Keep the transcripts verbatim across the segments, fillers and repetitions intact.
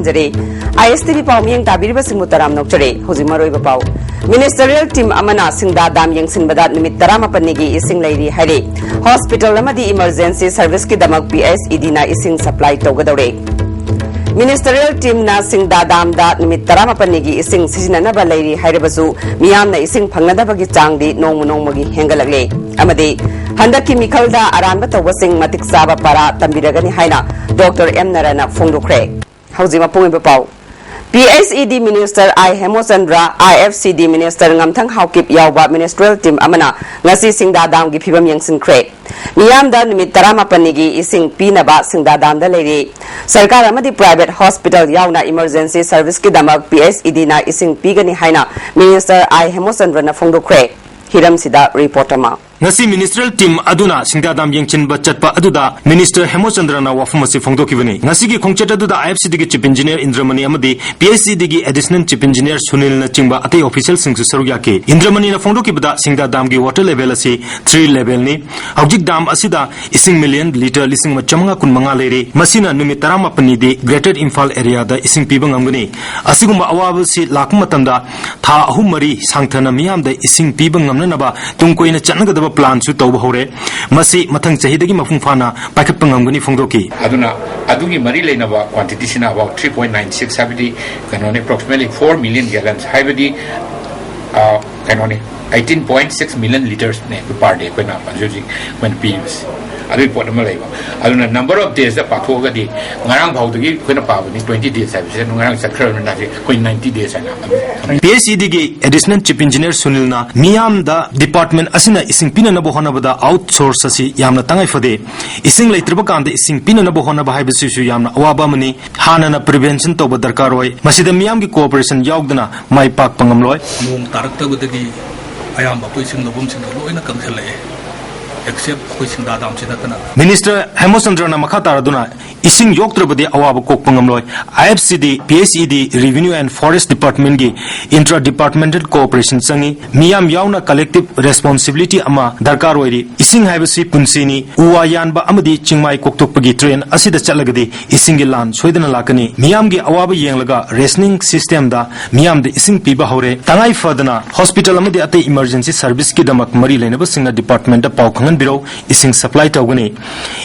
ꯇꯔꯦ꯫ ꯑꯥꯏ ꯑꯦꯁ T V ꯄꯥꯎ ꯃꯤꯠꯌꯦꯡ ꯇꯥꯕꯤꯔꯤꯕꯁꯤꯡꯕꯨ ꯇꯔꯥꯝꯅ ꯑꯣꯛꯆꯔꯤ꯫ ꯍꯧꯖꯤꯛ ꯃꯔꯨꯑꯣꯏꯕ ꯄꯥꯎ꯫ Ministerial team ꯑꯃꯅ ꯁꯤꯡꯗꯥ dam ꯌꯦꯡꯁꯤꯟꯕꯗ ꯅꯨꯃꯤꯠ ꯇꯔꯥꯃꯥꯄꯟꯅꯤꯒꯤ ꯏꯁꯤꯡ ꯂꯩꯔꯤ ꯍꯥꯏꯔꯦ꯫ Hospital ꯑꯃꯗꯤ emergency serviceꯀꯤꯗꯃꯛ P S E Dꯅ ꯏꯁꯤꯡ supply ꯇꯧꯒꯗꯧꯔꯦ꯫ Ministerial teamꯅ ꯁꯤꯡꯗꯥ damꯗ ꯅꯨꯃꯤꯠ ꯇꯔꯥꯃꯥꯄꯟꯅꯤꯒꯤ ꯏꯁꯤꯡ ꯁꯤꯖꯤꯟꯅꯅꯕ ꯂꯩꯔꯤ ꯍꯥꯏꯔꯕꯁꯨ, ꯃꯤꯌꯥꯝꯅ ꯏꯁꯤꯡ ꯐꯪꯅꯗꯕꯒꯤ ꯆꯥꯡꯗꯤ ꯅꯣꯡꯃ ꯅꯣꯡꯃꯒꯤ ꯍꯦꯟꯒꯠꯂꯛꯂꯦ꯫ ꯑꯃꯗꯤ ꯍꯟꯗꯛꯀꯤ ꯃꯤꯈꯜꯗ ꯑꯔꯥꯟꯕ ꯇꯧꯕꯁꯤꯡ ꯃꯇꯤꯛ ꯆꯥꯕ ꯄꯥꯔꯥ ꯇꯝꯕꯤꯔꯒꯅꯤ ꯍꯥꯏꯅ Doctor ꯑꯦꯝ ꯅꯔꯥꯅ ꯐꯣꯡꯗꯣꯛꯈ꯭ꯔꯦ꯫ ꯍꯧꯖꯤꯛ ꯃꯄꯨꯡ ꯑꯣꯏꯕ ꯄꯥꯎ꯫ P S E D minister I ꯍꯦꯃꯣꯆꯟꯗ꯭ꯔ, I F C D minister ꯉꯝꯊꯪ Haokip ꯌꯥꯎꯕ ministerial team ꯑꯃꯅ ꯉꯁꯤ ꯁꯤꯡꯗꯥ damꯒꯤ ꯐꯤꯕꯝ ꯌꯦꯡꯁꯤꯟꯈ꯭ꯔꯦ꯫ ꯃꯤꯌꯥꯝꯗ ꯅꯨꯃꯤꯠ ꯇꯔꯥꯃꯥꯄꯟꯅꯤꯒꯤ ꯏꯁꯤꯡ ꯄꯤꯅꯕ ꯁꯤꯡꯗꯥ damꯗ ꯂꯩꯔꯤ꯫ ꯁꯔꯀꯥꯔ ꯑꯃꯗꯤ private hospital ꯌꯥꯎꯅ emergency serviceꯀꯤꯗꯃꯛ P S E Dꯅ ꯏꯁꯤꯡ ꯄꯤꯒꯅꯤ ꯍꯥꯏꯅ minister I ꯍꯦꯃꯣꯆꯟꯗ꯭ꯔꯅ ꯐꯣꯡꯗꯣꯛꯈ꯭ꯔꯦ꯫ ꯍꯤꯔꯝꯁꯤꯗ report ꯑꯃ꯫ ꯉꯁꯤ ministerial team ꯑꯗꯨꯅ ꯁꯤꯡꯗꯥ dam ꯌꯦꯡꯁꯤꯟꯕ ꯆꯠꯄ ꯑꯗꯨꯗ minister ꯍꯦꯃꯣꯆꯟꯗ꯭ꯔꯅ ꯋꯥꯐꯝ ꯑꯁꯤ ꯐꯣꯡꯗꯣꯛꯈꯤꯕꯅꯤ꯫ ꯉꯁꯤꯒꯤ ꯈꯣꯡꯆꯠ ꯑꯗꯨꯗ I F C Dꯒꯤ chief engineer ꯏꯟꯗ꯭ꯔꯃꯅꯤ ꯑꯃꯗꯤ P S E Dꯒꯤ additional chief engineer ꯁꯨꯅꯤꯜꯅꯆꯤꯡꯕ ꯑꯇꯩ officialꯁꯤꯡꯁꯨ ꯁꯔꯨꯛ ꯌꯥꯈꯤ꯫ ꯏꯟꯗ꯭ꯔꯃꯅꯤꯅ ꯐꯣꯡꯗꯣꯛꯈꯤꯕꯗ ꯁꯤꯡꯗꯥ damꯒꯤ water level ꯑꯁꯤ three levelꯅꯤ꯫ ꯍꯧꯖꯤꯛ dam ꯑꯁꯤꯗ ꯏꯁꯤꯡ million litre ꯂꯤꯁꯤꯡ ꯑꯃ ꯆꯥꯃꯉꯥ ꯀꯨꯟꯃꯉꯥ ꯂꯩꯔꯤ꯫ ꯃꯁꯤꯅ ꯅꯨꯃꯤꯠ ꯇꯔꯥꯃꯥꯄꯟꯅꯤꯗꯤ Greater Imphal areaꯗ ꯏꯁꯤꯡ ꯄꯤꯕ ꯉꯝꯒꯅꯤ꯫ ꯑꯁꯤꯒꯨꯝꯕ ꯑꯋꯥꯕꯁꯤ ꯂꯥꯛꯄ ꯃꯇꯝꯗ ꯊꯥ ꯑꯍꯨꯝ ꯃꯔꯤ ꯁꯥꯡꯊꯅ ꯃꯤꯌꯥꯝꯗ ꯏꯁꯤꯡ ꯄꯤꯕ ꯉꯝꯅꯅꯕ ꯇꯨꯡ ꯀꯣꯏꯅ ꯆꯠꯅꯒꯗꯕ planꯁꯨ ꯇꯧꯕ ꯍꯧꯔꯦ꯫ ꯃꯁꯤ ꯃꯊꯪ ꯆꯍꯤꯗꯒꯤ ꯃꯄꯨꯡ ꯐꯥꯅ ꯄꯥꯏꯈꯠꯄ ꯉꯝꯒꯅꯤ ꯐꯣꯡꯗꯣꯛꯈꯤ꯫ ꯑꯗꯨꯅ ꯑꯗꯨꯒꯤ ꯃꯔꯤ ꯂꯩꯅꯕ quantityꯁꯤꯅ about three point nine six ꯍꯥꯏꯕꯗꯤ ꯀꯩꯅꯣꯅꯤ, approximately four million gallons ꯍꯥꯏꯕꯗꯤ, ꯑ, ꯀꯩꯅꯣꯅꯤ, eighteen point six million litresꯅꯦ per day ꯑꯩꯈꯣꯏꯅ ꯍꯧꯖꯤꯛ ꯍꯧꯖꯤꯛ ꯑꯩꯈꯣꯏꯅ ꯄꯤꯔꯤꯕꯁꯤ꯫ ꯑꯗꯨꯒꯤ ꯄꯣꯠ ꯑꯃ ꯂꯩꯕ꯫ ꯑꯗꯨꯅ number of daysꯇ ꯄꯥꯊꯣꯛꯑꯒꯗꯤ ꯉꯔꯥꯡ ꯐꯥꯎꯗꯒꯤ ꯑꯩꯈꯣꯏꯅ ꯄꯥꯕꯅꯤ twenty days ꯍꯥꯏꯕꯁꯦ, ꯑꯗꯨ ꯉꯔꯥꯡ ꯆꯠꯈ꯭ꯔꯕꯅꯤꯅ ꯍꯧꯖꯤꯛ ꯑꯩꯈꯣꯏ ninety days ꯍꯥꯏꯅ ꯑꯗꯨꯝ ꯊꯝꯃꯤ꯫ P S E Dꯒꯤ additional chief engineer ꯁꯨꯅꯤꯜꯅ ꯃꯤꯌꯥꯝꯗ department ꯑꯁꯤꯅ ꯏꯁꯤꯡ ꯄꯤꯅꯅꯕ ꯍꯣꯠꯅꯕꯗ outsource ꯑꯁꯤ ꯌꯥꯝꯅ ꯇꯉꯥꯏ ꯐꯗꯦ꯫ ꯏꯁꯤꯡ ꯂꯩꯇ꯭ꯔꯕ ꯀꯥꯟꯗ ꯏꯁꯤꯡ ꯄꯤꯅꯅꯕ ꯍꯣꯠꯅꯕ ꯍꯥꯏꯕꯁꯤꯁꯨ ꯌꯥꯝꯅ ꯑꯋꯥꯕ ꯑꯃꯅꯤ꯫ ꯍꯥꯟꯅꯅ prevention ꯇꯧꯕ ꯗꯔꯀꯥꯔ ꯑꯣꯏ꯫ ꯃꯁꯤꯗ ꯃꯤꯌꯥꯝꯒꯤ cooperation ꯌꯥꯎꯗꯅ ꯃꯥꯏ ꯄꯥꯛꯄ ꯉꯝꯂꯣꯏ꯫ ꯅꯣꯡ ꯇꯥꯔꯛꯇꯕꯗꯒꯤ ꯑꯌꯥꯝꯕ ꯑꯩꯈꯣꯏ ꯏꯁꯤꯡ ꯂꯧꯐꯝꯁꯤꯡꯗꯣ ꯂꯣꯏꯅ ꯀꯪꯁꯤꯜꯂꯛꯑꯦ꯫ ꯑꯦꯛꯁꯦꯞ ꯑꯩꯈꯣꯏ ꯁꯤꯡꯗꯥ ꯗꯥꯝꯁꯤ ꯅꯠꯇꯅ꯫ ꯃꯤꯅꯤꯁꯇꯔ ꯍꯦꯃꯆꯟꯗ꯭ꯔꯅ ꯃꯈꯥ ꯇꯥꯔꯗꯨꯅ, ꯏꯁꯤꯡ ꯌꯣꯛꯇ꯭ꯔꯕꯗꯤ ꯑꯋꯥꯕ ꯀꯣꯛꯄ ꯉꯝꯂꯣꯏ꯫ I F C D, P H E D, revenue and forest ꯗꯤꯄꯥꯔꯠꯃꯦꯟꯠꯀꯤ ꯏꯟꯇ꯭ꯔꯥ ꯗꯤꯄꯥꯔꯠꯃꯦꯟꯇꯦꯜ ꯀꯣꯑꯣꯄꯔꯦꯁꯟ ꯆꯪꯏ꯫ ꯃꯤꯌꯥꯝ ꯌꯥꯎꯅ ꯀꯂꯦꯛꯇꯤꯕ ꯔꯦꯁꯄꯣꯟꯁꯤꯕꯤꯂꯤꯇꯤ ꯑꯃ ꯗꯔꯀꯥꯔ ꯑꯣꯏꯔꯤ꯫ ꯏꯁꯤꯡ ꯍꯥꯏꯕꯁꯤ ꯄꯨꯟꯁꯤꯅꯤ꯫ ꯎ ꯋꯥ ꯌꯥꯟꯕ ꯑꯃꯗꯤ ꯆꯤꯡꯃꯥꯏ ꯀꯣꯛꯊꯣꯛꯄꯒꯤ ꯇ꯭ꯔꯦꯟ ꯑꯁꯤꯗ ꯆꯠꯂꯒꯗꯤ ꯏꯁꯤꯡꯒꯤ ꯂꯥꯟ ꯁꯣꯏꯗꯅ ꯂꯥꯛꯀꯅꯤ꯫ ꯃꯤꯌꯥꯝꯒꯤ ꯑꯋꯥꯕ ꯌꯦꯡꯂꯒ ꯔꯦꯁꯅꯤꯡ ꯁꯤꯁꯇꯦꯝꯗ ꯃꯤꯌꯥꯝꯗ ꯏꯁꯤꯡ ꯄꯤꯕ ꯍꯧꯔꯦ꯫ ꯇꯉꯥꯏ ꯐꯗꯅ ꯍꯣꯁꯄꯤꯇꯥꯜ ꯑꯃꯗꯤ ꯑꯇꯩ ꯏꯃꯔꯖꯦꯟꯁꯤ ꯁꯔꯚꯤꯁꯀꯤꯗꯃꯛ ꯃꯔꯤ ꯂꯩꯅꯕꯁꯤꯡꯅ ꯗꯤꯄꯥꯔꯠꯃꯦꯟꯠꯇ ꯄꯥꯎ ꯈꯪꯍꯟꯕꯤꯔꯧ꯫ ꯏꯁꯤꯡ ꯁꯄ꯭ꯂꯥꯏ ꯇꯧꯒꯅꯤ꯫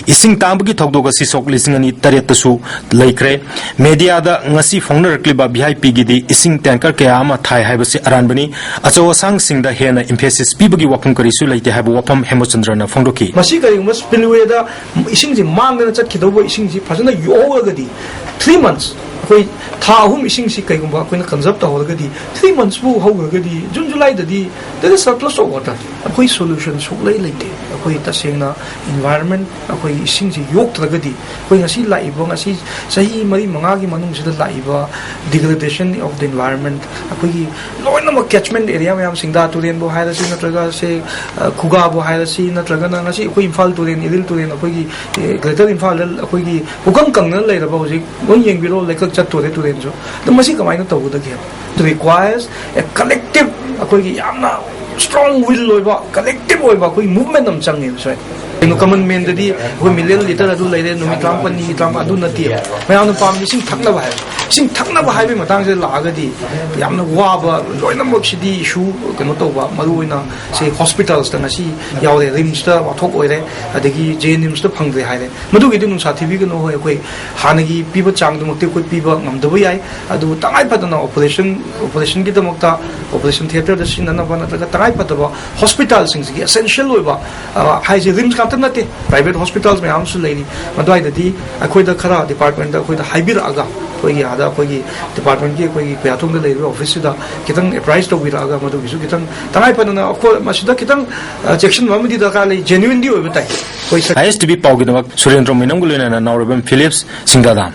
ꯏꯁꯤꯡ ꯇꯥꯡꯕꯒꯤ ꯊꯧꯗꯣꯛ ꯑꯁꯤ ꯁꯣꯛ ꯂꯤꯁꯤꯡ ꯑꯅꯤ ꯇꯔꯦꯠꯇꯁꯨ ꯂꯩꯈ꯭ꯔꯦ꯫ ꯃꯦꯗꯤꯌꯥꯗ ꯉꯁꯤ ꯐꯣꯡꯅꯔꯛꯂꯤꯕ ꯚꯤ ꯑꯥꯏ ꯄꯤꯒꯤꯗꯤ ꯏꯁꯤꯡ ꯇꯦꯡꯀꯔ ꯀꯌꯥ ꯑꯃ ꯊꯥꯏ ꯍꯥꯏꯕꯁꯤ ꯑꯔꯥꯟꯕꯅꯤ꯫ ꯑꯆꯧ ꯑꯁꯥꯡꯁꯤꯡꯗ ꯍꯦꯟꯅ ꯏꯝꯐꯦꯁꯤꯁ ꯄꯤꯕꯒꯤ ꯋꯥꯐꯝ ꯀꯔꯤꯁꯨ ꯂꯩꯇꯦ ꯍꯥꯏꯕ ꯋꯥꯐꯝ ꯍꯦꯃꯆꯟꯗ꯭ꯔꯅ ꯐꯣꯡꯗꯣꯛꯈꯤ꯫ ꯃꯁꯤ ꯀꯔꯤꯒꯨꯝꯕ ꯁ꯭ꯄꯤꯜꯋꯦꯗ ꯏꯁꯤꯡꯁꯤ ꯃꯥꯡꯗꯅ ꯆꯠꯈꯤꯗꯧꯕ ꯏꯁꯤꯡꯁꯤ ꯐꯖꯅ ꯌꯣꯛꯍꯧꯔꯒꯗꯤ, three months, ꯑꯩꯈꯣꯏ ꯊꯥ ꯑꯍꯨꯝ ꯏꯁꯤꯡꯁꯤ ꯀꯩꯒꯨꯝꯕ ꯑꯩꯈꯣꯏꯅ ꯀꯟꯖꯔꯕ ꯇꯧꯍꯧꯔꯒꯗꯤ, three months ꯐꯥꯎ ꯍꯧꯈ꯭ꯔꯒꯗꯤ, ꯖꯨꯟ ꯖꯨꯂꯥꯏꯗꯗꯤ there is surplus of water꯫ ꯑꯩꯈꯣꯏ ꯁꯣꯂꯨꯁꯟ ꯁꯨꯛꯂꯩ ꯂꯩꯇꯦ꯫ ꯑꯩꯈꯣꯏ ꯇꯁꯦꯡꯅ ꯏꯟꯚꯥꯏꯔꯟꯃꯦꯟ, ꯑꯩꯈꯣꯏꯒꯤ ꯏꯁꯤꯡꯁꯤ ꯌꯣꯛꯇ꯭ꯔꯒꯗꯤ, ꯑꯩꯈꯣꯏ ꯉꯁꯤ ꯂꯥꯛꯏꯕ, ꯉꯁꯤ ꯆꯍꯤ ꯃꯔꯤ ꯃꯉꯥꯒꯤ ꯃꯅꯨꯡꯁꯤꯗ ꯂꯥꯛꯏꯕ degradation of the environment, ꯑꯩꯈꯣꯏꯒꯤ ꯂꯣꯏꯅꯃꯛ ꯀꯦꯠꯆꯃꯦꯟ ꯑꯦꯔꯤꯌꯥ ꯃꯌꯥꯝ, ꯁꯤꯡꯗꯥ ꯇꯨꯔꯦꯟꯕꯨ ꯍꯥꯏꯔꯁꯤ, ꯅꯠꯇ꯭ꯔꯒ ꯁꯦ, ꯑ, ꯈꯨꯒꯥꯕꯨ ꯍꯥꯏꯔꯁꯤ, ꯅꯠꯇ꯭ꯔꯒꯅ ꯉꯁꯤ ꯑꯩꯈꯣꯏ ꯏꯝꯐꯥꯜ ꯇꯨꯔꯦꯟ, ꯏꯔꯤꯜ ꯇꯨꯔꯦꯟ, ꯑꯩꯈꯣꯏꯒꯤ, ꯑꯦ, ꯒ꯭ꯔꯦꯇꯔ ꯏꯝꯐꯥꯜꯗ ꯑꯩꯈꯣꯏꯒꯤ ꯄꯨꯀꯪ ꯀꯪꯗꯅ ꯂꯩꯔꯕ ꯍꯧꯖꯤꯛ ꯂꯣꯏ ꯌꯦꯡꯕꯤꯔꯣ, ꯂꯩꯀꯛ ꯆꯠꯇꯣꯔꯦ ꯇꯨꯔꯦꯟꯁꯨ꯫ ꯑꯗꯣ ꯃꯁꯤ ꯀꯃꯥꯏꯅ ꯇꯧꯒꯗꯒꯦ? It requires a collective, ꯑꯩꯈꯣꯏꯒꯤ ꯌꯥꯝꯅ strong will ꯑꯣꯏꯕ, collective ꯑꯣꯏꯕ ꯑꯩꯈꯣꯏꯒꯤ movement ꯑꯃ ꯆꯪꯉꯦꯕ ꯁ꯭ꯋꯥꯏꯗ꯫ ꯀꯩꯅꯣ, ꯀꯃꯟ ꯃꯦꯟꯗꯗꯤ ꯑꯩꯈꯣꯏ ꯃꯤꯂꯤꯌꯟ ꯂꯤꯇꯔ ꯑꯗꯨ ꯂꯩꯔꯦ, ꯅꯨꯃꯤꯠ ꯇꯔꯥꯃꯥꯄꯜꯅꯤ, ꯇꯔꯥꯃꯥꯄꯜ, ꯑꯗꯨ ꯅꯠꯇꯦ꯫ ꯃꯌꯥꯝꯅ ꯄꯥꯝꯃꯤ ꯏꯁꯤꯡ ꯊꯛꯅꯕ ꯍꯥꯏꯕ꯫ ꯏꯁꯤꯡ ꯊꯛꯅꯕ ꯍꯥꯏꯕꯒꯤ ꯃꯇꯥꯡꯁꯤꯗ ꯂꯥꯛꯑꯒꯗꯤ ꯌꯥꯝꯅ ꯋꯥꯕ, ꯂꯣꯏꯅꯃꯛꯁꯤꯗꯤ ꯏꯁꯨ ꯀꯩꯅꯣ ꯇꯧꯕ, ꯃꯔꯨꯑꯣꯏꯅ ꯁꯦ ꯍꯣꯁꯄꯤꯇꯥꯜꯁꯇ ꯉꯁꯤ ꯌꯥꯎꯔꯦ, ꯔꯤꯝꯁꯇ ꯋꯥꯊꯣꯛ ꯑꯣꯏꯔꯦ, ꯑꯗꯒꯤ ꯖꯦ ꯑꯦꯟ ꯔꯤꯝꯁꯇ ꯐꯪꯗ꯭ꯔꯦ ꯍꯥꯏꯔꯦ꯫ ꯃꯗꯨꯒꯤꯗꯤ ꯅꯨꯡꯁꯥ ꯊꯤꯕꯤꯒꯅꯨ, ꯍꯣꯏ, ꯑꯩꯈꯣꯏ ꯍꯥꯟꯅꯒꯤ ꯄꯤꯕ ꯆꯥꯡꯗꯨꯃꯛꯇꯤ ꯑꯩꯈꯣꯏ ꯄꯤꯕ ꯉꯝꯗꯕ ꯌꯥꯏ꯫ ꯑꯗꯨꯕꯨ ꯇꯉꯥꯏ ꯐꯗꯅ ꯑꯣꯄꯔꯦꯁꯟ, ꯑꯣꯄꯔꯦꯁꯟꯒꯤꯗꯃꯛꯇ, ꯑꯣꯄꯔꯦꯁꯟ ꯊꯤꯌꯦꯇꯔꯗ ꯁꯤꯖꯤꯟꯅꯅꯕ ꯅꯠꯇ꯭ꯔꯒ ꯇꯉꯥꯏ ꯐꯗꯕ ꯍꯣꯁꯄꯤꯇꯥꯜꯁꯤꯡꯁꯤꯒꯤ ꯑꯦꯁꯦꯟꯁꯤꯌꯦꯜ ꯑꯣꯏꯕ, ꯑ, ꯍꯥꯏꯁꯦ ꯔꯤꯝꯁ ꯉꯥꯛꯇ ꯅꯠꯇꯦ, ꯄ꯭ꯔꯥꯏꯚꯦꯠ ꯍꯣꯁꯄꯤꯇꯥꯜꯁ ꯃꯌꯥꯝ ꯑꯃꯁꯨ ꯂꯩꯔꯤ꯫ ꯃꯗꯨꯋꯥꯏꯗꯗꯤ ꯑꯩꯈꯣꯏꯗ ꯈꯔ ꯗꯤꯄꯥꯔꯠꯃꯦꯟꯗ ꯑꯩꯈꯣꯏꯗ ꯍꯥꯏꯕꯤꯔꯛꯑꯒ, ꯑꯩꯈꯣꯏꯒꯤ ꯑꯥꯗ ꯑꯩꯈꯣꯏꯒꯤ ꯗꯤꯄꯥꯔꯠꯃꯦꯟꯒꯤ ꯑꯩꯈꯣꯏꯒꯤ ꯈꯨꯌꯥꯊꯣꯡꯗ ꯂꯩꯔꯤꯕ ꯑꯣꯐꯤꯁꯁꯤꯗ ꯈꯤꯇꯪ ꯑꯦꯄ꯭ꯔꯥꯏꯁ ꯇꯧꯕꯤꯔꯛꯑꯒ, ꯃꯗꯨꯒꯤꯁꯨ ꯈꯤꯇꯪ ꯇꯉꯥꯏ ꯐꯗꯅ ꯑꯩꯈꯣꯏ ꯃꯁꯤꯗ ꯈꯤꯇꯪ, ꯑ, ꯆꯦꯛꯁꯤꯟꯕ ꯑꯃꯗꯤ ꯗꯔꯀꯥꯔ ꯂꯩ, ꯖꯦꯅ꯭ꯌꯨꯏꯟꯗꯤ ꯑꯣꯏꯕ ꯇꯥꯏ꯫ ꯑꯩꯈꯣꯏ ꯁ- ꯑꯥꯏ ꯑꯦꯁ ꯇꯤ ꯚꯤ ꯄꯥꯎꯒꯤꯗꯃꯛ ꯁꯨꯔꯦꯟꯗ꯭ꯔ ꯃꯩꯅꯝꯒ ꯂꯣꯏꯅꯅ ꯅꯥꯎꯔꯦꯝꯕꯝ ꯐꯤꯂꯤꯞꯁ, ꯁꯤꯡꯗꯥꯗꯥꯝ꯫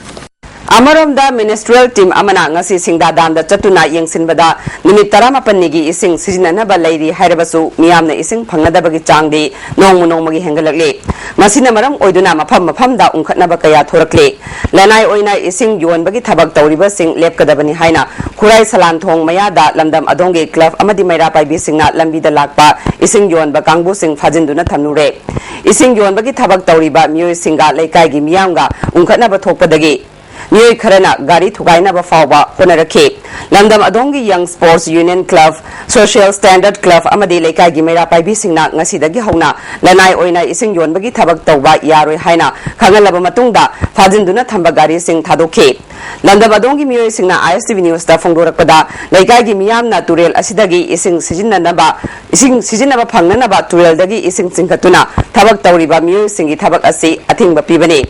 ꯑꯃꯔꯣꯝꯗ, ꯃꯤꯅꯤꯁꯇ꯭ꯔꯤꯌꯦꯜ ꯇꯤꯝ ꯑꯃꯅ ꯉꯁꯤ ꯁꯤꯡꯗꯥ ꯗꯥꯝꯗ ꯆꯠꯇꯨꯅ ꯌꯦꯡꯁꯤꯟꯕꯗ, ꯅꯨꯃꯤꯠ ꯇꯔꯥꯃꯥꯄꯟꯅꯤꯒꯤ ꯏꯁꯤꯡ ꯁꯤꯖꯤꯟꯅꯅꯕ ꯂꯩꯔꯤ ꯍꯥꯏꯔꯕꯁꯨ, ꯃꯤꯌꯥꯝꯅ ꯏꯁꯤꯡ ꯐꯪꯅꯗꯕꯒꯤ ꯆꯥꯡꯗꯤ ꯅꯣꯡꯃ ꯅꯣꯡꯃꯒꯤ ꯍꯦꯟꯒꯠꯂꯛꯂꯤ꯫ ꯃꯁꯤꯅ ꯃꯔꯝ ꯑꯣꯏꯗꯨꯅ ꯃꯐꯝ ꯃꯐꯝꯗ ꯎꯪꯈꯠꯅꯕ ꯀꯌꯥ ꯊꯣꯔꯛꯂꯤ꯫ ꯂꯅꯥꯏ ꯑꯣꯏꯅ ꯏꯁꯤꯡ ꯌꯣꯟꯕꯒꯤ ꯊꯕꯛ ꯇꯧꯔꯤꯕꯁꯤꯡ ꯂꯦꯞꯀꯗꯕꯅꯤ ꯍꯥꯏꯅ ꯈꯨꯔꯥꯏ ꯁꯂꯥꯟꯊꯣꯡ ꯃꯌꯥꯗ ꯂꯝꯗꯝ ꯑꯗꯣꯝꯒꯤ ꯀ꯭ꯂꯕ ꯑꯃꯗꯤ ꯃꯩꯔꯥ ꯄꯥꯏꯕꯤꯁꯤꯡꯅ ꯂꯝꯕꯤꯗ ꯂꯥꯛꯄ ꯏꯁꯤꯡ ꯌꯣꯟꯕ ꯀꯥꯡꯕꯨꯁꯤꯡ ꯐꯥꯖꯤꯟꯗꯨꯅ ꯊꯝꯂꯨꯔꯦ꯫ ꯏꯁꯤꯡ ꯌꯣꯟꯕꯒꯤ ꯊꯕꯛ ꯇꯧꯔꯤꯕ ꯃꯤꯑꯣꯏꯁꯤꯡꯒ ꯂꯩꯀꯥꯏꯒꯤ ꯃꯤꯌꯥꯝꯒ ꯎꯪꯈꯠꯅꯕ ꯊꯣꯛꯄꯗꯒꯤ ꯃꯤꯑꯣꯏ ꯈꯔꯅ ꯒꯥꯔꯤ ꯊꯨꯒꯥꯏꯅꯕ ꯐꯥꯎꯕ ꯍꯣꯠꯅꯔꯛꯈꯤ꯫ ꯂꯝꯗꯝ ꯑꯗꯣꯝꯒꯤ ꯌꯪ sports union club, social standard club ꯑꯃꯗꯤ ꯂꯩꯀꯥꯏꯒꯤ ꯃꯩꯔꯥ ꯄꯥꯏꯕꯤꯁꯤꯡꯅ ꯉꯁꯤꯗꯒꯤ ꯍꯧꯅ ꯂꯅꯥꯏ ꯑꯣꯏꯅ ꯏꯁꯤꯡ ꯌꯣꯟꯕꯒꯤ ꯊꯕꯛ ꯇꯧꯕ ꯌꯥꯔꯣꯏ ꯍꯥꯏꯅ ꯈꯪꯍꯜꯂꯕ ꯃꯇꯨꯡꯗ, ꯐꯥꯖꯤꯟꯗꯨꯅ ꯊꯝꯕ ꯒꯥꯔꯤꯁꯤꯡ ꯊꯥꯗꯣꯛꯈꯤ꯫ ꯂꯝꯗꯝ ꯑꯗꯣꯝꯒꯤ ꯃꯤꯑꯣꯏꯁꯤꯡꯅ ꯑꯥꯏ ꯑꯦꯁ ꯇꯤ ꯚꯤ ꯅ꯭ꯌꯨꯁꯇ ꯐꯣꯡꯗꯣꯔꯛꯄꯗ, ꯂꯩꯀꯥꯏꯒꯤ ꯃꯤꯌꯥꯝꯅ ꯇꯨꯔꯦꯜ ꯑꯁꯤꯗꯒꯤ ꯏꯁꯤꯡ ꯁꯤꯖꯤꯟꯅꯅꯕ, ꯏꯁꯤꯡ ꯁꯤꯖꯤꯟꯅꯕ ꯐꯪꯅꯅꯕ ꯇꯨꯔꯦꯜꯗꯒꯤ ꯏꯁꯤꯡ ꯆꯤꯡꯈꯠꯇꯨꯅ ꯊꯕꯛ ꯇꯧꯔꯤꯕ ꯃꯤꯑꯣꯏꯁꯤꯡꯒꯤ ꯊꯕꯛ ꯑꯁꯤ ꯑꯊꯤꯡꯕ ꯄꯤꯕꯅꯤ꯫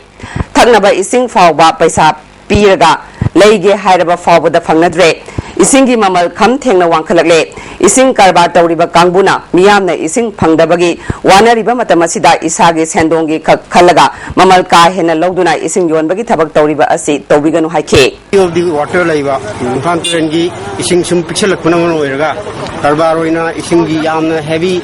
ꯊꯛꯅꯕ ꯏꯁꯤꯡ ꯐꯥꯎꯕ ꯄꯩꯁꯥ ꯄꯤꯔꯒ ꯂꯩꯒꯦ ꯍꯥꯏꯔꯕ ꯐꯥꯎꯕꯗ ꯐꯪꯅꯗ꯭ꯔꯦ꯫ ꯏꯁꯤꯡꯒꯤ ꯃꯃꯜ ꯈꯝ ꯊꯦꯡꯅ ꯋꯥꯡꯈꯠꯂꯛꯂꯦ꯫ ꯏꯁꯤꯡ ꯀꯔꯕꯥꯔ ꯇꯧꯔꯤꯕ ꯀꯥꯡꯕꯨꯅ ꯃꯤꯌꯥꯝꯅ ꯏꯁꯤꯡ ꯐꯪꯗꯕꯒꯤ ꯋꯥꯅꯔꯤꯕ ꯃꯇꯝ ꯑꯁꯤꯗ ꯏꯁꯥꯒꯤ ꯁꯦꯟꯗꯣꯡꯒꯤ ꯈꯛ ꯈꯜꯂꯒ ꯃꯃꯜ ꯀꯥ ꯍꯦꯟꯅ ꯂꯧꯗꯨꯅ ꯏꯁꯤꯡ ꯌꯣꯟꯕꯒꯤ ꯊꯕꯛ ꯇꯧꯔꯤꯕ ꯑꯁꯤ ꯇꯧꯕꯤꯒꯅꯨ ꯍꯥꯏꯈꯤ꯫ ꯑꯣꯐ ꯗꯤ ꯋꯥꯇꯔ ꯂꯩꯕ ꯏꯝꯐꯥꯜ ꯇꯨꯔꯦꯜꯒꯤ ꯏꯁꯤꯡ ꯁꯨꯝ ꯄꯤꯛꯁꯜꯂꯛꯄꯅ ꯃꯔꯝ ꯑꯣꯏꯔꯒ ꯀꯔꯕꯥꯔ ꯑꯣꯏꯅ ꯏꯁꯤꯡꯒꯤ ꯌꯥꯝꯅ ꯍꯦꯚꯤ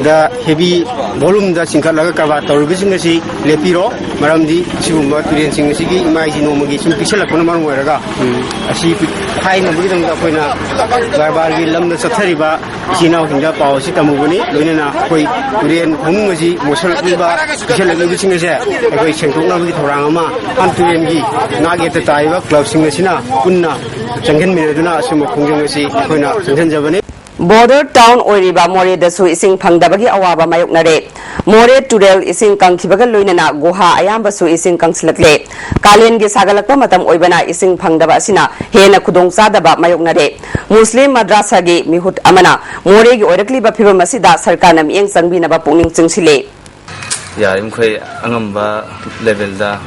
ꯗ ꯍꯦꯚꯤ ꯚꯣꯂꯨꯝꯗ ꯆꯤꯡꯈꯠꯂꯒ ꯀꯔꯕꯥꯔ ꯇꯧꯔꯤꯕꯁꯤꯡ ꯑꯁꯤ ꯂꯦꯞꯄꯤꯔꯣ꯫ ꯃꯔꯝꯗꯤ ꯑꯁꯤꯒꯨꯝꯕ ꯇꯨꯔꯦꯜꯁꯤꯡ ꯑꯁꯤꯒꯤ ꯏꯃꯥꯏꯁꯤ ꯅꯣꯡꯃꯒꯤ ꯁꯨꯝ ꯄꯤꯛꯁꯜꯂꯛꯄꯅ ꯃꯔꯝ ꯑꯣꯏꯔꯒ ꯑꯁꯤ ꯍꯥꯏꯅꯕꯒꯤꯗꯃꯛꯇ ꯑꯩꯈꯣꯏꯅ ꯀꯔꯕꯥꯔꯒꯤ ꯂꯝꯗ ꯆꯠꯊꯔꯤꯕ ꯏꯆꯤꯟ ꯏꯅꯥꯎꯁꯤꯡꯗ ꯄꯥꯎ ꯑꯁꯤ ꯇꯝꯃꯨꯕꯅꯤ꯫ ꯂꯣꯏꯅꯅ ꯑꯩꯈꯣꯏ ꯇꯨꯔꯦꯜ ꯐꯃꯨꯡ ꯑꯁꯤ ꯃꯣꯠꯁꯜꯂꯛꯂꯤꯕ, ꯄꯤꯛꯁꯜꯂꯛꯂꯤꯕꯁꯤꯡ ꯑꯁꯦ ꯑꯩꯈꯣꯏ ꯁꯦꯡꯗꯣꯛꯅꯕꯒꯤ ꯊꯧꯔꯥꯡ ꯑꯃ ꯏꯝꯐꯥꯜ ꯇꯨꯔꯦꯜꯒꯤ ꯅꯥꯛ ꯌꯦꯠꯇ ꯇꯥꯔꯤꯕ ꯀ꯭ꯂꯕꯁꯤꯡ ꯑꯁꯤꯅ ꯄꯨꯟꯅ ꯆꯪꯁꯤꯟꯃꯤꯟꯅꯗꯨꯅ ꯑꯁꯤꯒꯨꯝꯕ ꯈꯣꯡꯖꯪ ꯑꯁꯤ ꯑꯩꯈꯣꯏꯅ ꯆꯪꯁꯤꯟꯖꯕꯅꯤ꯫ ꯕꯣꯔꯗꯔ ꯇꯥꯎꯟ ꯑꯣꯏꯔꯤꯕ ꯃꯣꯔꯦꯗꯁꯨ ꯏꯁꯤꯡ ꯐꯪꯗꯕꯒꯤ ꯑꯋꯥꯕ ꯃꯥꯌꯣꯛꯅꯔꯦ꯫ ꯃꯣꯔꯦ ꯇꯨꯔꯦꯜ ꯏꯁꯤꯡ ꯀꯪꯈꯤꯕꯒ ꯂꯣꯏꯅꯅ ꯒꯨꯍꯥ ꯑꯌꯥꯝꯕꯁꯨ ꯏꯁꯤꯡ ꯀꯪꯁꯤꯜꯂꯛꯂꯦ꯫ ꯀꯥꯂꯦꯟꯒꯤ ꯁꯥꯒꯠꯂꯛꯄ ꯃꯇꯝ ꯑꯣꯏꯕꯅ ꯏꯁꯤꯡ ꯐꯪꯗꯕ ꯑꯁꯤꯅ ꯍꯦꯟꯅ ꯈꯨꯗꯣꯡꯆꯥꯗꯕ ꯃꯥꯌꯣꯛꯅꯔꯦ꯫ ꯃꯨꯁꯂꯤꯝ ꯃꯗ꯭ꯔꯥꯁꯥꯒꯤ ꯃꯤꯍꯨꯠ ꯑꯃꯅ ꯃꯣꯔꯦꯒꯤ ꯑꯣꯏꯔꯛꯂꯤꯕ ꯐꯤꯕꯝ ꯑꯁꯤꯗ ꯁꯔꯀꯥꯔꯅ ꯃꯤꯠꯌꯦꯡ ꯆꯪꯕꯤꯅꯕ ꯄꯨꯛꯅꯤꯡ ꯆꯤꯡꯁꯤꯜꯂꯤ꯫ ꯌꯥꯔꯤꯕꯃꯈꯩ ꯑꯉꯝꯕ ꯂꯦꯚꯦꯜꯗ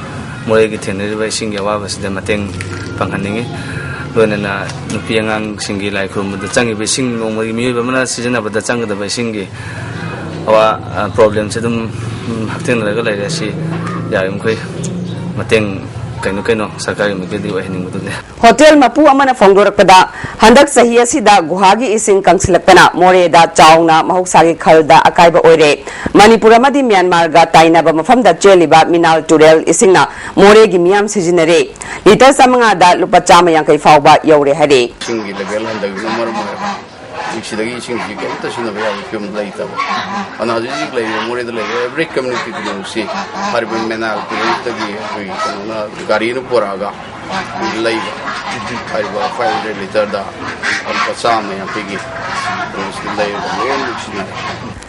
ꯃꯣꯔꯦꯒꯤ ꯊꯦꯡꯅꯔꯤꯕ ꯏꯁꯤꯡꯒꯤ ꯑꯋꯥꯕꯁꯤꯗ ꯃꯇꯦꯡ ꯄꯥꯡꯍꯟꯅꯤꯡꯏ꯫ ꯂꯣꯏꯅꯅ ꯅꯨꯄꯤ ꯑꯉꯥꯡꯁꯤꯡꯒꯤ ꯂꯥꯏ ꯈꯨꯔꯨꯝꯕꯗ ꯆꯪꯉꯤꯕ ꯏꯁꯤꯡ, ꯅꯣꯡꯃꯒꯤ ꯃꯤꯑꯣꯏꯕ ꯑꯃꯅ ꯁꯤꯖꯤꯟꯅꯕꯗ ꯆꯪꯒꯗꯕ ꯏꯁꯤꯡꯒꯤ ꯑꯋꯥ-, ꯑ, ꯄ꯭ꯔꯣꯕ꯭ꯂꯦꯝꯁꯦ ꯑꯗꯨꯝ, ꯎꯝ, ꯍꯛꯊꯦꯡꯅꯔꯒ ꯂꯩꯔꯦ꯫ ꯑꯁꯤ ꯌꯥꯔꯤꯕꯃꯈꯩ ꯃꯇꯦꯡ ꯀꯩꯅꯣ ꯀꯩꯅꯣ ꯁꯔꯀꯥꯔꯒꯤ ꯃꯥꯏꯀꯩꯗꯒꯤ ꯑꯣꯏꯍꯟꯅꯤꯡꯕꯗꯨꯅꯦ꯫ ꯍꯣꯇꯦꯜ ꯃꯄꯨ ꯑꯃꯅ ꯐꯣꯡꯗꯣꯔꯛꯄꯗ, ꯍꯟꯗꯛ ꯆꯍꯤ ꯑꯁꯤꯗ ꯒꯨꯍꯥꯒꯤ ꯏꯁꯤꯡ ꯀꯪꯁꯤꯜꯂꯛꯄꯅ ꯃꯣꯔꯦꯗ ꯆꯥꯎꯅ ꯃꯍꯧꯁꯥꯒꯤ ꯈꯜꯗ ꯑꯀꯥꯏꯕ ꯑꯣꯏꯔꯦ꯫ ꯃꯅꯤꯄꯨꯔ ꯑꯃꯗꯤ ꯃ꯭ꯌꯥꯟꯃꯥꯔꯒ ꯇꯥꯏꯅꯕ ꯃꯐꯝꯗ ꯆꯦꯜꯂꯤꯕ ꯃꯤꯅꯥꯜ ꯇꯨꯔꯦꯜ ꯏꯁꯤꯡꯅ ꯃꯣꯔꯦꯒꯤ ꯃꯤꯌꯥꯝ ꯁꯤꯖꯤꯟꯅꯔꯦ꯫ ꯂꯤꯇꯔ ꯆꯥꯃꯉꯥꯗ ꯂꯨꯄꯥ ꯆꯥꯝꯃ ꯌꯥꯡꯈꯩ ꯐꯥꯎꯕ ꯌꯧꯔꯦ ꯍꯥꯏꯔꯦ꯫ ꯏꯁꯤꯡꯒꯤ ꯂꯦꯚꯦꯜ ꯍꯟꯊꯈꯤꯕꯅ ꯃꯔꯝ ꯑꯣꯏꯔꯒ ꯍꯧꯖꯤꯛ ꯁꯤꯗꯒꯤ ꯏꯁꯤꯡꯁꯤ ꯀꯔꯤꯝꯇ ꯁꯤꯖꯤꯟꯅꯕ ꯌꯥꯕꯒꯤ ꯐꯤꯕꯝꯗ ꯂꯩꯇꯕ꯫ ꯑꯗꯨꯅ ꯍꯧꯖꯤꯛ ꯍꯧꯖꯤꯛ ꯂꯩꯔꯤꯕ ꯃꯣꯔꯦꯗ ꯂꯩꯔꯤꯕ ꯑꯦꯚ꯭ꯔꯤ ꯀꯝꯃ꯭ꯌꯨꯅꯤꯇꯤ ꯈꯨꯗꯤꯡꯃꯛꯁꯤ ꯍꯥꯏꯔꯤꯕ ꯃꯦꯅꯥꯜ ꯇꯨꯔꯦꯜꯁꯤꯗꯒꯤ ꯑꯩꯈꯣꯏ ꯀꯩꯅꯣꯅ ꯒꯥꯔꯤꯅ ꯄꯨꯔꯛꯑꯒ ꯂꯩꯕ꯫ ꯍꯥꯏꯔꯤꯕ ꯐꯥꯏꯚ ꯍꯟꯗ꯭ꯔꯦꯠ ꯂꯤꯇꯔꯗ ꯂꯨꯄꯥ ꯆꯥꯝꯃ ꯌꯥꯡꯈꯩꯒꯤ ꯀꯩꯅꯣꯁꯤꯗ ꯂꯩꯔꯒ ꯂꯣꯏꯅꯃꯛ ꯁꯤꯖꯤꯟꯅꯔꯦ꯫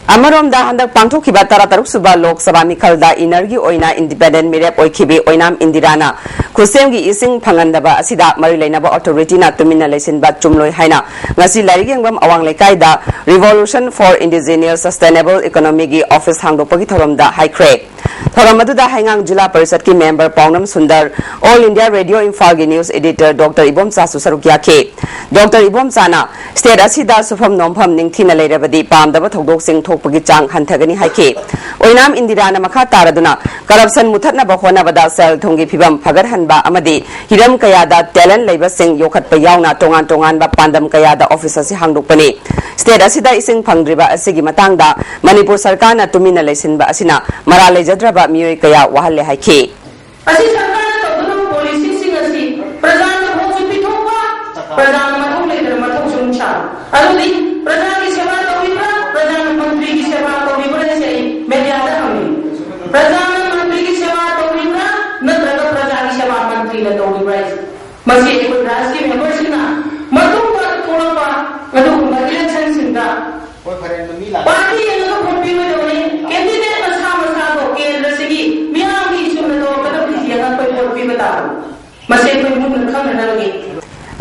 ꯑꯃꯔꯣꯝꯗ, ꯍꯟꯗꯛ ꯄꯥꯡꯊꯣꯛꯈꯤꯕ ꯇꯔꯥꯇꯔꯨꯛ ꯁꯨꯕ ꯂꯣꯛ ꯁꯚꯥ ꯃꯤꯈꯜꯗ ꯏꯅꯔꯒꯤ ꯑꯣꯏꯅ ꯏꯟꯗꯤꯄꯦꯟꯗꯦꯟ ꯃꯤꯔꯦꯞ ꯑꯣꯏꯈꯤꯕꯤ ꯑꯣꯏꯅꯥꯝ ꯏꯟꯗꯤꯔꯥꯅ ꯈꯨꯠꯁꯦꯝꯒꯤ ꯏꯁꯤꯡ ꯐꯪꯍꯟꯗꯕ ꯑꯁꯤꯗ ꯃꯔꯤ ꯂꯩꯅꯕ ꯑꯣꯊꯣꯔꯤꯇꯤꯅ ꯇꯨꯃꯤꯟꯅ ꯂꯩꯁꯤꯟꯕ ꯆꯨꯝꯂꯣꯏ ꯍꯥꯏꯅ ꯉꯁꯤ ꯂꯥꯏꯔꯤꯛ ꯌꯦꯡꯐꯝ ꯑꯋꯥꯡ ꯂꯩꯀꯥꯏꯗ Revolution for Indigenous Sustainable Economyꯒꯤ ꯑꯣꯐꯤꯁ ꯍꯥꯡꯗꯣꯛꯄꯒꯤ ꯊꯧꯔꯝꯗ ꯍꯥꯏꯈ꯭ꯔꯦ꯫ ꯊꯧꯔꯝ ꯑꯗꯨꯗ ꯍꯩꯉꯥꯡ ꯖꯤꯂꯥ ꯄꯔꯤꯁꯠꯀꯤ member Paonam Sundar, All India Radio ꯏꯝꯐꯥꯜꯒꯤ ꯅ꯭ꯌꯨꯁ ꯏꯗꯤꯇꯔ ꯗꯣꯛꯇꯔ ꯏꯕꯣꯝꯆꯥꯁꯨ ꯁꯔꯨꯛ ꯌꯥꯈꯤ꯫ ꯗꯣꯛꯇꯔ ꯏꯕꯣꯝꯆꯥꯅ ꯁ꯭ꯇꯦꯠ ꯑꯁꯤꯗ ꯁꯨꯐꯝ ꯅꯣꯝꯐꯝ ꯅꯤꯡꯊꯤꯅ ꯂꯩꯔꯕꯗꯤ ꯄꯥꯝꯗꯕ ꯊꯧꯗꯣꯛꯁꯤꯡ ꯊꯣꯛꯄꯒꯤ ꯆꯥꯡ ꯍꯟꯊꯒꯅꯤ ꯍꯥꯏꯈꯤ꯫ ꯑꯣꯏꯅꯥꯝ ꯏꯟꯗꯤꯔꯥꯅ ꯃꯈꯥ ꯇꯥꯔꯗꯨꯅ ꯀꯔꯞꯁꯟ ꯃꯨꯊꯠꯅꯕ ꯍꯣꯠꯅꯕꯗ ꯁꯦꯜ ꯊꯨꯝꯒꯤ ꯐꯤꯕꯝ ꯐꯒꯠꯍꯟꯕ ꯑꯃꯗꯤ ꯍꯤꯔꯝ ꯀꯌꯥꯗ ꯇꯦꯂꯦꯟꯠ ꯂꯩꯕꯁꯤꯡ ꯌꯣꯛꯈꯠꯄ ꯌꯥꯎꯅ ꯇꯣꯉꯥꯟ ꯇꯣꯉꯥꯟꯕ ꯄꯥꯟꯗꯝ ꯀꯌꯥꯗ ꯑꯣꯐꯤꯁ ꯑꯁꯤ ꯍꯥꯡꯗꯣꯛꯄꯅꯤ꯫ ꯁ꯭ꯇꯦꯠ ꯑꯁꯤꯗ ꯏꯁꯤꯡ ꯐꯪꯗ꯭ꯔꯤꯕ ꯑꯁꯤꯒꯤ ꯃꯇꯥꯡꯗ ꯃꯅꯤꯄꯨꯔ ꯁꯔꯀꯥꯔꯅ ꯇꯨꯃꯤꯟꯅ ꯂꯩꯁꯤꯟꯕ ꯑꯁꯤꯅ ꯃꯔꯥꯜ ꯂꯩꯖꯗ꯭ꯔꯕ ꯃꯤꯑꯣꯏ ꯀꯌꯥ ꯋꯥꯍꯜꯂꯦ ꯍꯥꯏꯈꯤ꯫ ꯑꯁꯤ ꯁꯔꯀꯥꯔꯅ ꯇꯧꯒꯗꯕ ꯄꯣꯂꯤꯁꯤꯁꯤꯡ ꯑꯁꯤ ꯄ꯭ꯔꯖꯥꯅ ꯚꯣꯠꯁꯨ ꯄꯤꯊꯣꯛꯄ, ꯄ꯭ꯔꯖꯥꯅ ꯃꯊꯧ ꯂꯩꯇꯅ ꯃꯊꯧꯁꯨ ꯑꯃꯨꯛ ꯁꯥꯕ꯫ ꯑꯗꯨꯗꯤ ꯄ꯭ꯔꯖꯥꯒꯤ ꯁꯦꯕꯥ ꯇꯧꯔꯤꯕ꯭ꯔꯥ, ꯄ꯭ꯔꯖꯥꯅ ꯃꯟꯇ꯭ꯔꯤꯒꯤ ꯁꯦꯕꯥ ꯇꯧꯔꯤꯕ꯭ꯔꯥ ꯍꯥꯏꯁꯦ ꯑꯩ ꯃꯦꯗꯤꯌꯥꯗ ꯍꯪꯉꯤ꯫ ꯄ꯭ꯔꯖꯥꯅ ꯃꯟꯇ꯭ꯔꯤꯒꯤ ꯁꯦꯕꯥ ꯇꯧꯔꯤꯕ꯭ꯔꯥ, ꯅꯠꯇ꯭ꯔꯒ ꯄ꯭ꯔꯖꯥꯒꯤ ꯁꯦꯕꯥ ꯃꯟꯇ꯭ꯔꯤꯅ ꯇꯧꯔꯤꯕ꯭ꯔꯥ ꯍꯥꯏꯁꯦ? ꯃꯁꯤ ꯑꯩꯈꯣꯏ ꯔꯥꯖꯀꯤ ꯃꯦꯝꯕꯔꯁꯤꯡꯅ ꯃꯇꯨꯡꯗ ꯊꯣꯛꯂꯛꯄ ꯑꯗꯨꯒꯨꯝꯕ ꯏꯂꯦꯛꯁꯟꯁꯤꯡꯗ ꯄꯥꯔꯇꯤ ꯌꯦꯡꯉꯒ ꯚꯣꯠ ꯄꯤꯔꯣꯏꯗꯕꯅꯤ꯫ ꯀꯦꯟꯗꯤꯗꯦꯠ ꯃꯁꯥ ꯃꯁꯥꯗꯣ ꯀꯦꯟꯗ꯭ꯔꯁꯤꯒꯤ ꯃꯤꯌꯥꯝꯒꯤ ꯏꯁꯨꯅ ꯇꯧꯔꯛꯀꯗꯕꯅꯤ ꯌꯦꯡꯉꯒ ꯑꯩꯈꯣꯏ ꯚꯣꯠ ꯄꯤꯕ ꯇꯥꯕꯅꯤ꯫ ꯃꯁꯤ ꯑꯩꯈꯣꯏ ꯃꯨꯟꯅ ꯈꯪꯅꯅꯕꯒꯤ꯫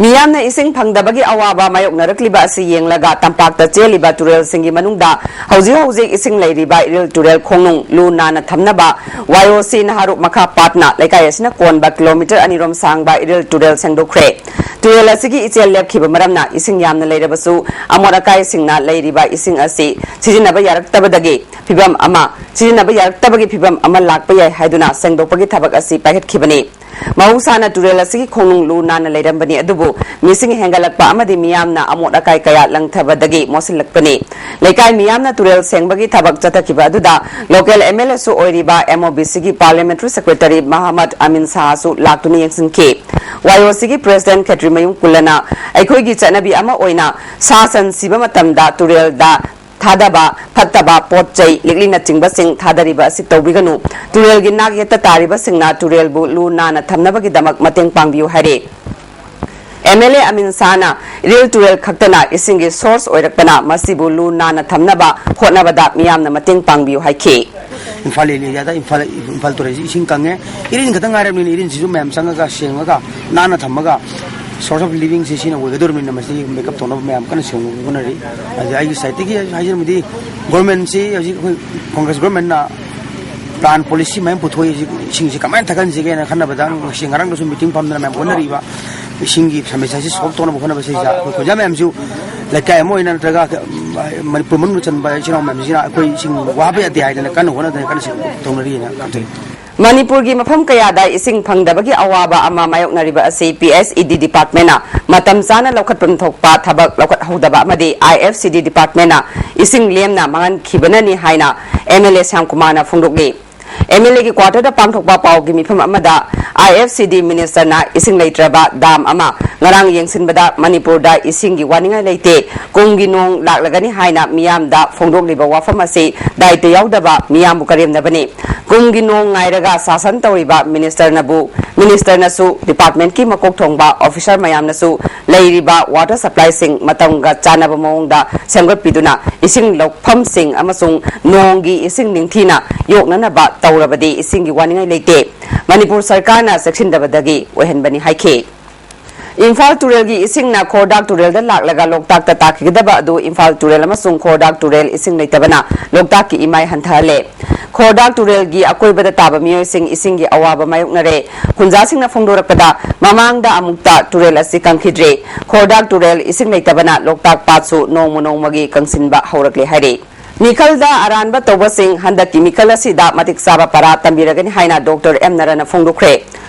ꯃꯤꯌꯥꯝꯅ ꯏꯁꯤꯡ ꯐꯪꯗꯕꯒꯤ ꯑꯋꯥꯕ ꯃꯥꯌꯣꯛꯅꯔꯛꯂꯤꯕ ꯑꯁꯤ ꯌꯦꯡꯂꯒ ꯇꯝꯄꯥꯛꯇ ꯆꯦꯜꯂꯤꯕ ꯇꯨꯔꯦꯜꯁꯤꯡꯒꯤ ꯃꯅꯨꯡꯗ ꯍꯧꯖꯤꯛ ꯍꯧꯖꯤꯛ ꯏꯁꯤꯡ ꯂꯩꯔꯤꯕ ꯏꯔꯤꯜ ꯇꯨꯔꯦꯜ ꯈꯣꯡꯅꯨꯡ ꯂꯨ ꯅꯥꯟꯅ ꯊꯝꯅꯕ ꯋꯥꯏ ꯑꯣ ꯁꯤ ꯅꯍꯥꯔꯨꯞ ꯃꯈꯥ ꯄꯥꯠꯅ ꯂꯩꯀꯥꯏ ꯑꯁꯤꯅ ꯀꯣꯟꯕ ꯀꯤꯂꯣꯃꯤꯇꯔ ꯑꯅꯤꯔꯣꯝ ꯁꯥꯡꯕ ꯏꯔꯤꯜ ꯇꯨꯔꯦꯜ ꯁꯦꯡꯗꯣꯛꯈ꯭ꯔꯦ꯫ ꯇꯨꯔꯦꯜ ꯑꯁꯤꯒꯤ ꯏꯆꯦꯜ ꯂꯦꯞꯈꯤꯕ ꯃꯔꯝꯅ ꯏꯁꯤꯡ ꯌꯥꯝꯅ ꯂꯩꯔꯕꯁꯨ ꯑꯃꯣꯠ ꯑꯀꯥꯏꯁꯤꯡꯅ ꯂꯩꯔꯤꯕ ꯏꯁꯤꯡ ꯑꯁꯤ ꯁꯤꯖꯤꯟꯅꯕ ꯌꯥꯔꯛꯇꯕꯗꯒꯤ ꯐꯤꯕꯝ ꯑꯃ, ꯁꯤꯖꯤꯟꯅꯕ ꯌꯥꯔꯛꯇꯕꯒꯤ ꯐꯤꯕꯝ ꯑꯃ ꯂꯥꯛꯄ ꯌꯥꯏ ꯍꯥꯏꯗꯨꯅ ꯁꯦꯡꯗꯣꯛꯄꯒꯤ ꯊꯕꯛ ꯑꯁꯤ ꯄꯥꯏꯈꯠꯈꯤꯕꯅꯤ꯫ ꯃꯍꯧꯁꯥꯅ ꯇꯨꯔꯦꯜ ꯑꯁꯤꯒꯤ ꯈꯣꯡꯅꯨꯡ ꯂꯨ ꯅꯥꯟꯅ ꯂꯩꯔꯝꯕꯅꯤ, ꯑꯗꯨꯕꯨ ꯃꯤꯁꯤꯡ ꯍꯦꯟꯒꯠꯂꯛꯄ ꯑꯃꯗꯤ ꯃꯤꯌꯥꯝꯅ ꯑꯃꯣꯠ ꯑꯀꯥꯏ ꯀꯌꯥ ꯂꯪꯊꯕꯗꯒꯤ ꯃꯣꯠꯁꯤꯜꯂꯛꯄꯅꯤ꯫ ꯂꯩꯀꯥꯏ ꯃꯤꯌꯥꯝꯅ ꯇꯨꯔꯦꯜ ꯁꯦꯡꯕꯒꯤ ꯊꯕꯛ ꯆꯠꯊꯈꯤꯕ ꯑꯗꯨꯗ ꯂꯣꯀꯦꯜ ꯑꯦꯝ ꯑꯦꯜ ꯑꯦꯁꯨ ꯑꯣꯏꯔꯤꯕ ꯑꯦꯝ ꯑꯣ ꯕꯤ ꯁꯤꯒꯤ ꯄꯥꯔꯂꯤꯌꯥꯃꯦꯟꯇꯔꯤ ꯁꯦꯀ꯭ꯔꯦꯇꯔꯤ ꯃꯍꯃꯗ ꯑꯃꯤꯟ ꯁꯥꯍꯁꯨ ꯂꯥꯛꯇꯨꯅ ꯌꯦꯡꯁꯤꯟꯈꯤ꯫ ꯋꯥꯏ ꯑꯣ ꯁꯤꯒꯤ ꯄ꯭ꯔꯦꯁꯤꯗꯦꯟꯠ ꯈꯦꯇ꯭ꯔꯤꯃꯌꯨꯝ ꯀꯨꯂꯅ ꯑꯩꯈꯣꯏꯒꯤ ꯆꯠꯅꯕꯤ ꯑꯃ ꯑꯣꯏꯅ ꯁꯥ ꯁꯟ ꯁꯤꯕ ꯃꯇꯝꯗ ꯇꯨꯔꯦꯜꯗ ꯊꯥꯗꯕ ꯐꯠꯇꯕ ꯄꯣꯠ ꯆꯩ, ꯂꯤꯛꯂꯤꯅꯆꯤꯡꯕꯁꯤꯡ ꯊꯥꯗꯔꯤꯕ ꯑꯁꯤ ꯇꯧꯕꯤꯒꯅꯨ꯫ ꯇꯨꯔꯦꯜꯒꯤ ꯅꯥꯛ ꯌꯦꯠꯇ ꯇꯥꯔꯤꯕꯁꯤꯡꯅ ꯇꯨꯔꯦꯜꯕꯨ ꯂꯨ ꯅꯥꯟꯅ ꯊꯝꯅꯕꯒꯤꯗꯃꯛ ꯃꯇꯦꯡ ꯄꯥꯡꯕꯤꯌꯨ ꯍꯥꯏꯔꯤ꯫ ꯑꯦꯝ ꯑꯦꯜ ꯑꯦ ꯑꯃꯤꯟ ꯁꯥꯍꯅ ꯏꯔꯤꯜ ꯇꯨꯔꯦꯜ ꯈꯛꯇꯅ ꯏꯁꯤꯡꯒꯤ ꯁꯣꯔꯁ ꯑꯣꯏꯔꯛꯄꯅ ꯃꯁꯤꯕꯨ ꯂꯨ ꯅꯥꯟꯅ ꯊꯝꯅꯕ ꯍꯣꯠꯅꯕꯗ ꯃꯤꯌꯥꯝꯅ ꯃꯇꯦꯡ ꯄꯥꯡꯕꯤꯌꯨ ꯍꯥꯏꯈꯤ꯫ ꯏꯝꯐꯥꯜ ꯑꯦꯔꯤꯌꯥꯗ ꯏꯝꯐꯥꯜ, ꯏꯝꯐꯥꯜ ꯇꯨꯔꯦꯜꯁꯤ ꯏꯁꯤꯡ ꯀꯪꯉꯦ꯫ ꯏꯔꯤꯟ ꯈꯛꯇꯪ ꯉꯥꯏꯔꯕꯅꯤꯅ ꯏꯔꯤꯟꯁꯤꯁꯨ ꯃꯌꯥꯝ ꯆꯪꯉꯒ ꯁꯦꯡꯉꯒ ꯅꯥꯟꯅ ꯊꯝꯃꯒ source of livingꯁꯤ ꯁꯤꯅ ꯑꯣꯏꯒꯗꯧꯔꯕꯅꯤꯅ ꯃꯁꯤ make up ꯇꯧꯅꯕ ꯃꯌꯥꯝ ꯀꯟꯅ ꯁꯦꯝꯅꯕ ꯍꯣꯠꯅꯔꯤ꯫ ꯑꯗꯨ ꯑꯩꯒꯤ sideꯇꯒꯤ ꯍꯥꯏꯖꯔꯝꯃꯗꯤ governmentꯁꯤ ꯍꯧꯖꯤꯛ ꯑꯩꯈꯣꯏ Congress governmentꯅ plan policy ꯃꯌꯥꯝ ꯄꯨꯊꯣꯛꯏ꯫ ꯍꯧꯖꯤꯛ ꯏꯁꯤꯡꯁꯤ ꯀꯃꯥꯏꯅ ꯊꯛꯍꯟꯁꯤꯒꯦꯅ ꯈꯟꯅꯕꯗ ꯉꯁꯤ ꯉꯔꯥꯡꯗꯁꯨ meeting ꯐꯝꯗꯅ ꯃꯌꯥꯝ ꯍꯣꯠꯅꯔꯤꯕ ꯏꯁꯤꯡꯒꯤ ꯁꯃꯁ꯭ꯌꯥꯁꯤ solve ꯇꯧꯅꯕ ꯍꯣꯠꯅꯕꯁꯤꯗ ꯑꯩꯈꯣꯏ ꯈꯨꯟꯖꯥ ꯃꯌꯥꯝꯁꯨ ꯂꯩꯀꯥꯏ ꯑꯃ ꯑꯣꯏꯅ ꯅꯠꯇ꯭ꯔꯒ ꯃꯅꯤꯄꯨꯔ ꯃꯅꯨꯡꯗ ꯆꯟꯕ ꯏꯆꯤꯜ ꯏꯅꯥꯎ ꯃꯌꯥꯝꯁꯤꯅ ꯑꯩꯈꯣꯏ ꯏꯁꯤꯡ ꯋꯥꯕ ꯌꯥꯗꯦ ꯍꯥꯏꯗꯅ ꯀꯟꯅ ꯍꯣꯠꯅꯗꯅ ꯀꯟꯅ ꯇꯧꯅꯔꯤꯅ ꯈꯟꯖꯩ꯫ ꯃꯅꯤꯄꯨꯔꯒꯤ ꯃꯐꯝ ꯀꯌꯥꯗ ꯏꯁꯤꯡ ꯐꯪꯗꯕꯒꯤ ꯑꯋꯥꯕ ꯑꯃ ꯃꯥꯌꯣꯛꯅꯔꯤꯕ ꯑꯁꯤ P S E D departmentꯅ ꯃꯇꯝ ꯆꯥꯅ ꯂꯧꯈꯠꯐꯝ ꯊꯣꯛꯄ ꯊꯕꯛ ꯂꯧꯈꯠꯍꯧꯗꯕ ꯑꯃꯗꯤ I F C D departmentꯅ ꯏꯁꯤꯡ ꯂꯦꯝꯅ ꯃꯥꯡꯍꯟꯈꯤꯕꯅꯅꯤ ꯍꯥꯏꯅ M L A ꯁ꯭ꯌꯥꯝꯀꯨꯃꯥꯔꯅ ꯐꯣꯡꯗꯣꯛꯂꯤ꯫ M L Aꯒꯤ quarterꯗ ꯄꯥꯡꯊꯣꯛꯄ ꯄꯥꯎꯒꯤ ꯃꯤꯐꯝ ꯑꯃꯗ I F C D ministerꯅ ꯏꯁꯤꯡ ꯂꯩꯇ꯭ꯔꯕ dam ꯑꯃ ꯉꯔꯥꯡ ꯌꯦꯡꯁꯤꯟꯕꯗ ꯃꯅꯤꯄꯨꯔꯗ ꯏꯁꯤꯡꯒꯤ ꯋꯥꯅꯤꯡꯉꯥꯏ ꯂꯩꯇꯦ, ꯀꯨꯝꯒꯤ ꯅꯣꯡ ꯂꯥꯛꯂꯒꯅꯤ ꯍꯥꯏꯅ ꯃꯤꯌꯥꯝꯗ ꯐꯣꯡꯗꯣꯛꯂꯤꯕ ꯋꯥꯐꯝ ꯑꯁꯤ ꯗꯥꯏꯇ ꯌꯥꯎꯗꯕ ꯃꯤꯌꯥꯝꯕꯨ ꯀꯔꯦꯝꯅꯕꯅꯤ꯫ ꯀꯨꯝꯒꯤ ꯅꯣꯡ ꯉꯥꯏꯔꯒ ꯁꯥꯁꯟ ꯇꯧꯔꯤꯕ ministerꯅꯕꯨ, ministerꯅꯁꯨ departmentꯀꯤ ꯃꯀꯣꯛ ꯊꯣꯡꯕ officer ꯃꯌꯥꯝꯅꯁꯨ ꯂꯩꯔꯤꯕ water supplyꯁꯤꯡ ꯃꯇꯝꯒ ꯆꯥꯟꯅꯕ ꯃꯑꯣꯡꯗ ꯁꯦꯝꯒꯠꯄꯤꯗꯨꯅ ꯏꯁꯤꯡ ꯂꯧꯐꯝꯁꯤꯡ ꯑꯃꯁꯨꯡ ꯅꯣꯡꯒꯤ ꯏꯁꯤꯡ ꯅꯤꯡꯊꯤꯅ ꯌꯣꯛꯅꯅꯕ ꯇꯧꯔꯕꯗꯤ ꯏꯁꯤꯡꯒꯤ ꯋꯥꯅꯤꯡꯉꯥꯏ ꯂꯩꯇꯦ꯫ ꯃꯅꯤꯄꯨꯔ ꯁꯔꯀꯥꯔꯅ ꯆꯦꯛꯁꯤꯟꯗꯕꯗꯒꯤ ꯑꯣꯏꯍꯟꯕꯅꯤ ꯍꯥꯏꯈꯤ꯫ ꯏꯝꯐꯥꯜ ꯇꯨꯔꯦꯜꯒꯤ ꯏꯁꯤꯡꯅ ꯈꯣꯔꯗꯥꯛ ꯇꯨꯔꯦꯜꯗ ꯂꯥꯛꯂꯒ ꯂꯣꯛꯇꯥꯛꯇ ꯇꯥꯈꯤꯒꯗꯕ ꯑꯗꯨ ꯏꯝꯐꯥꯜ ꯇꯨꯔꯦꯜ ꯑꯃꯁꯨꯡ ꯈꯣꯔꯗꯥꯛ ꯇꯨꯔꯦꯜ ꯏꯁꯤꯡ ꯂꯩꯇꯕꯅ ꯂꯣꯛꯇꯥꯛꯀꯤ ꯏꯃꯥꯏ ꯍꯟꯊꯍꯜꯂꯦ꯫ ꯈꯣꯔꯗꯥꯛ ꯇꯨꯔꯦꯜꯒꯤ ꯑꯀꯣꯏꯕꯗ ꯇꯥꯕ ꯃꯤꯑꯣꯏꯁꯤꯡ ꯏꯁꯤꯡꯒꯤ ꯑꯋꯥꯕ ꯃꯥꯌꯣꯛꯅꯔꯦ꯫ ꯈꯨꯟꯖꯥꯁꯤꯡꯅ ꯐꯣꯡꯗꯣꯔꯛꯄꯗ ꯃꯃꯥꯡꯗ ꯑꯃꯨꯛꯇ ꯇꯨꯔꯦꯜ ꯑꯁꯤ ꯀꯪꯈꯤꯗ꯭ꯔꯤ꯫ ꯈꯣꯔꯗꯥꯛ ꯇꯨꯔꯦꯜ ꯏꯁꯤꯡ ꯂꯩꯇꯕꯅ ꯂꯣꯛꯇꯥꯛ ꯄꯥꯠꯁꯨ ꯅꯣꯡꯃ ꯅꯣꯡꯃꯒꯤ ꯀꯪꯁꯤꯟꯕ ꯍꯧꯔꯛꯂꯦ ꯍꯥꯏꯔꯤ꯫ ꯃꯤꯈꯜꯗ ꯑꯔꯥꯟꯕ ꯇꯧꯕꯁꯤꯡ ꯍꯟꯗꯛꯀꯤ ꯃꯤꯈꯜ ꯑꯁꯤꯗ ꯃꯇꯤꯛ ꯆꯥꯕ ꯄꯔꯥ ꯇꯝꯕꯤꯔꯒꯅꯤ ꯍꯥꯏꯅ ꯗꯣꯛꯇꯔ ꯑꯦꯝ ꯅꯔꯟꯅ ꯐꯣꯡꯗꯣꯛꯈ꯭ꯔꯦ꯫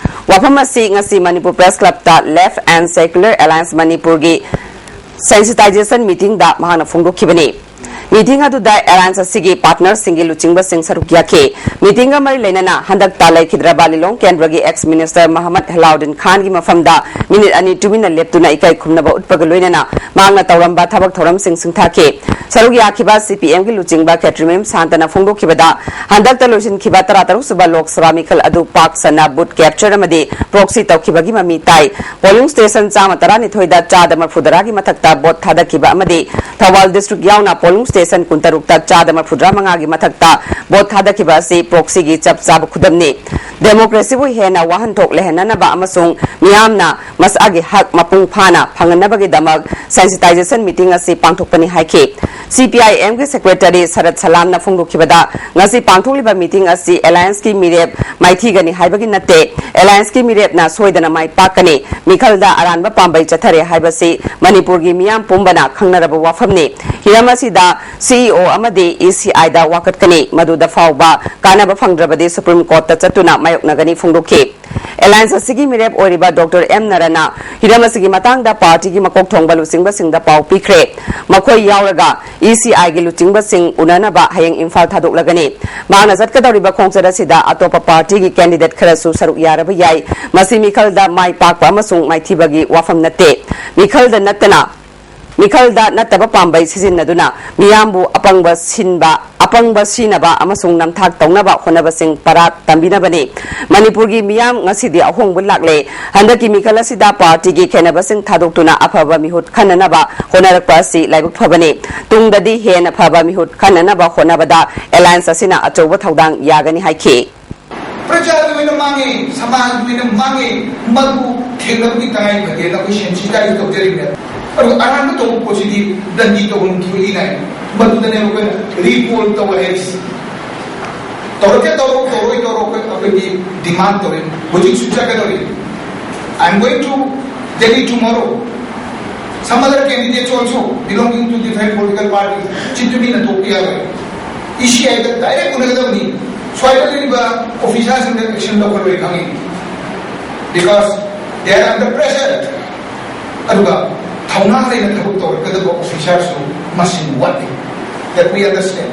ꯋꯥꯐꯝ ꯑꯁꯤ ꯉꯁꯤ ꯃꯅꯤꯄꯨꯔ ꯄ꯭ꯔꯦꯁ ꯀ꯭ꯂꯕꯇ Left and Secular Alliance ꯃꯅꯤꯄꯨꯔꯒꯤ sensitization meetingꯗ ꯃꯍꯥꯛꯅ ꯐꯣꯡꯗꯣꯛꯈꯤꯕꯅꯤ꯫ Meeting ꯑꯗꯨꯗ alliance ꯑꯁꯤꯒꯤ partnerꯁꯤꯡꯒꯤ ꯂꯨꯆꯤꯡꯕꯁꯤꯡ ꯁꯔꯨꯛ ꯌꯥꯈꯤ꯫ Meetingꯒ ꯃꯔꯤ ꯂꯩꯅꯅ ꯍꯟꯗꯛꯇ ꯂꯩꯈꯤꯗ꯭ꯔꯕ ꯂꯤꯂꯣꯡ ꯀꯦꯟꯗ꯭ꯔꯒꯤ ex minister ꯃꯍꯃꯗ ꯍꯦꯂꯥꯎꯗꯤꯟ ꯈꯥꯟꯒꯤ ꯃꯐꯝꯗ ꯃꯤꯅꯤꯠ ꯑꯅꯤ ꯇꯨꯃꯤꯟꯅ ꯂꯦꯞꯇꯨꯅ ꯏꯀꯥꯏ ꯈꯨꯝꯅꯕ ꯎꯠꯄꯒ ꯂꯣꯏꯅꯅ ꯃꯍꯥꯛꯅ ꯇꯧꯔꯝꯕ ꯊꯕꯛ ꯊꯧꯔꯝꯁꯤꯡ ꯁꯤꯡꯊꯥꯈꯤ꯫ ꯁꯔꯨꯛ ꯌꯥꯈꯤꯕ CPMꯒꯤ ꯂꯨꯆꯤꯡꯕ ꯈꯦꯇ꯭ꯔꯤꯃꯌꯨꯝ ꯁꯥꯟꯇꯅ ꯐꯣꯡꯗꯣꯛꯈꯤꯕꯗ, ꯍꯟꯗꯛꯇ ꯂꯣꯏꯁꯤꯟꯈꯤꯕ ꯇꯔꯥꯇꯔꯨꯛ ꯁꯨꯕ ꯂꯣꯛ ꯁꯚꯥ ꯃꯤꯈꯜ ꯑꯗꯨ ꯄꯥꯛ ꯁꯟꯅ booth capture ꯑꯃꯗꯤ proxy ꯇꯧꯈꯤꯕꯒꯤ ꯃꯃꯤ ꯇꯥꯏ꯫ Polling station ꯆꯥꯝꯃ ꯇꯔꯥꯅꯤꯊꯣꯏꯗ ꯆꯥꯗ ꯃꯔꯐꯨ ꯇꯔꯥꯒꯤ ꯃꯊꯛꯇ vote ꯊꯥꯗꯈꯤꯕ ꯑꯃꯗꯤ ꯊꯧꯕꯥꯜ district ꯌꯥꯎꯅ polling station ꯀꯨꯟꯇꯔꯨꯛꯇ ꯆꯥꯗ ꯃꯔꯐꯨ ꯇꯔꯥ ꯃꯉꯥꯒꯤ ꯃꯊꯛꯇ vote ꯊꯥꯗꯈꯤꯕ ꯑꯁꯤ proxyꯒꯤ ꯆꯞ ꯆꯥꯕ ꯈꯨꯗꯝꯅꯤ꯫ Democracyꯕꯨ ꯍꯦꯟꯅ ꯋꯥꯍꯟꯊꯣꯛ ꯂꯩꯍꯟꯅꯅꯕ ꯑꯃꯁꯨꯡ ꯃꯤꯌꯥꯝꯅ ꯃꯁꯥꯒꯤ ꯍꯛ ꯃꯄꯨꯡ ꯐꯥꯅ ꯐꯪꯍꯟꯅꯕꯒꯤꯗꯃꯛ sensitization meeting ꯑꯁꯤ ꯄꯥꯡꯊꯣꯛꯄꯅꯤ ꯍꯥꯏꯈꯤ꯫ CPIMꯒꯤ secretary ꯁꯔꯠ ꯁꯂꯥꯝꯅ ꯐꯣꯡꯗꯣꯛꯈꯤꯕꯗ, ꯉꯁꯤ ꯄꯥꯡꯊꯣꯛꯂꯤꯕ meeting ꯑꯁꯤ allianceꯀꯤ ꯃꯤꯔꯦꯞ ꯃꯥꯏꯊꯤꯒꯅꯤ ꯍꯥꯏꯕꯒꯤ ꯅꯠꯇꯦ꯫ Allianceꯀꯤ ꯃꯤꯔꯦꯞꯅ ꯁꯣꯏꯗꯅ ꯃꯥꯏ ꯄꯥꯛꯀꯅꯤ꯫ ꯃꯤꯈꯜꯗ ꯑꯔꯥꯟꯕ ꯄꯥꯝꯕꯩ ꯆꯠꯊꯔꯦ ꯍꯥꯏꯕꯁꯤ ꯃꯅꯤꯄꯨꯔꯒꯤ ꯃꯤꯌꯥꯝ ꯄꯨꯝꯕꯅ ꯈꯪꯅꯔꯕ ꯋꯥꯐꯝꯅꯤ꯫ ꯍꯤꯔꯝ ꯑꯁꯤꯗ CEO ꯑꯃꯗꯤ ECIꯗ ꯋꯥꯀꯠꯀꯅꯤ꯫ ꯃꯗꯨꯗ ꯐꯥꯎꯕ ꯀꯥꯟꯅꯕ ꯐꯪꯗ꯭ꯔꯕꯗꯤ Supreme Courtꯇ ꯆꯠꯇꯨꯅ ꯃꯥꯌꯣꯛꯅꯒꯅꯤ ꯐꯣꯡꯗꯣꯛꯈꯤ꯫ Alliance ꯑꯁꯤꯒꯤ ꯃꯤꯔꯦꯞ ꯑꯣꯏꯔꯤꯕ Doctor M ꯅꯔꯅ ꯍꯤꯔꯝ ꯑꯁꯤꯒꯤ ꯃꯇꯥꯡꯗ partyꯒꯤ ꯃꯀꯣꯛ ꯊꯣꯡꯕ ꯂꯨꯆꯤꯡꯕꯁꯤꯡꯗ ꯄꯥꯎ ꯄꯤꯈ꯭ꯔꯦ꯫ ꯃꯈꯣꯏ ꯌꯥꯎꯔꯒ ECIꯒꯤ ꯂꯨꯆꯤꯡꯕꯁꯤꯡ ꯎꯅꯅꯕ ꯍꯌꯦꯡ ꯏꯝꯐꯥꯜ ꯊꯥꯗꯣꯛꯂꯒꯅꯤ꯫ ꯃꯍꯥꯛꯅ ꯆꯠꯀꯗꯧꯔꯤꯕ ꯈꯣꯡꯆꯠ ꯑꯁꯤꯗ ꯑꯇꯣꯞꯄ partyꯒꯤ candidate ꯈꯔꯁꯨ ꯁꯔꯨꯛ ꯌꯥꯔꯕ ꯌꯥꯏ꯫ ꯃꯁꯤ ꯃꯤꯈꯜꯗ ꯃꯥꯏ ꯄꯥꯛꯄ ꯑꯃꯁꯨꯡ ꯃꯥꯏꯊꯤꯕꯒꯤ ꯋꯥꯐꯝ ꯅꯠꯇꯦ꯫ ꯃꯤꯈꯜꯗ ꯅꯠꯇꯅ ꯃꯤꯈꯜꯗ ꯅꯠꯇꯕ ꯄꯥꯝꯕꯩ ꯁꯤꯖꯤꯟꯅꯗꯨꯅ ꯃꯤꯌꯥꯝꯕꯨ ꯑꯄꯪꯕ ꯁꯤꯟꯕ, ꯑꯄꯪꯕ ꯁꯤꯅꯕ ꯑꯃꯁꯨꯡ ꯅꯝꯊꯥꯛ ꯇꯧꯅꯕ ꯍꯣꯠꯅꯕꯁꯤꯡ ꯄꯔꯥ ꯇꯝꯕꯤꯅꯕꯅꯤ꯫ ꯃꯅꯤꯄꯨꯔꯒꯤ ꯃꯤꯌꯥꯝ ꯉꯁꯤꯗꯤ ꯑꯍꯣꯡꯕ ꯂꯥꯛꯂꯦ꯫ ꯍꯟꯗꯛꯀꯤ ꯃꯤꯈꯜ ꯑꯁꯤꯗ partyꯒꯤ ꯈꯦꯟꯅꯕꯁꯤꯡ ꯊꯥꯗꯣꯛꯇꯨꯅ ꯑꯐꯕ ꯃꯤꯍꯨꯠ ꯈꯟꯅꯅꯕ ꯍꯣꯠꯅꯔꯛꯄ ꯑꯁꯤ ꯂꯥꯏꯕꯛ ꯐꯕꯅꯤ꯫ ꯇꯨꯡꯗꯗꯤ ꯍꯦꯟꯅ ꯐꯕ ꯃꯤꯍꯨꯠ ꯈꯟꯅꯅꯕ ꯍꯣꯠꯅꯕꯗ alliance ꯑꯁꯤꯅ ꯑꯆꯧꯕ ꯊꯧꯗꯥꯡ ꯌꯥꯒꯅꯤ ꯍꯥꯏꯈꯤ꯫ ꯄ꯭ꯔꯖꯥꯒꯤ ꯑꯣꯏꯅ ꯃꯥꯡꯉꯦ, ꯁꯃꯥꯖꯒꯤ ꯑꯣꯏꯅ ꯃꯥꯡꯉꯦ, ꯃꯗꯨ ꯊꯦꯡꯅꯕꯒꯤ ꯇꯉꯥꯏ ꯐꯗꯦꯅ ꯑꯩꯈꯣꯏ sensitize ꯇꯧꯖꯔꯤꯕꯅꯦ꯫ ꯑꯗꯨꯒ ꯑꯔꯥꯟꯕ ꯇꯧꯕ ꯄꯣꯠꯁꯤꯗꯤ ꯗꯟꯗꯤ ꯇꯧꯐꯝ ꯊꯣꯛꯏ ꯍꯥꯏ꯫ ꯃꯗꯨꯗꯅꯦ ꯑꯩꯈꯣꯏꯅ recall ꯇꯧ ꯍꯥꯏꯔꯤꯁꯤ꯫ ꯇꯧꯔꯛꯀꯦ ꯇꯧꯔꯣ, ꯇꯧꯔꯣꯏ ꯇꯧꯔꯣ, ꯑꯩꯈꯣꯏ, ꯑꯩꯈꯣꯏꯒꯤ demand ꯇꯧꯔꯤ꯫ ꯍꯧꯖꯤꯛꯁꯨ ꯆꯠꯀꯗꯧꯔꯤ꯫ I am going to Delhi tomorrow. Some other candidates also belonging to different political parties. ꯆꯤꯠꯇꯨꯃꯤꯅ ꯊꯣꯛꯄ ꯌꯥꯔꯣꯏ꯫ ECIꯗ direct ꯎꯅꯒꯗꯕꯅꯤ꯫ ꯁ꯭ꯋꯥꯏꯗ ꯂꯩꯔꯤꯕ officerꯁꯤꯡꯗ action ꯂꯧꯈꯠꯂꯣꯏ ꯈꯪꯉꯤ꯫ Because they are under pressure. ꯑꯗꯨꯒ ꯊꯧꯅꯥ ꯂꯩꯅ ꯊꯕꯛ ꯇꯧꯔꯛꯀꯗꯕ ꯑꯣꯐꯤꯁꯥꯔꯁꯨ ꯃꯁꯤꯡ ꯋꯥꯠꯂꯤ꯫ That we understand.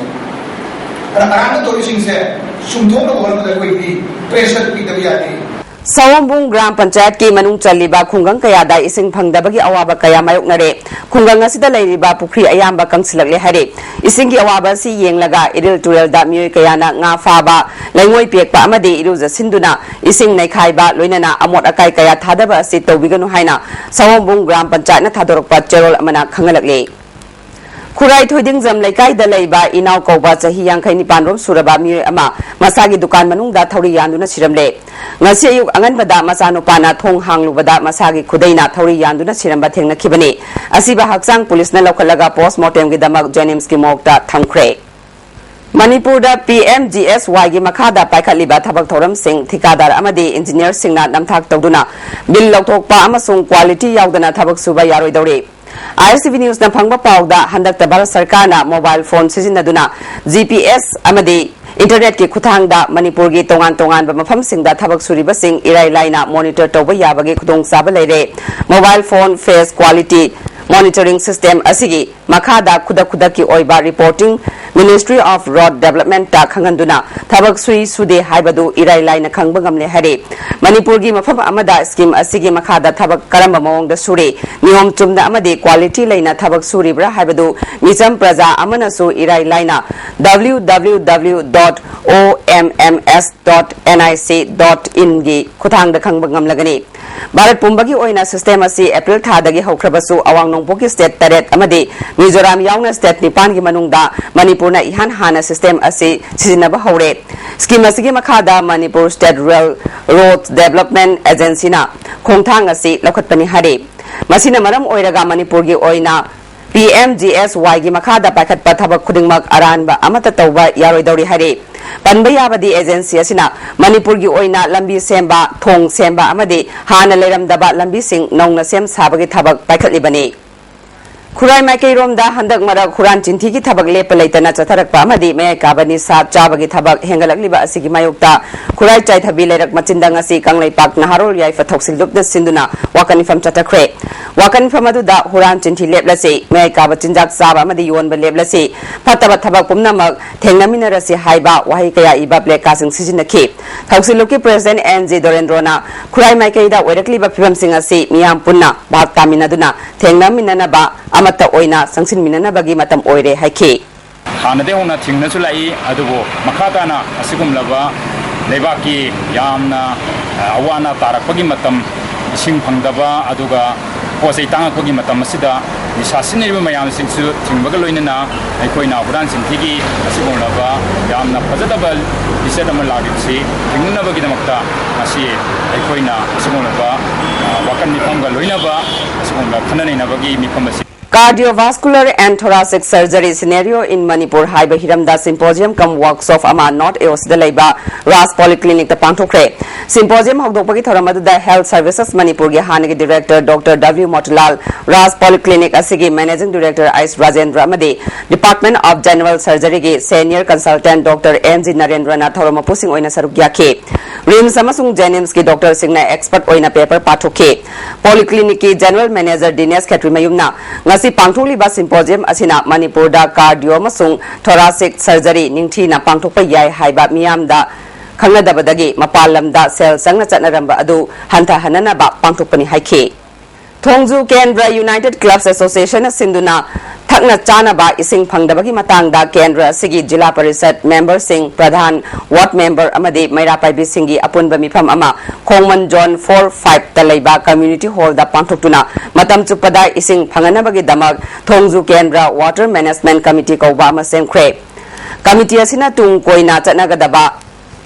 ꯑꯗꯨꯅ ꯑꯔꯥꯟꯕ ꯇꯧꯔꯤꯁꯤꯡꯁꯦ ꯆꯨꯝꯊꯣꯛꯅꯕ ꯍꯣꯠꯅꯕꯗ ꯑꯩꯈꯣꯏꯗꯤ ꯄ꯭ꯔꯦꯁꯔ ꯄꯤꯗꯕ ꯌꯥꯗꯦ꯫ ꯁꯑꯣꯝꯕꯨꯡ ꯒ꯭ꯔꯥꯝ ꯄꯟꯆꯥꯌꯠꯀꯤ ꯃꯅꯨꯡ ꯆꯜꯂꯤꯕ ꯈꯨꯡꯒꯪ ꯀꯌꯥꯗ ꯏꯁꯤꯡ ꯐꯪꯗꯕꯒꯤ ꯑꯋꯥꯕ ꯀꯌꯥ ꯃꯥꯌꯣꯛꯅꯔꯦ꯫ ꯈꯨꯡꯒꯪ ꯑꯁꯤꯗ ꯂꯩꯔꯤꯕ ꯄꯨꯈ꯭ꯔꯤ ꯑꯌꯥꯝꯕ ꯀꯪꯁꯤꯜꯂꯛꯂꯦ ꯍꯥꯏꯔꯦ꯫ ꯏꯁꯤꯡꯒꯤ ꯑꯋꯥꯕ ꯑꯁꯤ ꯌꯦꯡꯂꯒ ꯏꯔꯤꯜ ꯇꯨꯔꯦꯜꯗ ꯃꯤꯑꯣꯏ ꯀꯌꯥꯅ ꯉꯥ ꯐꯥꯕ, ꯂꯩꯉꯣꯏ ꯄꯦꯛꯄ ꯑꯃꯗꯤ ꯏꯔꯨꯖꯁꯤꯟꯗꯨꯅ ꯏꯁꯤꯡ ꯅꯩꯈꯥꯏꯕ, ꯂꯣꯏꯅꯅ ꯑꯃꯣꯠ ꯑꯀꯥꯏ ꯀꯌꯥ ꯊꯥꯗꯕ ꯑꯁꯤ ꯇꯧꯕꯤꯒꯅꯨ ꯍꯥꯏꯅ ꯁꯑꯣꯝꯕꯨꯡ ꯒ꯭ꯔꯥꯝ ꯄꯟꯆꯥꯌꯠꯅ ꯊꯥꯗꯣꯔꯛꯄ ꯆꯦꯔꯣꯜ ꯑꯃꯅ ꯈꯪꯍꯜꯂꯛꯂꯤ꯫ ꯈꯨꯔꯥꯏ ꯊꯣꯏꯗꯤꯡꯖꯝ ꯂꯩꯀꯥꯏꯗ ꯂꯩꯕ ꯏꯅꯥꯎ ꯀꯧꯕ ꯆꯍꯤ ꯌꯥꯡꯈꯩ ꯅꯤꯄꯥꯟ ꯔꯣꯝ ꯁꯨꯔꯕ ꯃꯤꯑꯣꯏ ꯑꯃ ꯃꯁꯥꯒꯤ ꯗꯨꯀꯥꯟ ꯃꯅꯨꯡꯗ ꯊꯧꯔꯤ ꯌꯥꯟꯗꯨꯅ ꯁꯤꯔꯝꯂꯦ꯫ ꯉꯁꯤ ꯑꯌꯨꯛ ꯑꯉꯟꯕꯗ ꯃꯆꯥꯅꯨꯄꯥꯅ ꯊꯣꯡ ꯍꯥꯡꯂꯨꯕꯗ ꯃꯁꯥꯒꯤ ꯈꯨꯗꯩꯅ ꯊꯧꯔꯤ ꯌꯥꯟꯗꯨꯅ ꯁꯤꯔꯝꯕ ꯊꯦꯡꯅꯈꯤꯕꯅꯤ꯫ ꯑꯁꯤꯕ ꯍꯛꯆꯥꯡ ꯄꯨꯂꯤꯁꯅ ꯂꯧꯈꯠꯂꯒ ꯄꯣꯁꯃꯣꯔꯇꯦꯝꯒꯤꯗꯃꯛ ꯖꯦꯅꯤꯝꯁꯀꯤ ꯃꯣꯔꯒꯇ ꯊꯝꯈ꯭ꯔꯦ꯫ ꯃꯅꯤꯄꯨꯔꯗ ꯄꯤ ꯑꯦꯝ ꯖꯤ ꯑꯦꯁ ꯋꯥꯏꯒꯤ ꯃꯈꯥꯗ ꯄꯥꯏꯈꯠꯂꯤꯕ ꯊꯕꯛ ꯊꯧꯔꯝꯁꯤꯡ ꯊꯤꯀꯥꯗꯥꯔ ꯑꯃꯗꯤ ꯏꯟꯖꯤꯅꯤꯌꯔꯁꯤꯡꯅ ꯅꯝꯊꯥꯛ ꯇꯧꯗꯨꯅ ꯕꯤꯜ ꯂꯧꯊꯣꯛꯄ ꯑꯃꯁꯨꯡ ꯀ꯭ꯋꯥꯂꯤꯇꯤ ꯌꯥꯎꯗꯅ ꯊꯕꯛ ꯁꯨꯕ ꯌꯥꯔꯣꯏꯗꯧꯔꯤ꯫ ꯑꯥꯏ ꯑꯦꯁ ꯇꯤ ꯚꯤ ꯅ꯭ꯌꯨꯁꯅ ꯐꯪꯕ ꯄꯥꯎꯗ, ꯍꯟꯗꯛꯇ ꯚꯥꯔꯠ ꯁꯔꯀꯥꯔꯅ ꯃꯣꯕꯥꯏꯜ ꯐꯣꯟ ꯁꯤꯖꯤꯟꯅꯗꯨꯅ ꯖꯤ ꯄꯤ ꯑꯦꯁ ꯑꯃꯗꯤ ꯏꯟꯇꯔꯅꯦꯠꯀꯤ ꯈꯨꯠꯊꯥꯡꯗ ꯃꯅꯤꯄꯨꯔꯒꯤ ꯇꯣꯉꯥꯟ ꯇꯣꯉꯥꯟꯕ ꯃꯐꯝꯁꯤꯡꯗ ꯊꯕꯛ ꯁꯨꯔꯤꯕꯁꯤꯡ ꯏꯔꯥꯏ ꯂꯥꯏꯅ ꯃꯣꯅꯤꯇꯔ ꯇꯧꯕ ꯌꯥꯕꯒꯤ ꯈꯨꯗꯣꯡꯆꯥꯕ ꯂꯩꯔꯦ꯫ Mobile phone face quality monitoring system ꯑꯁꯤꯒꯤ ꯃꯈꯥꯗ ꯈꯨꯗꯛ ꯈꯨꯗꯛꯀꯤ ꯑꯣꯏꯕ reporting Ministry of Road Development ꯇ ꯈꯪꯍꯟꯗꯨꯅ ꯊꯕꯛ ꯁꯨꯏ ꯁꯨꯗꯦ ꯍꯥꯏꯕꯗꯨ ꯏꯔꯥꯏ ꯂꯥꯏꯅ ꯈꯪꯕ ꯉꯝꯂꯦ ꯍꯥꯏꯔꯤ꯫ ꯃꯅꯤꯄꯨꯔꯒꯤ ꯃꯐꯝ ꯑꯃꯗ ꯁ꯭ꯀꯤꯝ ꯑꯁꯤꯒꯤ ꯃꯈꯥꯗ ꯊꯕꯛ ꯀꯔꯝꯕ ꯃꯑꯣꯡꯗ ꯁꯨꯔꯤ, ꯅꯤꯌꯣꯝ ꯆꯨꯝꯅ ꯑꯃꯗꯤ ꯀ꯭ꯋꯥꯂꯤꯇꯤ ꯂꯩꯅ ꯊꯕꯛ ꯁꯨꯔꯤꯕ꯭ꯔꯥ ꯍꯥꯏꯕꯗꯨ ꯃꯤꯆꯝ ꯄ꯭ꯔꯖꯥ ꯑꯃꯅꯁꯨ ꯏꯔꯥꯏ ꯂꯥꯏꯅ W W W dot O M M S dot N I C dot in ꯒꯤ ꯈꯨꯠꯊꯥꯡꯗ ꯈꯪꯕ ꯉꯝꯂꯒꯅꯤ꯫ ꯚꯥꯔꯠ ꯄꯨꯝꯕꯒꯤ ꯑꯣꯏꯅ ꯁꯤꯁꯇꯦꯝ ꯑꯁꯤ ꯑꯦꯄ꯭ꯔꯤꯜ ꯊꯥꯗꯒꯤ ꯍꯧꯈ꯭ꯔꯕꯁꯨ, ꯑꯋꯥꯡ ꯅꯣꯡꯄꯣꯛꯀꯤ ꯁ꯭ꯇꯦꯠ ꯇꯔꯦꯠ ꯑꯃꯗꯤ ꯃꯤꯖꯣꯔꯥꯝ ꯌꯥꯎꯅ ꯁ꯭ꯇꯦꯠ ꯅꯤꯄꯥꯟꯒꯤ ꯃꯅꯨꯡꯗ ꯃꯅꯤꯄꯨꯔꯅ ꯏꯍꯥꯟ ꯍꯥꯟꯅ ꯁꯤꯁꯇꯦꯝ ꯑꯁꯤ ꯁꯤꯖꯤꯟꯅꯕ ꯍꯧꯔꯦ꯫ ꯁ꯭ꯀꯤꯝ ꯑꯁꯤꯒꯤ ꯃꯈꯥꯗ Manipur state rural road development ꯑꯦꯖꯦꯟꯁꯤꯅ ꯈꯣꯡꯊꯥꯡ ꯑꯁꯤ ꯂꯧꯈꯠꯄꯅꯤ ꯍꯥꯏꯔꯤ꯫ ꯃꯁꯤꯅ ꯃꯔꯝ ꯑꯣꯏꯔꯒ ꯃꯅꯤꯄꯨꯔꯒꯤ ꯑꯣꯏꯅ P M G S Y ꯒꯤ ꯃꯈꯥꯗ ꯄꯥꯏꯈꯠꯄ ꯊꯕꯛ ꯈꯨꯗꯤꯡꯃꯛ ꯑꯔꯥꯟꯕ ꯑꯃꯠꯇ ꯇꯧꯕ ꯌꯥꯔꯣꯏꯗꯧꯔꯤ ꯍꯥꯏꯔꯤ꯫ ꯄꯟꯕ ꯌꯥꯕꯗꯤ, ꯑꯦꯖꯦꯟꯁꯤ ꯑꯁꯤꯅ ꯃꯅꯤꯄꯨꯔꯒꯤ ꯑꯣꯏꯅ ꯂꯝꯕꯤ ꯁꯦꯝꯕ, ꯊꯣꯡ ꯁꯦꯝꯕ ꯑꯃꯗꯤ ꯍꯥꯟꯅ ꯂꯩꯔꯝꯗꯕ ꯂꯝꯕꯤꯁꯤꯡ ꯅꯧꯅ ꯁꯦꯝ ꯁꯥꯕꯒꯤ ꯊꯕꯛ ꯄꯥꯏꯈꯠꯂꯤꯕꯅꯤ꯫ ꯈꯨꯔꯥꯏ ꯃꯥꯏꯀꯩꯔꯣꯝꯗ ꯍꯟꯗꯛ ꯃꯔꯛ ꯍꯨꯔꯥꯟ ꯆꯤꯟꯊꯤꯒꯤ ꯊꯕꯛ ꯂꯦꯞꯄ ꯂꯩꯇꯅ ꯆꯠꯊꯔꯛꯄ ꯑꯃꯗꯤ ꯃꯌꯥꯏ ꯀꯥꯕ ꯅꯤꯁꯥ ꯆꯥꯕꯒꯤ ꯊꯕꯛ ꯍꯦꯟꯒꯠꯂꯛꯂꯤꯕ ꯑꯁꯤꯒꯤ ꯃꯥꯌꯣꯛꯇ ꯈꯨꯔꯥꯏ ꯆꯥꯏꯊꯕꯤ ꯂꯩꯔꯛ ꯃꯆꯤꯟꯗ ꯉꯁꯤ ꯀꯪꯂꯩꯄꯥꯛ ꯅꯍꯥꯔꯣꯜ ꯌꯥꯏꯐ ꯊꯧꯁꯤꯜ ꯂꯨꯞꯅ ꯁꯤꯟꯗꯨꯅ ꯋꯥꯀꯠ ꯃꯤꯐꯝ ꯆꯠꯊꯈ꯭ꯔꯦ꯫ ꯋꯥꯀꯠ ꯃꯤꯐꯝ ꯑꯗꯨꯗ ꯍꯨꯔꯥꯟ ꯆꯤꯟꯊꯤ ꯂꯦꯞꯂꯁꯤ, ꯃꯌꯥꯏ ꯀꯥꯕ ꯆꯤꯟꯖꯥꯛ ꯆꯥꯕ ꯑꯃꯗꯤ ꯌꯣꯟꯕ ꯂꯦꯞꯂꯁꯤ, ꯐꯠꯇꯕ ꯊꯕꯛ ꯄꯨꯝꯅꯃꯛ ꯊꯦꯡꯅꯃꯤꯟꯅꯔꯁꯤ ꯍꯥꯏꯕ ꯋꯥꯍꯩ ꯀꯌꯥ ꯏꯕ placardꯁꯤꯡ ꯁꯤꯖꯤꯟꯅꯈꯤ꯫ ꯊꯧꯁꯤꯜ ꯂꯨꯞꯀꯤ president ꯑꯦꯟ ꯖꯤ ꯗꯣꯔꯦꯟꯗ꯭ꯔꯣꯅ ꯈꯨꯔꯥꯏ ꯃꯥꯏꯀꯩꯗ ꯑꯣꯏꯔꯛꯂꯤꯕ ꯐꯤꯕꯝꯁꯤꯡ ꯑꯁꯤ ꯃꯤꯌꯥꯝ ꯄꯨꯟꯅ ꯚꯥꯞ ꯇꯥꯃꯤꯟꯅꯗꯨꯅ ꯊꯦꯡꯅꯃꯤꯟꯅꯅꯕ, ꯑꯃꯠꯇ ꯑꯣꯏꯅ ꯆꯪꯁꯤꯟꯃꯤꯟꯅꯅꯕꯒꯤ ꯃꯇꯝ ꯑꯣꯏꯔꯦ ꯍꯥꯏꯈꯤ꯫ ꯍꯥꯟꯅꯗꯒꯤ ꯍꯧꯅ ꯊꯤꯡꯅꯁꯨ ꯂꯥꯛꯏ, ꯑꯗꯨꯕꯨ ꯃꯈꯥ ꯇꯥꯅ ꯑꯁꯤꯒꯨꯝꯂꯕ ꯂꯩꯕꯥꯛꯀꯤ ꯌꯥꯝꯅ, ꯑ, ꯑꯋꯥ ꯑꯅꯥ ꯇꯥꯔꯛꯄꯒꯤ ꯃꯇꯝ, ꯏꯁꯤꯡ ꯐꯪꯗꯕ, ꯑꯗꯨꯒ ꯄꯣꯠ ꯆꯩ ꯇꯥꯡꯉꯛꯄꯒꯤ ꯃꯇꯝ ꯑꯁꯤꯗ ꯅꯤꯁꯥ ꯁꯤꯖꯤꯟꯅꯔꯤꯕ ꯃꯌꯥꯝꯁꯤꯡꯁꯨ ꯊꯤꯡꯕꯒ ꯂꯣꯏꯅꯅ ꯑꯩꯈꯣꯏꯅ ꯍꯨꯔꯥꯟ ꯆꯤꯟꯊꯤꯒꯤ ꯑꯁꯤꯒꯨꯝꯂꯕ ꯌꯥꯝꯅ ꯐꯖꯗꯕ ꯂꯤꯆꯠ ꯑꯃ ꯂꯥꯛꯂꯤꯕꯁꯤ ꯊꯤꯡꯅꯅꯕꯒꯤꯗꯃꯛꯇ ꯉꯁꯤ ꯑꯩꯈꯣꯏꯅ ꯑꯁꯤꯒꯨꯝꯂꯕ, ꯑ, ꯋꯥꯀꯠ ꯃꯤꯐꯝꯒ ꯂꯣꯏꯅꯕ ꯑꯁꯤꯒꯨꯝꯂꯕ ꯈꯟꯅ ꯅꯩꯅꯕꯒꯤ ꯃꯤꯐꯝ ꯑꯁꯤ Cardiovascular and Thoracic Surgery Scenario in Manipur ꯍꯥꯏꯕ ꯍꯤꯔꯝꯗ symposium cum workshop ꯑꯃ North A O Cꯗ ꯂꯩꯕ ꯔꯥꯖ Polyclinicꯇ ꯄꯥꯡꯊꯣꯛꯈ꯭ꯔꯦ꯫ Symposium ꯍꯧꯗꯣꯛꯄꯒꯤ ꯊꯧꯔꯝ ꯑꯗꯨꯗ Health Services ꯃꯅꯤꯄꯨꯔꯒꯤ ꯍꯥꯟꯅꯒꯤ director Doctor W ꯃꯣꯇꯤꯂꯥꯜ, ꯔꯥꯖ Polyclinic ꯑꯁꯤꯒꯤ managing director ꯑꯩꯁ ꯔꯥꯖꯦꯟꯗ꯭ꯔ ꯑꯃꯗꯤ Department of General Surgeryꯒꯤ senior consultant Doctor N G ꯅꯔꯦꯟꯗ꯭ꯔꯅ ꯊꯧꯔꯝ ꯃꯄꯨꯁꯤꯡ ꯑꯣꯏꯅ ꯁꯔꯨꯛ ꯌꯥꯈꯤ꯫ RIMS ꯑꯃꯁꯨꯡ JNIMSꯀꯤ doctorꯁꯤꯡꯅ expert ꯑꯣꯏꯅ paper ꯄꯥꯊꯣꯛꯈꯤ꯫ Polyclinicꯀꯤ general manager ꯗꯤꯅꯦꯁ ꯈꯦꯇ꯭ꯔꯤꯃꯌꯨꯝꯅ ꯉꯁꯤ ꯄꯥꯡꯊꯣꯛꯂꯤꯕ symposium ꯑꯁꯤꯅ ꯃꯅꯤꯄꯨꯔꯗ cardio ꯑꯃꯁꯨꯡ thoracic surgery ꯅꯤꯡꯊꯤꯅ ꯄꯥꯡꯊꯣꯛꯄ ꯌꯥꯏ ꯍꯥꯏꯕ ꯃꯤꯌꯥꯝꯗ ꯈꯪꯅꯗꯕꯗꯒꯤ ꯃꯄꯥꯟ ꯂꯝꯗ ꯁꯦꯜ ꯆꯪꯅ ꯆꯠꯅꯔꯝꯕ ꯑꯗꯨ ꯍꯟꯊꯍꯟꯅꯅꯕ ꯄꯥꯡꯊꯣꯛꯄꯅꯤ ꯍꯥꯏꯈꯤ꯫ ꯊꯣꯡꯖꯨ ꯀꯦꯟꯗ꯭ꯔ United Clubs Associationꯅ ꯁꯤꯟꯗꯨꯅ ꯊꯛꯅ ꯆꯥꯅꯕ ꯏꯁꯤꯡ ꯐꯪꯗꯕꯒꯤ ꯃꯇꯥꯡꯗ ꯀꯦꯟꯗ꯭ꯔ ꯑꯁꯤꯒꯤ ꯖꯤꯂꯥ ꯄꯔꯤꯁꯠ memberꯁꯤꯡ, ꯄ꯭ꯔꯙꯥꯟ, ward member ꯑꯃꯗꯤ ꯃꯩꯔꯥ ꯄꯥꯏꯕꯤꯁꯤꯡꯒꯤ ꯑꯄꯨꯟꯕ ꯃꯤꯐꯝ ꯑꯃ ꯈꯣꯡꯃꯟ zone four fiveꯇ ꯂꯩꯕ community hallꯗ ꯄꯥꯡꯊꯣꯛꯇꯨꯅ ꯃꯇꯝ ꯆꯨꯞꯄꯗ ꯏꯁꯤꯡ ꯐꯪꯍꯟꯅꯕꯒꯤꯗꯃꯛ ꯊꯣꯡꯖꯨ ꯀꯦꯟꯗ꯭ꯔ Water Management Committee ꯀꯧꯕ ꯑꯃ ꯁꯦꯝꯈ꯭ꯔꯦ꯫ Committee ꯑꯁꯤꯅ ꯇꯨꯡ ꯀꯣꯏꯅ ꯆꯠꯅꯒꯗꯕ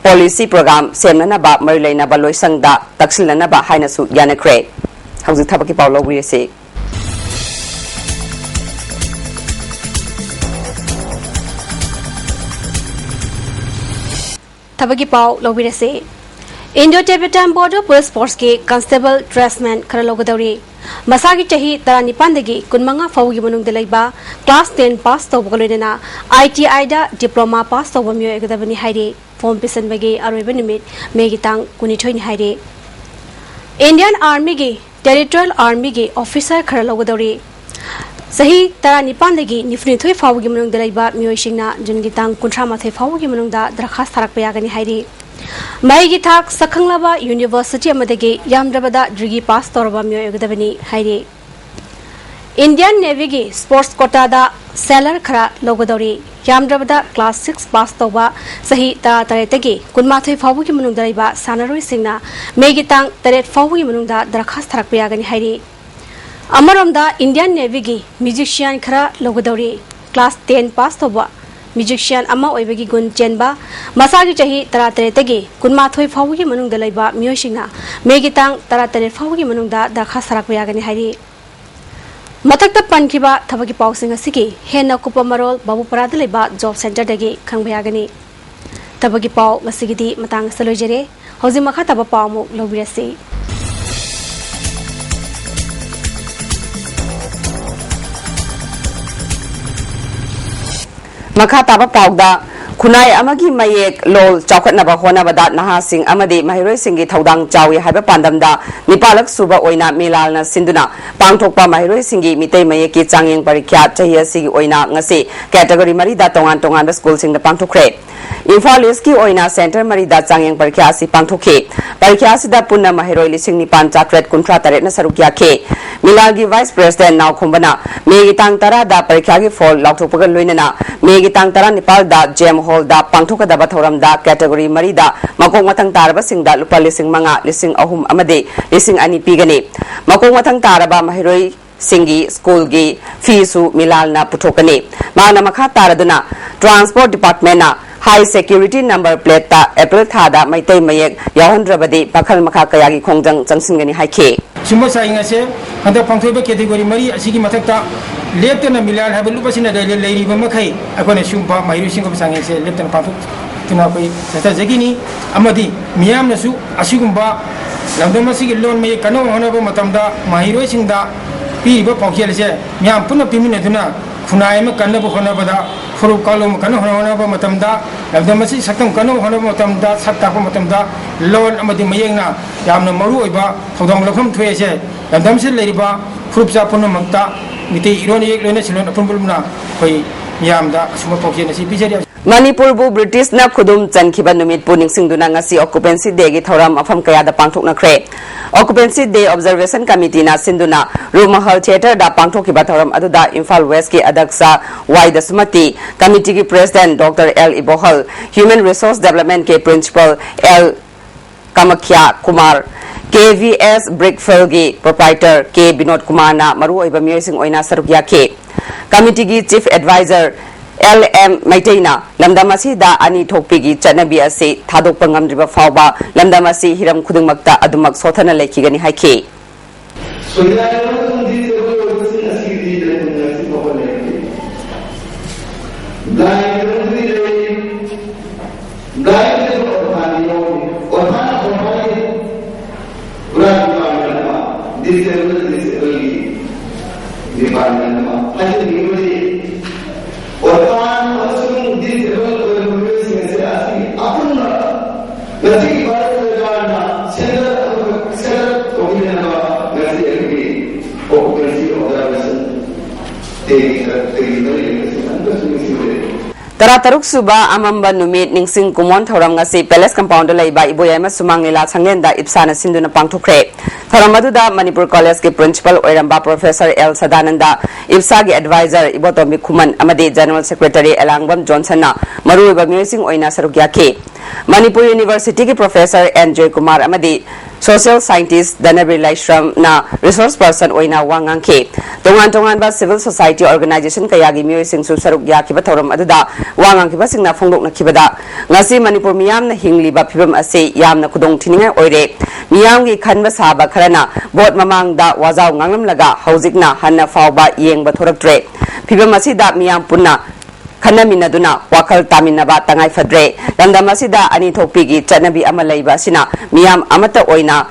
policy program ꯁꯦꯝꯅꯅꯕ ꯃꯔꯤ ꯂꯩꯅꯕ ꯂꯣꯏꯁꯪꯗ ꯇꯛꯁꯤꯜꯂꯅꯕ ꯍꯥꯏꯅꯁꯨ ꯌꯥꯅꯈ꯭ꯔꯦ꯫ ꯍꯧꯖꯤꯛ ꯊꯕꯛꯀꯤ ꯄꯥꯎ ꯂꯧꯕꯤꯔꯁꯤ꯫ ꯊꯕꯛꯀꯤ ꯄꯥꯎ ꯂꯧꯕꯤꯔꯁꯤ꯫ Indo-Tibetan Border Police Force ꯀꯤ constable tradesman ꯈꯔ ꯂꯧꯒꯗꯧꯔꯤ꯫ ꯃꯁꯥꯒꯤ ꯆꯍꯤ ꯇꯔꯥꯅꯤꯄꯥꯟꯗꯒꯤ ꯀꯨꯟꯃꯉꯥ ꯐꯥꯎꯕꯒꯤ ꯃꯅꯨꯡꯗ ꯂꯩꯕ, class ten pass ꯇꯧꯕꯒ ꯂꯣꯏꯅꯅ I T I the diploma pass ꯇꯧꯕ ꯃꯤꯑꯣꯏ ꯑꯣꯏꯒꯗꯕꯅꯤ ꯍꯥꯏꯔꯤ꯫ Form ꯄꯤꯁꯤꯟꯕꯒꯤ ꯑꯔꯣꯏꯕ ꯅꯨꯃꯤꯠ ꯃꯦꯒꯤ ꯇꯥꯡ ꯀꯨꯟꯅꯤꯊꯣꯏꯅꯤ ꯍꯥꯏꯔꯤ꯫ Indian Army ꯒꯤ Territorial Army ꯒꯤ officer ꯈꯔ ꯂꯧꯒꯗꯧꯔꯤ꯫ ꯆꯍꯤ ꯇꯔꯥꯅꯤꯄꯥꯟꯗꯒꯤ ꯅꯤꯐꯨꯅꯤꯊꯣꯏ ꯐꯥꯎꯕꯒꯤ ꯃꯅꯨꯡꯗ ꯂꯩꯕ ꯃꯤꯑꯣꯏꯁꯤꯡꯅ ꯖꯨꯟꯒꯤ ꯇꯥꯡ ꯀꯨꯟꯊ꯭ꯔꯥ ꯃꯥꯊꯣꯏ ꯐꯥꯎꯕꯒꯤ ꯃꯅꯨꯡꯗ ꯗꯔꯈꯥꯁ ꯊꯥꯔꯛꯄ ꯌꯥꯒꯅꯤ ꯍꯥꯏꯔꯤ꯫ ꯃꯍꯩꯒꯤ ꯊꯥꯛ ꯁꯛꯈꯪꯂꯕ university ꯑꯃꯗꯒꯤ ꯌꯥꯝꯗ꯭ꯔꯕꯗ degree pass ꯇꯧꯔꯕ ꯃꯤꯑꯣꯏ ꯑꯣꯏꯒꯗꯕꯅꯤ ꯍꯥꯏꯔꯤ꯫ Indian Navy ꯒꯤ sports quota ꯗ sailor ꯈꯔ ꯂꯧꯒꯗꯧꯔꯤ꯫ ꯌꯥꯝꯗ꯭ꯔꯕꯗ class six pass ꯇꯧꯕ, ꯆꯍꯤ ꯇꯔꯥꯇꯔꯦꯠꯇꯒꯤ ꯀꯨꯟꯃꯥꯊꯣꯏ ꯐꯥꯎꯕꯒꯤ ꯃꯅꯨꯡꯗ ꯂꯩꯕ ꯁꯥꯟꯅꯔꯣꯏꯁꯤꯡꯅ ꯃꯦꯒꯤ ꯇꯥꯡ ꯇꯔꯦꯠ ꯐꯥꯎꯕꯒꯤ ꯃꯅꯨꯡꯗ ꯗꯔꯈꯥꯁ ꯊꯥꯔꯛꯄ ꯌꯥꯒꯅꯤ ꯍꯥꯏꯔꯤ꯫ ꯑꯃꯔꯣꯝꯗ Indian Navy ꯒꯤ musician ꯈꯔ ꯂꯧꯒꯗꯧꯔꯤ꯫ Class ten pass ꯇꯧꯕ, musician ꯑꯃ ꯑꯣꯏꯕꯒꯤ ꯒꯨꯟ ꯆꯦꯟꯕ, ꯃꯁꯥꯒꯤ ꯆꯍꯤ ꯇꯔꯥꯇꯔꯦꯠꯇꯒꯤ ꯀꯨꯟꯃꯥꯊꯣꯏ ꯐꯥꯎꯕꯒꯤ ꯃꯅꯨꯡꯗ ꯂꯩꯕ ꯃꯤꯑꯣꯏꯁꯤꯡꯅ ꯃꯦꯒꯤ ꯇꯥꯡ ꯇꯔꯥꯇꯔꯦꯠ ꯐꯥꯎꯕꯒꯤ ꯃꯅꯨꯡꯗ ꯗꯔꯈꯥꯁ ꯊꯥꯔꯛꯄ ꯌꯥꯒꯅꯤ ꯍꯥꯏꯔꯤ꯫ ꯃꯊꯛꯇ ꯄꯟꯈꯤꯕ ꯊꯕꯛꯀꯤ ꯄꯥꯎꯁꯤꯡ ꯑꯁꯤꯒꯤ ꯍꯦꯟꯅ ꯑꯀꯨꯞꯄ ꯃꯔꯣꯜ ꯕꯥꯕꯨꯄꯥꯔꯥꯗ ꯂꯩꯕ job centre ꯗꯒꯤ ꯈꯪꯕ ꯌꯥꯒꯅꯤ꯫ ꯊꯕꯛꯀꯤ ꯄꯥꯎ ꯉꯁꯤꯒꯤꯗꯤ ꯃꯇꯥꯡ ꯑꯁꯤꯗ ꯂꯣꯏꯖꯔꯦ꯫ ꯍꯧꯖꯤꯛ ꯃꯈꯥ ꯇꯥꯕ ꯄꯥꯎ ꯑꯃꯨꯛ ꯂꯧꯕꯤꯔꯁꯤ꯫ ꯃꯈꯥ ꯇꯥꯕ ꯄꯥꯎꯗ, ꯈꯨꯟꯅꯥꯏ ꯑꯃꯒꯤ ꯃꯌꯦꯛ ꯂꯣꯜ ꯆꯥꯎꯈꯠꯅꯕ ꯍꯣꯠꯅꯕꯗ ꯅꯍꯥꯁꯤꯡ ꯑꯃꯗꯤ ꯃꯍꯩꯔꯣꯏꯁꯤꯡꯒꯤ ꯊꯧꯗꯥꯡ ꯆꯥꯎꯏ ꯍꯥꯏꯕ ꯄꯥꯟꯗꯝꯗ ꯅꯤꯄꯥꯜꯂꯛ ꯁꯨꯕ ꯑꯣꯏꯅ ꯃꯤꯂꯥꯜꯅ ꯁꯤꯟꯗꯨꯅ ꯄꯥꯡꯊꯣꯛꯄ ꯃꯍꯩꯔꯣꯏꯁꯤꯡꯒꯤ ꯃꯤꯇꯩ ꯃꯌꯦꯛꯀꯤ ꯆꯥꯡꯌꯦꯡ ꯄꯔꯤꯈ꯭ꯌꯥ ꯆꯍꯤ ꯑꯁꯤꯒꯤ ꯑꯣꯏꯅ ꯉꯁꯤ category ꯃꯔꯤꯗ ꯇꯣꯉꯥꯟ ꯇꯣꯉꯥꯟꯕ ꯁ꯭ꯀꯨꯜꯁꯤꯡꯗ ꯄꯥꯡꯊꯣꯛꯈ꯭ꯔꯦ꯫ ꯏꯝꯐꯥꯜ ꯏꯁꯀꯤ ꯑꯣꯏꯅ centre ꯃꯔꯤꯗ ꯆꯥꯡꯌꯦꯡ ꯄꯔꯤꯈ꯭ꯌꯥ ꯑꯁꯤ ꯄꯥꯡꯊꯣꯛꯈꯤ꯫ ꯄꯔꯤꯈ꯭ꯌꯥ ꯑꯁꯤꯗ ꯄꯨꯟꯅ ꯃꯍꯩꯔꯣꯏ ꯂꯤꯁꯤꯡ ꯅꯤꯄꯥꯟ ꯆꯥꯇ꯭ꯔꯦꯠ ꯀꯨꯟꯊ꯭ꯔꯥ ꯇꯔꯦꯠꯅ ꯁꯔꯨꯛ ꯌꯥꯈꯤ꯫ ꯃꯤꯂꯥꯜꯒꯤ vice president ꯅꯥꯎꯈꯣꯝꯕꯅ ꯃꯦꯒꯤ ꯇꯥꯡ ꯇꯔꯥꯗ ꯄꯔꯤꯈ꯭ꯌꯥꯒꯤ ꯐꯣꯜ ꯂꯥꯎꯊꯣꯛꯄꯒ ꯂꯣꯏꯅꯅ ꯃꯦꯒꯤ ꯇꯥꯡ ꯇꯔꯥꯅꯤꯄꯥꯜꯗ ꯖꯦꯝ ꯍꯣꯜꯗ ꯄꯥꯡꯊꯣꯛꯀꯗꯕ ꯊꯧꯔꯝꯗ category ꯃꯔꯤꯗ ꯃꯀꯣꯛ ꯃꯊꯪ ꯇꯥꯔꯕꯁꯤꯡꯗ ꯂꯨꯄꯥ ꯂꯤꯁꯤꯡ ꯃꯉꯥ, ꯂꯤꯁꯤꯡ ꯑꯍꯨꯝ ꯑꯃꯗꯤ ꯂꯤꯁꯤꯡ ꯑꯅꯤ ꯄꯤꯒꯅꯤ꯫ ꯃꯀꯣꯛ ꯃꯊꯪ ꯇꯥꯔꯕ ꯃꯍꯩꯔꯣꯏ ꯁꯤꯡꯒꯤ ꯁ꯭ꯀꯨꯜꯒꯤ ꯐꯤꯁꯨ ꯃꯤꯂꯥꯜꯅ ꯄꯨꯊꯣꯛꯀꯅꯤ꯫ ꯃꯍꯥꯛꯅ ꯃꯈꯥ ꯇꯥꯔꯗꯨꯅ, transport departmentꯅ high security number plateꯇ April ꯊꯥꯗ ꯃꯩꯇꯩ ꯃꯌꯦꯛ ꯌꯥꯎꯍꯟꯗ꯭ꯔꯕꯗꯤ ꯃꯈꯜ ꯃꯈꯥ ꯀꯌꯥꯒꯤ ꯈꯣꯡꯖꯪ ꯆꯪꯁꯤꯟꯒꯅꯤ ꯍꯥꯏꯈꯤ꯫ ꯁꯨꯝꯕ ꯆꯥꯡꯌꯦꯡ ꯑꯁꯦ ꯍꯟꯗꯛ ꯄꯥꯡꯊꯣꯛꯏꯕ category ꯃꯔꯤ ꯑꯁꯤꯒꯤ ꯃꯊꯛꯇ ꯂꯦꯞꯇꯅ ꯃꯤꯂꯥꯜ ꯍꯥꯏꯕ ꯂꯨꯞ ꯑꯁꯤꯅ ꯂꯩ-, ꯂꯩꯔꯤꯕ ꯃꯈꯩ ꯑꯩꯈꯣꯏꯅ ꯁꯨꯝꯕ ꯃꯍꯩꯔꯣꯏꯁꯤꯡꯒꯤ ꯆꯥꯡꯌꯦꯡꯁꯦ ꯂꯦꯞꯇꯅ ꯄꯥꯡꯊꯣꯛ ꯊꯨꯅ ꯑꯩꯈꯣꯏ ꯆꯠꯊꯖꯈꯤꯅꯤ꯫ ꯑꯃꯗꯤ ꯃꯤꯌꯥꯝꯅꯁꯨ ꯑꯁꯤꯒꯨꯝꯕ ꯂꯝꯗꯝ ꯑꯁꯤꯒꯤ ꯂꯣꯟ ꯃꯌꯦꯛ ꯀꯟꯅꯕ ꯍꯣꯠꯅꯕ ꯃꯇꯝꯗ ꯃꯍꯩꯔꯣꯏꯁꯤꯡꯗ ꯄꯤꯔꯤꯕ ꯄꯥꯎꯖꯦꯜ ꯑꯁꯦ ꯃꯤꯌꯥꯝ ꯄꯨꯟꯅ ꯄꯤꯃꯤꯟꯅꯗꯨꯅ ꯈꯨꯟꯅꯥꯏ ꯑꯃ ꯀꯟꯅꯕ ꯍꯣꯠꯅꯕꯗ, ꯐꯨꯔꯨꯞ ꯀꯥꯡꯂꯣꯟ ꯑꯃ ꯀꯟꯅ ꯍꯣꯠꯅꯕ ꯃꯇꯝꯗ, ꯂꯝꯗꯝ ꯑꯁꯤ ꯁꯛꯇꯝ ꯀꯟꯅꯕ ꯍꯣꯠꯅꯕ ꯃꯇꯝꯗ, ꯁꯛ ꯇꯥꯛꯄ ꯃꯇꯝꯗ ꯂꯣꯟ ꯑꯃꯗꯤ ꯃꯌꯦꯛꯅ ꯌꯥꯝꯅ ꯃꯔꯨ ꯑꯣꯏꯕ ꯊꯧꯗꯥꯡ ꯂꯧꯐꯝ ꯊꯣꯛꯑꯦ꯫ ꯂꯝꯗꯝꯁꯤꯗ ꯂꯩꯔꯤꯕ ꯐꯨꯔꯨꯞ ꯆꯥ ꯄꯨꯝꯅꯃꯛꯇ ꯃꯤꯇꯩ ꯏꯔꯣꯟ ꯏꯌꯦꯛ ꯂꯣꯏꯅ ꯁꯤꯂꯣꯟ ꯑꯄꯨꯟ ꯄꯨꯟꯅ ꯑꯩꯈꯣꯏ ꯃꯤꯌꯥꯝꯗ ꯑꯁꯨꯝꯕ ꯄꯥꯎꯖꯦꯜ ꯑꯁꯤ ꯄꯤꯖꯔꯤ꯫ ꯃꯅꯤꯄꯨꯔꯕꯨ ꯕ꯭ꯔꯤꯇꯤꯁꯅ ꯈꯨꯗꯨꯝ ꯆꯟꯈꯤꯕ ꯅꯨꯃꯤꯠꯄꯨ ꯅꯤꯡꯁꯤꯡꯗꯨꯅ ꯉꯁꯤ Occupancy Day ꯒꯤ ꯊꯧꯔꯝ ꯃꯐꯝ ꯀꯌꯥꯗ ꯄꯥꯡꯊꯣꯛꯅꯈ꯭ꯔꯦ꯫ Occupancy Day Observation Committee ꯅ ꯁꯤꯟꯗꯨꯅ ꯔꯨꯃꯍꯜ Theatre ꯗ ꯄꯥꯡꯊꯣꯛꯈꯤꯕ ꯊꯧꯔꯝ ꯑꯗꯨꯗ ꯏꯝꯐꯥꯜ West ꯀꯤ ꯑꯗꯛꯁ ꯋꯥꯏ ꯗꯁꯃꯇꯤ, committee ꯒꯤ President Doctor L ꯏꯕꯣꯍꯜ, Human Resource Development ꯀꯤ Principal L Kamakhya Kumar, K V S Brickfield ꯒꯤ Proprietor K ꯕꯤꯅꯣꯗ ꯀꯨꯃꯥꯔꯅ ꯃꯔꯨꯑꯣꯏꯕ ꯃꯤꯑꯣꯏꯁꯤꯡ ꯑꯣꯏꯅ ꯁꯔꯨꯛ ꯌꯥꯈꯤ꯫ Committee ꯒꯤ Chief Advisor L M ꯃꯩꯇꯩꯅ ꯂꯝꯗꯝ ꯑꯁꯤꯗ ꯑꯅꯤ ꯊꯣꯛꯄꯤꯒꯤ ꯆꯠꯅꯕꯤ ꯑꯁꯤ ꯊꯥꯗꯣꯛꯄ ꯉꯝꯗ꯭ꯔꯤꯕ ꯐꯥꯎꯕ ꯂꯝꯗꯝ ꯑꯁꯤ ꯍꯤꯔꯝ ꯈꯨꯗꯤꯡꯃꯛꯇ ꯑꯗꯨꯃꯛ ꯁꯣꯠꯊꯅ ꯂꯩꯈꯤꯒꯅꯤ ꯍꯥꯏꯈꯤ꯫ ꯁꯣꯏꯅꯥꯏꯕ ꯑꯃꯁꯨꯡ ꯗꯤꯁꯑꯦꯕꯜ ꯑꯣꯏꯕꯁꯤꯡ ꯑꯁꯤꯒꯤꯗꯤ ꯂꯩꯐꯝ ꯉꯁꯤ ꯐꯥꯎꯕ ꯂꯩꯇꯦ꯫ ꯕ꯭ꯂꯥꯏꯟ ꯈꯨꯗꯤꯡꯃꯛꯇꯗꯤ ꯂꯩ꯫ ꯕ꯭ꯂꯥꯏꯟ ꯈꯨꯗꯤꯡꯃꯛ ꯑꯣꯔꯐꯥꯟꯗꯤ ꯌꯥꯎꯔꯤ꯫ ꯑꯣꯔꯐꯥꯟ, ꯑꯣꯔꯐꯥꯟꯗꯤ ꯄꯨꯔꯥ ꯗꯤꯄꯥꯔꯠꯃꯦꯟ ꯑꯃ, ꯗꯤꯁꯑꯦꯕꯜ, ꯗꯤꯁꯑꯦꯕꯜꯒꯤ ꯗꯤꯄꯥꯔꯠꯃꯦꯟ ꯑꯃ ꯍꯥꯏꯖꯅꯤꯡꯕꯗꯤ, ꯑꯣꯔꯐꯥꯟ ꯑꯃꯁꯨꯡ ꯗꯤꯁꯑꯦꯕꯜ ꯑꯣꯏꯔꯕ ꯃꯤꯑꯣꯏꯁꯤꯡ ꯑꯁꯤ, ꯑꯁꯤ ꯑꯄꯨꯟꯕ ꯉꯁꯤꯒꯤ ꯚꯥꯔꯠ ꯁꯔꯀꯥꯔꯅ ꯁꯦꯟꯇꯔ ꯑꯃꯈꯛ ꯁꯦꯠ ꯑꯞ ꯇꯧꯕꯤꯅꯅꯕ ꯉꯁꯤ ꯑꯩꯈꯣꯏꯒꯤ Occupancy Observation Day ꯒꯤ ꯁꯔꯨꯛꯇꯒꯤ ꯃꯔꯤ ꯂꯩꯅꯕꯁꯤꯡ ꯑꯃꯨꯛꯀꯁꯨ ꯅꯤꯡꯁꯤꯡꯖꯔꯤ꯫ ꯇꯔꯥꯇꯔꯨꯛ ꯁꯨꯕ ꯑꯃꯝꯕ ꯅꯨꯃꯤꯠ ꯅꯤꯡꯁꯤꯡ ꯀꯨꯝꯑꯣꯟ ꯊꯧꯔꯝ ꯉꯁꯤ Palace Compound ꯗ ꯂꯩꯕ ꯏꯕꯣꯌꯥꯏꯃ ꯁꯨꯃꯥꯡ ꯂꯤꯂꯥ ꯁꯪꯂꯦꯟꯗ ꯏꯞꯁꯥꯅ ꯁꯤꯟꯗꯨꯅ ꯄꯥꯡꯊꯣꯛꯈ꯭ꯔꯦ꯫ ꯊꯧꯔꯝ ꯑꯗꯨꯗ ꯃꯅꯤꯄꯨꯔ College ꯀꯤ Principal ꯑꯣꯏꯔꯝꯕ Professor L ꯁꯗꯥꯅꯟꯗ, ꯏꯞꯁꯥꯒꯤ Advisor ꯏꯕꯣꯇꯣꯝꯕꯤ ꯈꯨꯃꯟ ꯑꯃꯗꯤ General Secretary ꯑꯦꯂꯥꯡꯕꯝ ꯖꯣꯟꯁꯟꯅ ꯃꯔꯨꯑꯣꯏꯕ ꯃꯤꯑꯣꯏꯁꯤꯡ ꯑꯣꯏꯅ ꯁꯔꯨꯛ ꯌꯥꯈꯤ꯫ ꯃꯅꯤꯄꯨꯔ University ꯒꯤ Professor N ꯖꯣꯏꯀꯨꯃꯥꯔ ꯑꯃꯗꯤ Social Scientist ꯙꯅꯕꯤꯔ ꯂꯥꯏꯁ꯭ꯔꯝꯅ Resource Person ꯑꯣꯏꯅ ꯋꯥ ꯉꯥꯡꯈꯤ꯫ ꯇꯣꯉꯥꯟ ꯇꯣꯉꯥꯟꯕ Civil Society Organization ꯀꯌꯥꯒꯤ ꯃꯤꯑꯣꯏꯁꯤꯡꯁꯨ ꯁꯔꯨꯛ ꯌꯥꯈꯤꯕ ꯊꯧꯔꯝ ꯑꯗꯨꯗ ꯋꯥ ꯉꯥꯡꯈꯤꯕꯁꯤꯡꯅ ꯐꯣꯡꯗꯣꯛꯅꯈꯤꯕꯗ, ꯉꯁꯤ ꯃꯅꯤꯄꯨꯔ ꯃꯤꯌꯥꯝꯅ ꯍꯤꯡꯂꯤꯕ ꯐꯤꯕꯝ ꯑꯁꯤ ꯌꯥꯝꯅ ꯈꯨꯗꯣꯡ ꯊꯤꯅꯤꯡꯉꯥꯏ ꯑꯣꯏꯔꯦ꯫ ꯃꯤꯌꯥꯝꯒꯤ ꯈꯟꯕ ꯁꯥꯕ ꯈꯔꯅ ꯚꯣꯠ ꯃꯃꯥꯡꯗ ꯋꯥꯖꯥꯎ ꯉꯥꯡꯂꯝꯂꯒ ꯍꯧꯖꯤꯛꯅ ꯍꯟꯅ ꯐꯥꯎꯕ ꯌꯦꯡꯕ ꯊꯣꯔꯛꯇ꯭ꯔꯦ꯫ ꯐꯤꯕꯝ ꯑꯁꯤꯗ ꯃꯤꯌꯥꯝ ꯄꯨꯟꯅ ꯈꯟꯅꯃꯤꯟꯅꯗꯨꯅ ꯋꯥꯈꯜ ꯇꯥꯃꯤꯟꯅꯕ ꯇꯉꯥꯏ ꯐꯗ꯭ꯔꯦ꯫ ꯂꯝꯗꯝ ꯑꯁꯤꯗ ꯑꯅꯤ ꯊꯣꯛꯄꯤꯒꯤ ꯆꯠꯅꯕꯤ ꯑꯃ ꯂꯩꯕ ꯑꯁꯤꯅ ꯃꯤꯌꯥꯝ ꯑꯃꯠꯇ ꯑꯣꯏꯅ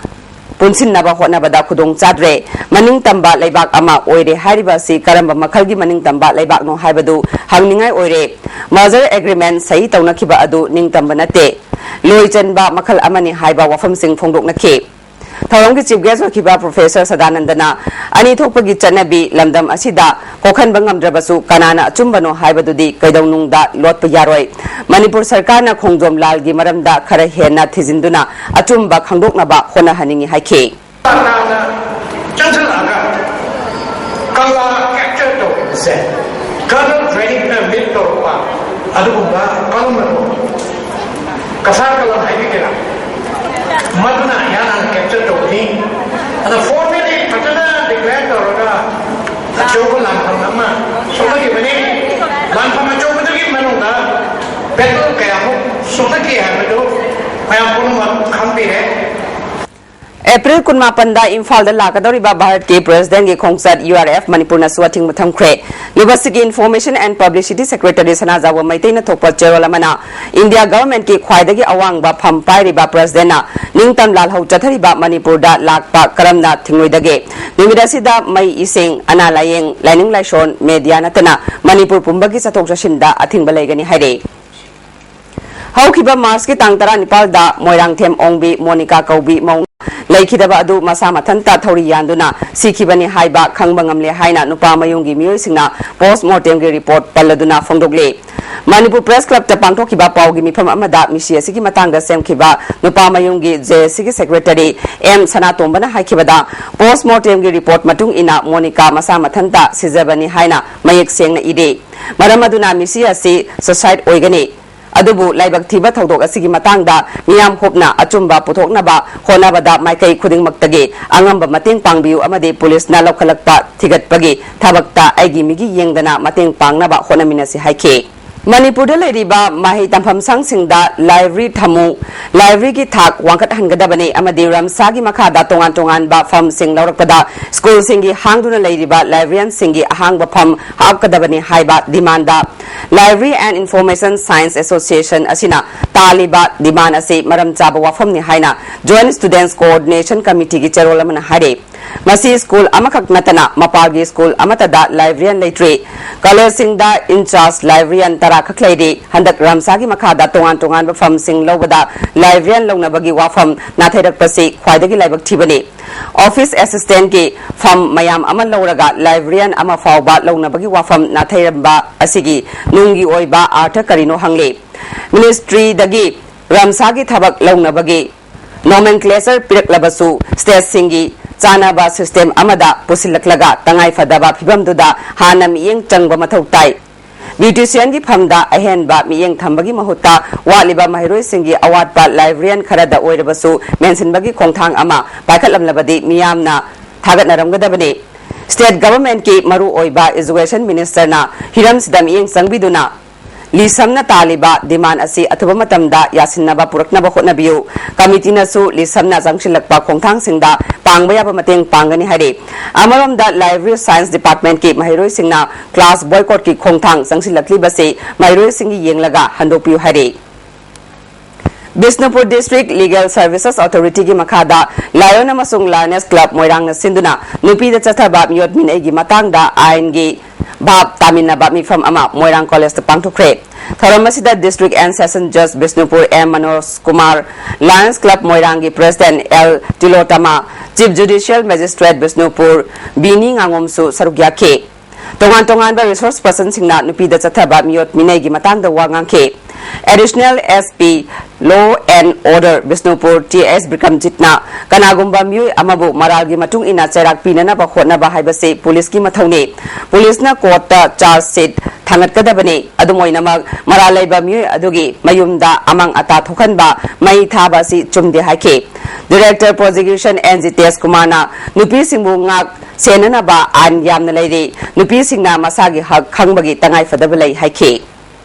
ꯄꯨꯟꯁꯤꯟꯅꯕ ꯍꯣꯠꯅꯕꯗ ꯈꯨꯗꯣꯡ ꯆꯥꯗ꯭ꯔꯦ꯫ ꯃꯅꯤꯡ ꯇꯝꯕ ꯂꯩꯕꯥꯛ ꯑꯃ ꯑꯣꯏꯔꯦ ꯍꯥꯏꯔꯤꯕ ꯑꯁꯤ ꯀꯔꯝꯕ ꯃꯈꯜꯒꯤ ꯃꯅꯤꯡ ꯇꯝꯕ ꯂꯩꯕꯥꯛꯅꯣ ꯍꯥꯏꯕꯗꯨ ꯍꯪꯅꯤꯡꯉꯥꯏ ꯑꯣꯏꯔꯦ꯫ Merger Agreement ꯁꯍꯤ ꯇꯧꯅꯈꯤꯕ ꯑꯗꯨ ꯅꯤꯡꯇꯝꯕ ꯅꯠꯇꯦ꯫ ꯂꯣꯏ ꯆꯟꯕ ꯃꯈꯜ ꯑꯃꯅꯤ ꯍꯥꯏꯕ ꯋꯥꯐꯝꯁꯤꯡ ꯐꯣꯡꯗꯣꯛꯅꯈꯤ꯫ ꯊꯧꯔꯝꯒꯤ Chief Guest ꯑꯣꯏꯈꯤꯕ Professor ꯁꯗꯥꯅꯟꯗꯅ ꯑꯅꯤ ꯊꯣꯛꯄꯒꯤ ꯆꯠꯅꯕꯤ ꯂꯝꯗꯝ ꯑꯁꯤꯗ ꯀꯣꯛꯍꯟꯕ ꯉꯝꯗ꯭ꯔꯕꯁꯨ ꯀꯅꯥꯅ ꯑꯆꯨꯝꯕꯅꯣ ꯍꯥꯏꯕꯗꯨꯗꯤ ꯀꯩꯗꯧꯅꯨꯡꯗ ꯂꯣꯠꯄ ꯌꯥꯔꯣꯏ꯫ ꯃꯅꯤꯄꯨꯔ ꯁꯔꯀꯥꯔꯅ ꯈꯣꯡꯖꯣꯝ ꯂꯥꯜꯒꯤ ꯃꯔꯝꯗ ꯈꯔ ꯍꯦꯟꯅ ꯊꯤꯖꯤꯟꯗꯨꯅ ꯑꯆꯨꯝꯕ ꯈꯪꯗꯣꯛꯅꯕ ꯍꯣꯠꯅꯍꯟꯅꯤꯡꯏ ꯍꯥꯏꯈꯤ꯫ ꯇꯥꯅ ꯆꯪꯁꯤꯜꯂꯛꯑꯒ ꯀꯪꯂꯥ capture ꯇꯧꯕꯁꯦ Colonel Drake ꯅ lead ꯇꯧꯔꯛꯄ ꯑꯗꯨꯒꯨꯝꯕ ꯀꯂꯝ ꯑꯗꯨ ꯀꯁꯥꯔ ꯀꯂꯝ ꯍꯥꯏꯕꯤꯒꯦꯔꯥ, ꯃꯗꯨꯅ ꯏꯍꯥꯟ ꯍꯥꯟꯅ capture ꯇꯧꯒꯅꯤ꯫ ꯑꯗ formally ꯐꯖꯅ declare ꯇꯧꯔꯒ ꯑꯆꯧꯕ ꯂꯥꯟꯐꯝ ꯑꯃ ꯁꯣꯛꯅꯈꯤꯕꯅꯤ꯫ ꯂꯥꯟꯐꯝ ꯑꯆꯧꯕꯗꯨꯒꯤ ꯃꯅꯨꯡꯗ battle ꯀꯌꯥꯃꯨꯛ ꯁꯣꯛꯅꯈꯤ ꯍꯥꯏꯕꯗꯨ ꯃꯌꯥꯝ ꯄꯨꯝꯅꯃꯛ ꯈꯪꯕꯤꯔꯦ꯫ ꯑꯦꯄ꯭ꯔꯤꯜ ꯀꯨꯟꯃꯥꯄꯟꯗ ꯏꯝꯐꯥꯜꯗ ꯂꯥꯛꯀꯗꯧꯔꯤꯕ ꯚꯥꯔꯠꯀꯤ President ꯀꯤ ꯈꯣꯡꯆꯠ U R F ꯃꯅꯤꯄꯨꯔꯅꯁꯨ ꯑꯊꯤꯡꯕ ꯊꯝꯈ꯭ꯔꯦ꯫ ꯂꯨꯕꯁꯤꯒꯤ Information and Publicity Secretary ꯁꯅꯥꯖꯥꯎꯕ ꯃꯩꯇꯩꯅ ꯊꯣꯛꯄ ꯆꯦꯔꯣꯜ ꯑꯃꯅ India Government ꯀꯤ ꯈ꯭ꯋꯥꯏꯗꯒꯤ ꯑꯋꯥꯡꯕ ꯐꯝ ꯄꯥꯏꯔꯤꯕ President ꯅ ꯅꯤꯡꯇꯝ ꯂꯥꯜꯍꯧ ꯆꯠꯊꯔꯤꯕ ꯃꯅꯤꯄꯨꯔꯗ ꯂꯥꯛꯄ ꯀꯔꯝꯅ ꯊꯤꯡꯂꯣꯏꯗꯒꯦ? ꯅꯨꯃꯤꯠ ꯑꯁꯤꯗ ꯃꯩ, ꯏꯁꯤꯡ, ꯑꯅꯥ ꯂꯥꯌꯦꯡ, ꯂꯥꯏꯅꯤꯡ ꯂꯥꯏꯁꯣꯟ, media ꯅꯠꯇꯅ ꯃꯅꯤꯄꯨꯔ ꯄꯨꯝꯕꯒꯤ ꯆꯠꯊꯣꯛ ꯆꯠꯁꯤꯟꯗ ꯑꯊꯤꯡꯕ ꯂꯩꯒꯅꯤ ꯍꯥꯏꯔꯤ꯫ ꯍꯧꯈꯤꯕ ꯃꯥꯔꯆꯀꯤ ꯇꯥꯡ ꯇꯔꯥꯅꯤꯄꯥꯜꯗ ꯃꯣꯏꯔꯥꯡꯊꯦꯝ ꯑꯣꯡꯕꯤ ꯃꯣꯅꯤꯀꯥ ꯀꯧꯕꯤ ꯃꯧ ꯂꯩꯈꯤꯗꯕ ꯑꯗꯨ ꯃꯁꯥ ꯃꯊꯟꯇ ꯊꯧꯔꯤ ꯌꯥꯟꯗꯨꯅ ꯁꯤꯈꯤꯕꯅꯤ ꯍꯥꯏꯕ ꯈꯪꯕ ꯉꯝꯂꯦ ꯍꯥꯏꯅ ꯅꯨꯄꯥ ꯃꯌꯨꯝꯒꯤ ꯃꯤꯑꯣꯏꯁꯤꯡꯅ post mortem ꯒꯤ report ꯄꯜꯂꯗꯨꯅ ꯐꯣꯡꯗꯣꯛꯂꯤ꯫ ꯃꯅꯤꯄꯨꯔ Press Club ꯇ ꯄꯥꯡꯊꯣꯛꯈꯤꯕ ꯄꯥꯎꯒꯤ ꯃꯤꯐꯝ ꯑꯃꯗ ꯃꯤꯁꯤ ꯑꯁꯤꯒꯤ ꯃꯇꯥꯡꯗ ꯁꯦꯝꯈꯤꯕ ꯅꯨꯄꯥ ꯃꯌꯨꯝꯒꯤ J A C ꯒꯤ Secretary M ꯁꯅꯥꯇꯣꯝꯕꯅ ꯍꯥꯏꯈꯤꯕꯗ, post mortem ꯒꯤ report ꯃꯇꯨꯡ ꯏꯟꯅ ꯃꯣꯅꯤꯀꯥ ꯃꯁꯥ ꯃꯊꯟꯇ ꯁꯤꯖꯕꯅꯤ ꯍꯥꯏꯅ ꯃꯌꯦꯛ ꯁꯦꯡꯅ ꯏꯔꯤ꯫ ꯃꯔꯝ ꯑꯗꯨꯅ ꯃꯤꯁꯤ ꯑꯁꯤ suicide ꯑꯣꯏꯒꯅꯤ꯫ ꯑꯗꯨꯕꯨ ꯂꯥꯏꯕꯛ ꯊꯤꯕ ꯊꯧꯗꯣꯛ ꯑꯁꯤꯒꯤ ꯃꯇꯥꯡꯗ ꯃꯤꯌꯥꯝ ꯍꯨꯞꯅ ꯑꯆꯨꯝꯕ ꯄꯨꯊꯣꯛꯅꯕ ꯍꯣꯠꯅꯕꯗ ꯃꯥꯏꯀꯩ ꯈꯨꯗꯤꯡꯃꯛꯇꯒꯤ ꯑꯉꯝꯕ ꯃꯇꯦꯡ ꯄꯥꯡꯕꯤꯌꯨ ꯑꯃꯗꯤ ꯄꯨꯂꯤꯁꯅ ꯂꯧꯈꯠꯂꯛꯄ ꯊꯤꯒꯠꯄꯒꯤ ꯊꯕꯛꯇ ꯑꯩꯒꯤ ꯃꯤꯒꯤ ꯌꯦꯡꯗꯅ ꯃꯇꯦꯡ ꯄꯥꯡꯅꯕ ꯍꯣꯠꯅꯃꯤꯟꯅꯁꯤ ꯍꯥꯏꯈꯤ꯫ ꯃꯅꯤꯄꯨꯔꯗ ꯂꯩꯔꯤꯕ ꯃꯍꯩ ꯇꯝꯐꯝ ꯁꯪꯁꯤꯡꯗ ꯂꯥꯏꯕ꯭ꯔꯦꯔꯤ ꯊꯝꯃꯨ, ꯂꯥꯏꯕ꯭ꯔꯦꯔꯤꯒꯤ ꯊꯥꯛ ꯋꯥꯡꯈꯠꯍꯟꯒꯗꯕꯅꯤ ꯑꯃꯗꯤ ꯔꯝꯁꯥꯒꯤ ꯃꯈꯥꯗ ꯇꯣꯉꯥꯟ ꯇꯣꯉꯥꯟꯕ ꯐꯝꯁꯤꯡ ꯂꯧꯔꯛꯄꯗ ꯁ꯭ꯀꯨꯜꯁꯤꯡꯒꯤ ꯍꯥꯡꯗꯨꯅ ꯂꯩꯔꯤꯕ ꯂꯥꯏꯕ꯭ꯔꯦꯔꯤꯌꯟꯁꯤꯡꯒꯤ ꯑꯍꯥꯡꯕ ꯐꯝ ꯍꯥꯞꯀꯗꯕꯅꯤ ꯍꯥꯏꯕ demand Library and Information Science Association ꯑꯁꯤꯅ ꯇꯥꯜꯂꯤꯕ ꯗꯤꯃꯥꯟ ꯑꯁꯤ ꯃꯔꯝ ꯆꯥꯕ ꯋꯥꯐꯝꯅꯤ ꯍꯥꯏꯅ Joint Students Coordination Committeeꯒꯤ ꯆꯦꯔꯣꯜ ꯑꯃꯅ ꯍꯥꯏꯔꯦ꯫ ꯃꯁꯤ ꯁ꯭ꯀꯨꯜ ꯑꯃꯈꯛ ꯅꯠꯇꯅ ꯃꯄꯥꯒꯤ ꯁ꯭ꯀꯨꯜ ꯑꯃꯠꯇꯗ ꯂꯥꯏꯕ꯭ꯔꯦꯔꯤꯌꯟ ꯂꯩꯇ꯭ꯔꯤ꯫ ꯀꯣꯂꯦꯖꯁꯤꯡꯗ ꯏꯟꯆꯥꯔꯖ ꯂꯥꯏꯕ꯭ꯔꯦꯔꯤꯌꯟ ꯇꯔꯥ ꯈꯛ ꯂꯩꯔꯤ꯫ ꯍꯟꯗꯛ ꯔꯝꯁꯥꯒꯤ ꯃꯈꯥꯗ ꯇꯣꯉꯥꯟ ꯇꯣꯉꯥꯟꯕ ꯐꯝꯁꯤꯡ ꯂꯧꯕꯗ ꯂꯥꯏꯕ꯭ꯔꯦꯔꯤꯌꯟ ꯂꯧꯅꯕꯒꯤ ꯋꯥꯐꯝ ꯅꯥꯊꯩꯔꯛꯄꯁꯤ ꯈ꯭ꯋꯥꯏꯗꯒꯤ ꯂꯥꯏꯕꯛ ꯊꯤꯕꯅꯤ꯫ ꯑꯣꯐꯤꯁ ꯑꯦꯁꯤꯁꯇꯦꯟꯠꯀꯤ ꯐꯝ ꯃꯌꯥꯝ ꯑꯃ ꯂꯧꯔꯒ ꯂꯥꯏꯕ꯭ꯔꯦꯔꯤꯌꯟ ꯑꯃ ꯐꯥꯎꯕ ꯂꯧꯅꯕꯒꯤ ꯋꯥꯐꯝ ꯅꯥꯊꯩꯔꯝꯕ ꯑꯁꯤꯒꯤ ꯅꯨꯡꯒꯤ ꯑꯣꯏꯕ ꯑꯥꯔꯊ ꯀꯔꯤꯅꯣ ꯍꯪꯂꯤ꯫ ꯃꯤꯅꯤꯁꯇ꯭ꯔꯤꯗꯒꯤ ꯔꯝꯁꯥꯒꯤ ꯊꯕꯛ ꯂꯧꯅꯕꯒꯤ ꯅꯣꯃꯦꯟꯀ꯭ꯂꯦꯆꯔ ꯄꯤꯔꯛꯂꯕꯁꯨ ꯁ꯭ꯇꯦꯠꯁꯤꯡꯒꯤ ꯆꯥꯅꯕ ꯁꯤꯁꯇꯦꯝ ꯑꯃꯗ ꯄꯨꯁꯤꯜꯂꯛꯂꯒ ꯇꯉꯥꯏꯐꯗꯕ ꯐꯤꯚꯝꯗꯨꯗ ꯍꯥꯟꯅ ꯃꯤꯠꯌꯦꯡ ꯆꯪꯕ ꯃꯊꯧ ꯇꯥꯏ꯫ ꯕ꯭ꯌꯨꯇꯤꯁꯤꯌꯟꯒꯤ ꯐꯝꯗ ꯑꯍꯦꯟꯕ ꯃꯤꯠꯌꯦꯡ ꯊꯝꯕꯒꯤ ꯃꯍꯨꯠꯇ ꯋꯥꯠꯂꯤꯕ ꯃꯍꯩꯔꯣꯏꯁꯤꯡꯒꯤ ꯑꯋꯥꯠꯄ ꯂꯥꯏꯕ꯭ꯔꯦꯔꯤꯌꯟ ꯈꯔꯗ ꯑꯣꯏꯔꯕꯁꯨ ꯃꯦꯟꯁꯤꯟꯕꯒꯤ ꯈꯣꯡꯊꯥꯡ ꯑꯃ ꯄꯥꯏꯈꯠꯂꯝꯂꯕꯗꯤ ꯃꯤꯌꯥꯝꯅ ꯊꯥꯒꯠꯅꯔꯝꯒꯗꯕꯅꯤ꯫ ꯁ꯭ꯇꯦꯠ ꯒꯚꯔꯟꯃꯦꯟꯠꯀꯤ ꯃꯔꯨꯑꯣꯏꯕ ꯏꯖꯨꯀꯦꯁꯟ ꯃꯤꯅꯤꯁꯇꯔꯅ ꯍꯤꯔꯝꯁꯤꯗ ꯃꯤꯠꯌꯦꯡ ꯆꯪꯕꯤꯗꯨꯅ ꯂꯤꯁꯝꯅ ꯇꯥꯜꯂꯤꯕ ꯗꯤꯃꯥꯟ ꯑꯁꯤ ꯑꯊꯨꯕ ꯃꯇꯝꯗ ꯌꯥꯁꯤꯟꯅꯕ ꯄꯨꯔꯛꯅꯕ ꯍꯣꯠꯅꯕꯤꯌꯨ꯫ ꯀꯃꯤꯇꯤꯅꯁꯨ ꯂꯤꯁꯝꯅ ꯆꯪꯁꯤꯜꯂꯛꯄ ꯈꯣꯡꯊꯥꯡꯁꯤꯡꯗ ꯄꯥꯡꯕ ꯌꯥꯕ ꯃꯇꯦꯡ ꯄꯥꯡꯒꯅꯤ ꯍꯥꯏꯔꯤ꯫ ꯑꯃꯔꯣꯝꯗ ꯂꯥꯏꯕ꯭ꯔꯦꯔꯤ ꯁꯥꯏꯟꯁ ꯗꯤꯄꯥꯔꯠꯃꯦꯟꯠꯀꯤ ꯃꯍꯩꯔꯣꯏꯁꯤꯡꯅ ꯀ꯭ꯂꯥꯁ ꯕꯣꯏꯀꯣꯠꯀꯤ ꯈꯣꯡꯊꯥꯡ ꯆꯪꯁꯤꯜꯂꯛꯂꯤꯕꯁꯤ ꯃꯍꯩꯔꯣꯏꯁꯤꯡꯒꯤ ꯌꯦꯡꯂꯒ ꯍꯟꯗꯣꯛꯄꯤꯌꯨ ꯍꯥꯏꯔꯤ꯫ ꯕꯤꯁꯅꯨꯄꯨꯔ District Legal Services Authorityꯒꯤ ꯃꯈꯥꯗ Lion ꯑꯃꯁꯨꯡ Lioness Club ꯃꯣꯏꯔꯥꯡꯅ ꯁꯤꯟꯗꯨꯅ ꯅꯨꯄꯤꯗ ꯆꯠꯊꯕ ꯃꯤꯑꯣꯠ ꯃꯤꯅꯩꯒꯤ ꯃꯇꯥꯡꯗ ꯑꯥꯏꯟꯒꯤ ꯚꯥꯞ ꯇꯥꯃꯤꯟꯅꯕ ꯃꯤꯐꯝ ꯑꯃ ꯃꯣꯏꯔꯥꯡ ꯀꯣꯂꯦꯖꯇ ꯄꯥꯡꯊꯣꯛꯈ꯭ꯔꯦ꯫ ꯊꯧꯔꯝ ꯑꯁꯤꯗ District and Session Judge Bishnupur M Manoj Kumar, Lions Club ꯃꯣꯏꯔꯥꯡꯒꯤ President L Tilotama, Chief Judicial Magistrate Bishnupur Bini ꯉꯥꯉꯣꯝꯁꯨ ꯁꯔꯨꯛ ꯌꯥꯈꯤ꯫ ꯇꯣꯉꯥꯟ ꯇꯣꯉꯥꯟꯕ ꯔꯤꯁꯣꯔꯁ ꯄꯔꯁꯟꯁꯤꯡꯅ ꯅꯨꯄꯤꯗ ꯆꯠꯊꯕ ꯃꯤꯑꯣꯠ ꯃꯤꯅꯩꯒꯤ ꯃꯇꯥꯡꯗ ꯋꯥ ꯉꯥꯡꯈꯤ꯫ Additional S P Law and Order Bishnupur T S ꯕꯤꯀ꯭ꯔꯝꯖꯤꯠꯅ ꯀꯅꯥꯒꯨꯝꯕ ꯃꯤꯑꯣꯏ ꯑꯃꯕꯨ ꯃꯔꯥꯜꯒꯤ ꯃꯇꯨꯡ ꯏꯟꯅ ꯆꯩꯔꯥꯛ ꯄꯤꯅꯅꯕ ꯍꯣꯠꯅꯕ ꯍꯥꯏꯕꯁꯤ ꯄꯨꯂꯤꯁꯀꯤ ꯃꯊꯧꯅꯤ꯫ ꯄꯨꯂꯤꯁꯅ ꯀꯣꯔꯠꯇ ꯆꯥꯔꯖ ꯁꯤꯠ ꯊꯥꯡꯒꯠꯀꯗꯕꯅꯤ꯫ ꯑꯗꯨꯝ ꯑꯣꯏꯅꯃꯛ, ꯃꯔꯥꯜ ꯂꯩꯕ ꯃꯤꯑꯣꯏ ꯑꯗꯨꯒꯤ ꯃꯌꯨꯝꯗ ꯑꯃꯥꯡ ꯑꯇꯥ ꯊꯣꯛꯍꯟꯕ, ꯃꯩ ꯊꯥꯕ ꯑꯁꯤ ꯆꯨꯝꯗꯦ ꯍꯥꯏꯈꯤ꯫ Director Prosecution ꯑꯦꯟ ꯖꯤꯇꯦꯁ ꯀꯨꯃꯥꯔꯅ ꯅꯨꯄꯤꯁꯤꯡꯕꯨ ꯉꯥꯛ ꯁꯦꯟꯅꯅꯕ ꯑꯥꯏꯟ ꯌꯥꯝꯅ ꯂꯩꯔꯤ꯫ ꯅꯨꯄꯤꯁꯤꯡꯅ ꯃꯁꯥꯒꯤ ꯍꯛ ꯈꯪꯕꯒꯤ ꯇꯉꯥꯏꯐꯗꯕ ꯂꯩ ꯍꯥꯏꯈꯤ꯫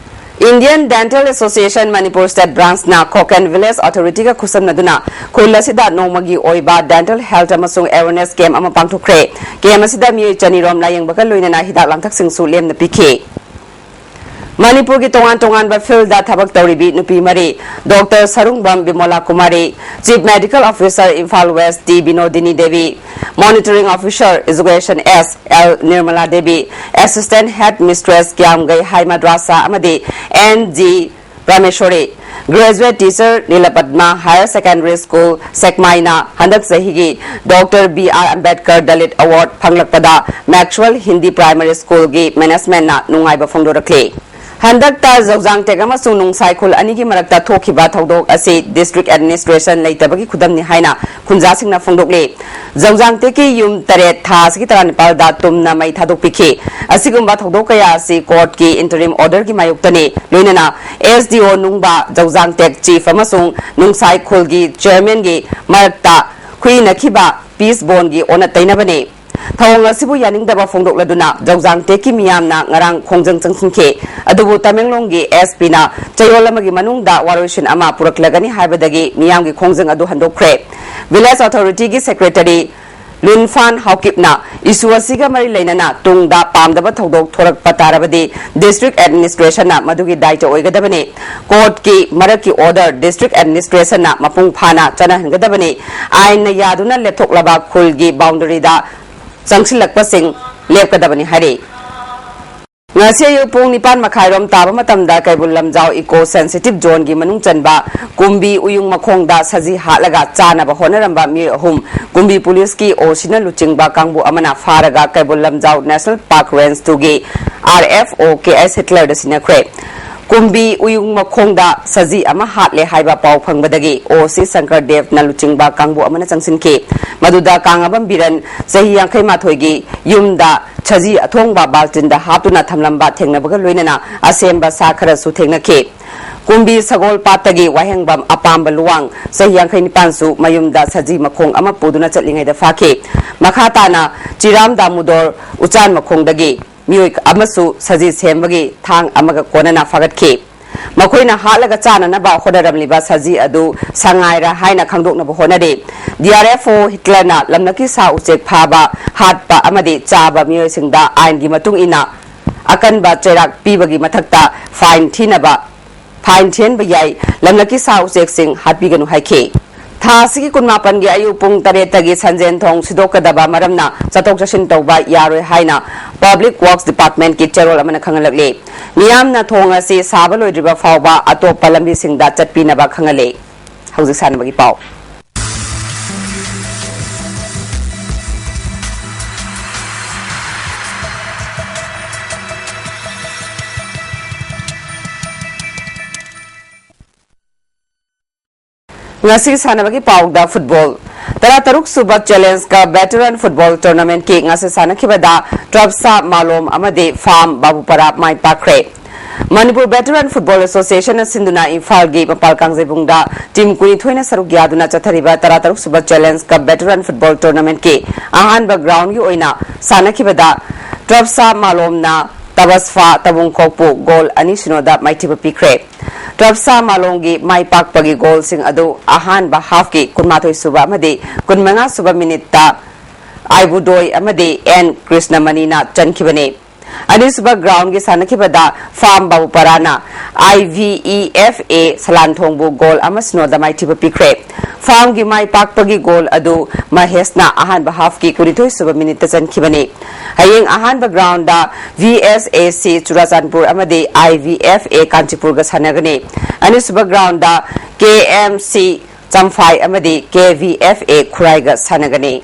Indian Dental Association Manipur State Branch ꯅ Khokhen Village Authority ꯒ ꯈꯨꯠꯁꯝꯅꯗꯨꯅ ꯈꯨꯜ ꯑꯁꯤꯗ ꯅꯣꯡꯃꯒꯤ ꯑꯣꯏꯕ dental health ꯑꯃꯁꯨꯡ awareness camp ꯑꯃ ꯄꯥꯡꯊꯣꯛꯈ꯭ꯔꯦ꯫ Camp ꯑꯁꯤꯗ ꯃꯤꯑꯣꯏ ꯆꯅꯤ ꯔꯣꯝ ꯂꯥꯌꯦꯡꯕꯒ ꯂꯣꯏꯅꯅ ꯍꯤꯗꯥꯛ ꯂꯥꯡꯊꯛꯁꯤꯡꯁꯨ ꯂꯦꯝꯅ ꯄꯤꯈꯤ꯫ ꯃꯅꯤꯄꯨꯔꯒꯤ ꯇꯣꯉꯥꯟ ꯇꯣꯉꯥꯟꯕ field ꯊꯕꯛ ꯇꯧꯔꯤꯕꯤ ꯅꯨꯄꯤ ꯃꯔꯤ, Doctor Sarungbam Bimola Kumari, Chief Medical Officer Imphal West T Binodini Devi, Monitoring Officer Education S L Nirmala Devi, Assistant Head Mistress Kyamgei high Madrasa ꯑꯃꯗꯤ N G Prameshwori, Graduate Teacher Nilapadma Higher Secondary School ꯁꯦꯛꯃꯥꯏꯅ ꯍꯟꯗꯛ ꯆꯍꯤꯒꯤ Doctor B R Ambedkar Dalit Award ꯐꯪꯂꯛꯄꯗ Maxwell Hindi Primary School ꯒꯤ management ꯅ ꯅꯨꯡꯉꯥꯏꯕ ꯐꯣꯡꯗꯣꯔꯛꯂꯤ꯫ ꯍꯟꯗꯛꯇ ꯖꯧꯖꯥꯡ ꯇꯦꯛ ꯑꯃꯁꯨꯡ ꯅꯨꯡꯁꯥꯏ ꯈꯨꯜ ꯑꯅꯤꯒꯤ ꯃꯔꯛꯇ ꯊꯣꯛꯈꯤꯕ ꯊꯧꯗꯣꯛ ꯑꯁꯤ district administration ꯂꯩꯇꯕꯒꯤ ꯈꯨꯗꯝꯅꯤ ꯍꯥꯏꯅ ꯈꯨꯟꯖꯥꯁꯤꯡꯅ ꯐꯣꯡꯗꯣꯛꯂꯤ꯫ ꯖꯧꯖꯥꯡ ꯇꯦꯛꯀꯤ ꯌꯨꯝ ꯇꯔꯦꯠ ꯊꯥ ꯑꯁꯤꯒꯤ ꯇꯔꯥꯅꯤꯄꯥꯜꯗ ꯇꯨꯝꯅ ꯃꯩ ꯊꯥꯗꯣꯛꯄꯤꯈꯤ꯫ ꯑꯁꯤꯒꯨꯝꯕ ꯊꯧꯗꯣꯛ ꯀꯌꯥ ꯑꯁꯤ court ꯀꯤ interim order ꯒꯤ ꯃꯥꯌꯣꯛꯇꯅꯤ꯫ ꯂꯣꯏꯅꯅ ꯑꯦꯁ ꯗꯤ ꯑꯣ ꯅꯨꯡꯕ, ꯖꯧꯖꯥꯡ ꯇꯦꯛ chief ꯑꯃꯁꯨꯡ ꯅꯨꯡꯁꯥꯏ ꯈꯨꯜꯒꯤ chairman ꯒꯤ ꯃꯔꯛꯇ ꯈꯨꯏꯅꯈꯤꯕ peace bond ꯒꯤ ꯑꯣꯟꯅ ꯇꯩꯅꯕꯅꯤ꯫ ꯊꯧꯑꯣꯡ ꯑꯁꯤꯕꯨ ꯌꯥꯅꯤꯡꯗꯕ ꯐꯣꯡꯗꯣꯛꯂꯗꯨꯅ ꯖꯧꯖꯥꯡ ꯇꯦꯛꯀꯤ ꯃꯤꯌꯥꯝꯅ ꯉꯔꯥꯡ ꯈꯣꯡꯖꯪ ꯆꯪꯁꯤꯟꯈꯤ꯫ ꯑꯗꯨꯕꯨ ꯇꯃꯦꯡꯂꯣꯡꯒꯤ ꯑꯦꯁ ꯄꯤ ꯅ ꯆꯌꯣꯜ ꯑꯃꯒꯤ ꯃꯅꯨꯡꯗ ꯋꯥꯔꯣꯏꯁꯤꯟ ꯑꯃ ꯄꯨꯔꯛꯂꯒꯅꯤ ꯍꯥꯏꯕꯗꯒꯤ ꯃꯤꯌꯥꯝꯒꯤ ꯈꯣꯡꯖꯪ ꯑꯗꯨ ꯍꯟꯗꯣꯛꯈ꯭ꯔꯦ꯫ Village Authority ꯒꯤ secretary ꯂꯨꯟꯐꯥꯟ ꯍꯥꯎꯀꯤꯞꯅ issue ꯑꯁꯤꯒ ꯃꯔꯤ ꯂꯩꯅꯅ ꯇꯨꯡꯗ ꯄꯥꯝꯗꯕ ꯊꯧꯗꯣꯛ ꯊꯣꯔꯛꯄ ꯇꯥꯔꯕꯗꯤ district administration ꯅ ꯃꯗꯨꯒꯤ ꯗꯥꯏꯇ ꯑꯣꯏꯒꯗꯕꯅꯤ꯫ Court ꯀꯤ ꯃꯔꯛꯀꯤ order district administration ꯅ ꯃꯄꯨꯡ ꯐꯥꯅ ꯆꯠꯅꯍꯟꯒꯗꯕꯅꯤ꯫ ꯑꯥꯏꯟꯅ ꯌꯥꯗꯨꯅ ꯂꯦꯞꯊꯣꯛꯂꯕ ꯈꯨꯜꯒꯤ boundary ꯗ ꯆꯪꯁꯤꯜꯂꯛꯄꯁꯤꯡ ꯂꯦꯞꯀꯗꯕꯅꯤ ꯍꯥꯏꯔꯤ꯫ ꯉꯁꯤ ꯑꯌꯨꯛ ꯄꯨꯡ ꯅꯤꯄꯥꯟ ꯃꯈꯥꯏꯔꯣꯝ ꯇꯥꯕ ꯃꯇꯝꯗ Keibul Lamjao eco sensitive zone ꯒꯤ ꯃꯅꯨꯡ ꯆꯟꯕ ꯀꯨꯝꯕꯤ ꯎꯌꯨꯡ ꯃꯈꯣꯡꯗ ꯁꯖꯤ ꯍꯥꯠꯂꯒ ꯆꯥꯅꯕ ꯍꯣꯠꯅꯔꯝꯕ ꯃꯤꯑꯣꯏ ꯑꯍꯨꯝ ꯀꯨꯝꯕꯤ police ꯀꯤ ꯑꯣ ꯁꯤ ꯅ ꯂꯨꯆꯤꯡꯕ ꯀꯥꯡꯕꯨ ꯑꯃꯅ ꯐꯥꯔꯒ Keibul Lamjao National Park Range two ꯒꯤ ꯑꯥꯔ ꯑꯦꯐ ꯑꯣ ꯀꯦ ꯑꯩꯆ ꯍꯤꯠꯂꯔꯗ ꯁꯤꯟꯅꯈ꯭ꯔꯦ꯫ ꯀꯨꯝꯕꯤ ꯎꯌꯨꯡ ꯃꯈꯣꯡꯗ ꯁꯖꯤ ꯑꯃ ꯍꯥꯠꯂꯦ ꯍꯥꯏꯕ ꯄꯥꯎ ꯐꯪꯕꯗꯒꯤ ꯑꯣ ꯁꯤ ꯁꯪꯀꯔ ꯗꯦꯕꯅ ꯂꯨꯆꯤꯡꯕ ꯀꯥꯡꯕꯨ ꯑꯃꯅ ꯆꯪꯁꯤꯟꯈꯤ꯫ ꯃꯗꯨꯗ ꯀꯥꯡꯉꯕꯝ ꯕꯤꯔꯟ, ꯆꯍꯤ ꯌꯥꯡꯈꯩ ꯃꯥꯊꯣꯏꯒꯤ, ꯌꯨꯝꯗ ꯁꯖꯤ ꯑꯊꯣꯡꯕ ꯕꯥꯜꯇꯤꯟꯗ ꯍꯥꯞꯇꯨꯅ ꯊꯝꯂꯝꯕ ꯊꯦꯡꯅꯕꯒ ꯂꯣꯏꯅꯅ ꯑꯁꯦꯝꯕ ꯁꯥ ꯈꯔꯁꯨ ꯊꯦꯡꯅꯈꯤ꯫ ꯀꯨꯝꯕꯤ ꯁꯒꯣꯜ ꯄꯥꯠꯇꯒꯤ ꯋꯥꯍꯦꯡꯕꯝ ꯑꯄꯥꯝꯕ ꯂꯨꯋꯥꯡ, ꯆꯍꯤ ꯌꯥꯡꯈꯩ ꯅꯤꯄꯥꯟꯁꯨ ꯃꯌꯨꯝꯗ ꯁꯖꯤ ꯃꯈꯣꯡ ꯑꯃ ꯄꯨꯗꯨꯅ ꯆꯠꯂꯤꯉꯩꯗ ꯐꯥꯈꯤ꯫ ꯃꯈꯥ ꯇꯥꯅ ꯆꯤꯔꯥꯝ ꯗꯥꯃꯨꯗꯣꯔ ꯎꯆꯥꯟ ꯃꯈꯣꯡꯗꯒꯤ ꯃꯤꯑꯣꯏ ꯑꯃꯁꯨ ꯁꯖꯤ ꯁꯦꯝꯕꯒꯤ ꯊꯥꯡ ꯑꯃꯒ ꯀꯣꯟꯅꯅ ꯐꯥꯒꯠꯈꯤ꯫ ꯃꯈꯣꯏꯅ ꯍꯥꯠꯂꯒ ꯆꯥꯅꯅꯕ ꯍꯣꯠꯅꯔꯝꯂꯤꯕ ꯁꯖꯤ ꯑꯗꯨ ꯁꯉꯥꯏꯔ ꯍꯥꯏꯅ ꯈꯪꯗꯣꯛꯅꯕ ꯍꯣꯠꯅꯔꯤ꯫ ꯗꯤ ꯑꯥꯔ ꯑꯦꯐ ꯑꯣ ꯍꯤꯠꯂꯔꯅ ꯂꯝꯂꯛꯀꯤ ꯁꯥ ꯎꯆꯦꯛ ꯐꯥꯕ, ꯍꯥꯠꯄ ꯑꯃꯗꯤ ꯆꯥꯕ ꯃꯤꯑꯣꯏꯁꯤꯡꯗ ꯑꯥꯏꯟꯒꯤ ꯃꯇꯨꯡ ꯏꯟꯅ ꯑꯀꯟꯕ ꯆꯩꯔꯥꯛ ꯄꯤꯕꯒꯤ ꯃꯊꯛꯇ ꯐꯥꯏꯟ ꯊꯤꯅꯕ, ꯐꯥꯏꯟ ꯊꯤꯍꯟꯕ ꯌꯥꯏ, ꯂꯝꯂꯛꯀꯤ ꯁꯥ ꯎꯆꯦꯛꯁꯤꯡ ꯍꯥꯠꯄꯤꯒꯅꯨ ꯍꯥꯏꯈꯤ꯫ ꯊꯥ ꯑꯁꯤꯒꯤ ꯀꯨꯟꯃꯥꯄꯟꯒꯤ ꯑꯌꯨꯛ ꯄꯨꯡ ꯇꯔꯦꯠꯇꯒꯤ ꯁꯟꯖꯦꯟ ꯊꯣꯡ ꯁꯤꯗꯣꯛꯀꯗꯕ ꯃꯔꯝꯅ ꯆꯠꯊꯣꯛ ꯆꯠꯁꯤꯟ ꯇꯧꯕ ꯌꯥꯔꯣꯏ ꯍꯥꯏꯅ Public Works Department ꯀꯤ ꯆꯦꯔꯣꯜ ꯑꯃꯅ ꯈꯪꯍꯜꯂꯛꯂꯤ꯫ ꯃꯤꯌꯥꯝꯅ ꯊꯣꯡ ꯑꯁꯤ ꯁꯥꯕ ꯂꯣꯏꯗ꯭ꯔꯤꯕ ꯐꯥꯎꯕ ꯑꯇꯣꯞꯄ ꯂꯝꯕꯤꯁꯤꯡꯗ ꯆꯠꯄꯤꯅꯕ ꯈꯪꯍꯜꯂꯤ꯫ ꯍꯧꯖꯤꯛ ꯁꯥꯟꯅꯕꯒꯤ ꯄꯥꯎ꯫ ꯉꯁꯤ ꯁꯥꯟꯅꯕꯒꯤ ꯄꯥꯎꯗ ꯐꯨꯠꯕꯣꯜ꯫ ꯇꯔꯥꯇꯔꯨꯛ ꯁꯨꯕ Challenge Cup Veteran Football Tournament ꯀꯤ ꯉꯁꯤ ꯁꯥꯟꯅꯈꯤꯕꯗ ꯇ꯭ꯔꯞꯁꯥ ꯃꯥꯂꯣꯝ ꯑꯃꯗꯤ ꯐꯥꯝ ꯕꯥꯕꯨꯄꯔꯥ ꯃꯥꯏ ꯄꯥꯛꯈ꯭ꯔꯦ꯫ ꯃꯅꯤꯄꯨꯔ Veteran Football Association ꯅ ꯁꯤꯟꯗꯨꯅ ꯏꯝꯐꯥꯜꯒꯤ ꯃꯄꯥꯜ ꯀꯥꯡꯖꯩꯕꯨꯡꯗ ꯇꯤꯝ ꯀꯨꯟꯅꯤꯊꯣꯏꯅ ꯁꯔꯨꯛ ꯌꯥꯗꯨꯅ ꯆꯠꯊꯔꯤꯕ ꯇꯔꯥꯇꯔꯨꯛ ꯁꯨꯕ Challenge Cup Veteran Football Tournament ꯀꯤ ꯑꯍꯥꯟꯕ ground ꯒꯤ ꯑꯣꯏꯅ ꯁꯥꯟꯅꯈꯤꯕꯗ ꯇ꯭ꯔꯞꯁꯥ ꯃꯥꯂꯣꯝꯅ ꯇꯕꯁꯐꯥ ꯇꯕꯨꯡꯈꯣꯛꯄꯨ ꯒꯣꯜ ꯑꯅꯤ ꯁꯤꯅꯣꯗ ꯃꯥꯏꯊꯤꯕ ꯄꯤꯈ꯭ꯔꯦ꯫ ꯇ꯭ꯔꯞꯁꯥ ꯃꯥꯂꯣꯝꯒꯤ ꯃꯥꯏ ꯄꯥꯛꯄꯒꯤ ꯒꯣꯜꯁꯤꯡ ꯑꯗꯨ ꯑꯍꯥꯟꯕ half ꯀꯤ ꯀꯨꯟꯃꯥꯊꯣꯏ ꯁꯨꯕ ꯑꯃꯗꯤ ꯀꯨꯟꯃꯉꯥ ꯁꯨꯕ ꯃꯤꯅꯤꯠꯇ ꯑꯥꯏꯕꯨꯗꯣꯏ ꯑꯃꯗꯤ ꯑꯦꯟ ꯀ꯭ꯔꯤꯁꯅꯃꯅꯤꯅ ꯆꯟꯈꯤꯕꯅꯤ꯫ ꯑꯅꯤꯁꯨꯕ ground ꯒꯤ ꯁꯥꯟꯅꯈꯤꯕꯗ farm ꯕꯥꯕꯨꯄꯔꯥꯅ I V E F A ꯁꯂꯥꯟꯊꯣꯡꯕꯨ goal ꯑꯃ ꯁꯤꯅꯣꯗ ꯃꯥꯏꯊꯤꯕ ꯄꯤꯈ꯭ꯔꯦ꯫ ꯐꯥꯝꯒꯤ ꯃꯥꯏ ꯄꯥꯛꯄꯒꯤ ꯒꯣꯜ ꯑꯗꯨ ꯃꯍꯦꯁꯅ ꯑꯍꯥꯟꯕ half ꯀꯤ ꯀꯨꯟꯅꯤꯊꯣꯏ ꯁꯨꯕ ꯃꯤꯅꯤꯠꯇ ꯆꯟꯈꯤꯕꯅꯤ꯫ ꯍꯌꯦꯡ ꯑꯍꯥꯟꯕ ground ꯗ ꯚꯤ ꯑꯦꯁ ꯑꯦ ꯁꯤ ꯆꯨꯔꯥꯆꯥꯟꯄꯨꯔ ꯑꯃꯗꯤ ꯑꯥꯏ ꯚꯤ ꯑꯦꯐ ꯑꯦ ꯀꯥꯟꯆꯤꯄꯨꯔꯒ ꯁꯥꯟꯅꯒꯅꯤ꯫ ꯑꯅꯤꯁꯨꯕ ground ꯗ ꯀꯦ ꯑꯦꯝ ꯁꯤ ꯆꯝꯐꯥꯏ ꯑꯃꯗꯤ ꯀꯦ ꯚꯤ ꯑꯦꯐ ꯑꯦ ꯈꯨꯔꯥꯏꯒ ꯁꯥꯟꯅꯒꯅꯤ꯫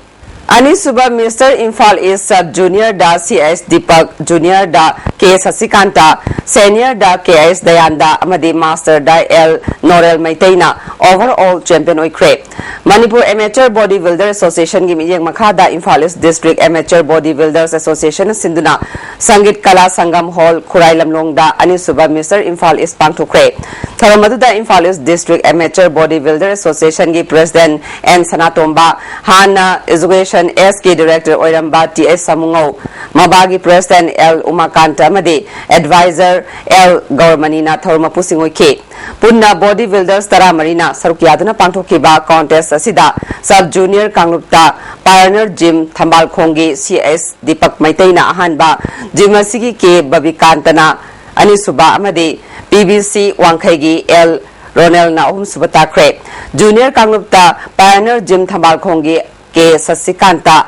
ꯑꯅꯤꯁꯨꯕ Mister Imphal East Sub Junior ꯗ ꯁꯤ ꯑꯦꯁ ꯗꯤꯄꯛ, Junior ꯗ ꯀꯦ ꯁꯁꯤꯀꯥꯟꯇ, Senior ꯗ ꯀꯦ ꯑꯦꯁ ꯗꯌꯥꯟꯗ ꯑꯃꯗꯤ Master ꯗ ꯑꯦꯜ ꯅꯣꯔꯦꯜ ꯃꯩꯇꯩꯅ overall champion ꯑꯣꯏꯈ꯭ꯔꯦ꯫ Manipur Amateur Body Builder Association ꯒꯤ ꯃꯤꯠꯌꯦꯡ ꯃꯈꯥꯗ Imphal East District Amateur Body Builders Association ꯅ ꯁꯤꯟꯗꯨꯅ ꯁꯪꯒꯤꯠ ꯀꯂꯥ ꯁꯪꯒꯝ ꯍꯣꯜ ꯈꯨꯔꯥꯏ ꯂꯝꯂꯣꯡꯗ ꯑꯅꯤꯁꯨꯕ Mister Imphal East ꯄꯥꯡꯊꯣꯛꯈ꯭ꯔꯦ꯫ ꯊꯧꯔꯝ ꯑꯗꯨꯗ Imphal East District Amateur Body Builder Association ꯒꯤ President ꯑꯦꯟ ꯁꯅꯥꯇꯣꯝꯕ, ꯍꯥꯟꯅ Education ꯑꯦꯁ ꯀꯦ ꯗꯤꯔꯦꯛꯇꯔ ꯑꯣꯏꯔꯝꯕ ꯇꯤ ꯑꯦꯁ ꯁꯥꯃꯨꯉꯧ, ꯃꯕꯥꯒꯤ ꯄ꯭ꯔꯦꯁꯤꯗꯦꯟꯠ ꯑꯦꯜ ꯎꯃꯥꯀꯥꯟꯇ ꯑꯃꯗꯤ ꯑꯦꯗꯚꯥꯏꯖꯔ ꯑꯦꯜ ꯒꯧꯔꯃꯅꯤꯅ ꯊꯧꯔꯝ ꯃꯄꯨꯁꯤꯡ ꯑꯣꯏꯈꯤ꯫ ꯄꯨꯟꯅ ꯕꯣꯗꯤ ꯕꯤꯜꯗꯔꯁ ꯇꯔꯥꯃꯔꯤꯅ ꯁꯔꯨꯛ ꯌꯥꯗꯨꯅ ꯄꯥꯡꯊꯣꯛꯈꯤꯕ ꯀꯣꯟꯇꯦꯁ ꯑꯁꯤꯗ ꯁꯕ ꯖꯨꯅꯤꯌꯔ ꯀꯥꯡꯂꯨꯞꯇ ꯄꯥꯏꯑꯣꯅꯤꯌꯔ ꯖꯤꯝ ꯊꯝꯕꯥꯜꯈꯣꯡꯒꯤ ꯁꯤ ꯑꯦꯁ ꯗꯤꯄꯛ ꯃꯩꯇꯩꯅ ꯑꯍꯥꯟꯕ, ꯖꯤꯝ ꯑꯁꯤꯒꯤ ꯀꯦ ꯕꯕꯤꯀꯥꯟꯇꯅ ꯑꯅꯤꯁꯨꯕ ꯑꯃꯗꯤ ꯄꯤ ꯕꯤ ꯁꯤ ꯋꯥꯡꯈꯩꯒꯤ ꯑꯦꯜ ꯔꯣꯅꯦꯜꯅ ꯑꯍꯨꯝꯁꯨꯕ ꯇꯥꯈ꯭ꯔꯦ꯫ ꯖꯨꯅꯤꯌꯔ ꯀꯥꯡꯂꯨꯞꯇ ꯄꯥꯏꯑꯣꯅꯤꯌꯔ ꯖꯤꯝ ꯊꯝꯕꯥꯜꯈꯣꯡꯒꯤ ꯀꯦ ꯁꯁꯤꯀꯥꯟꯇ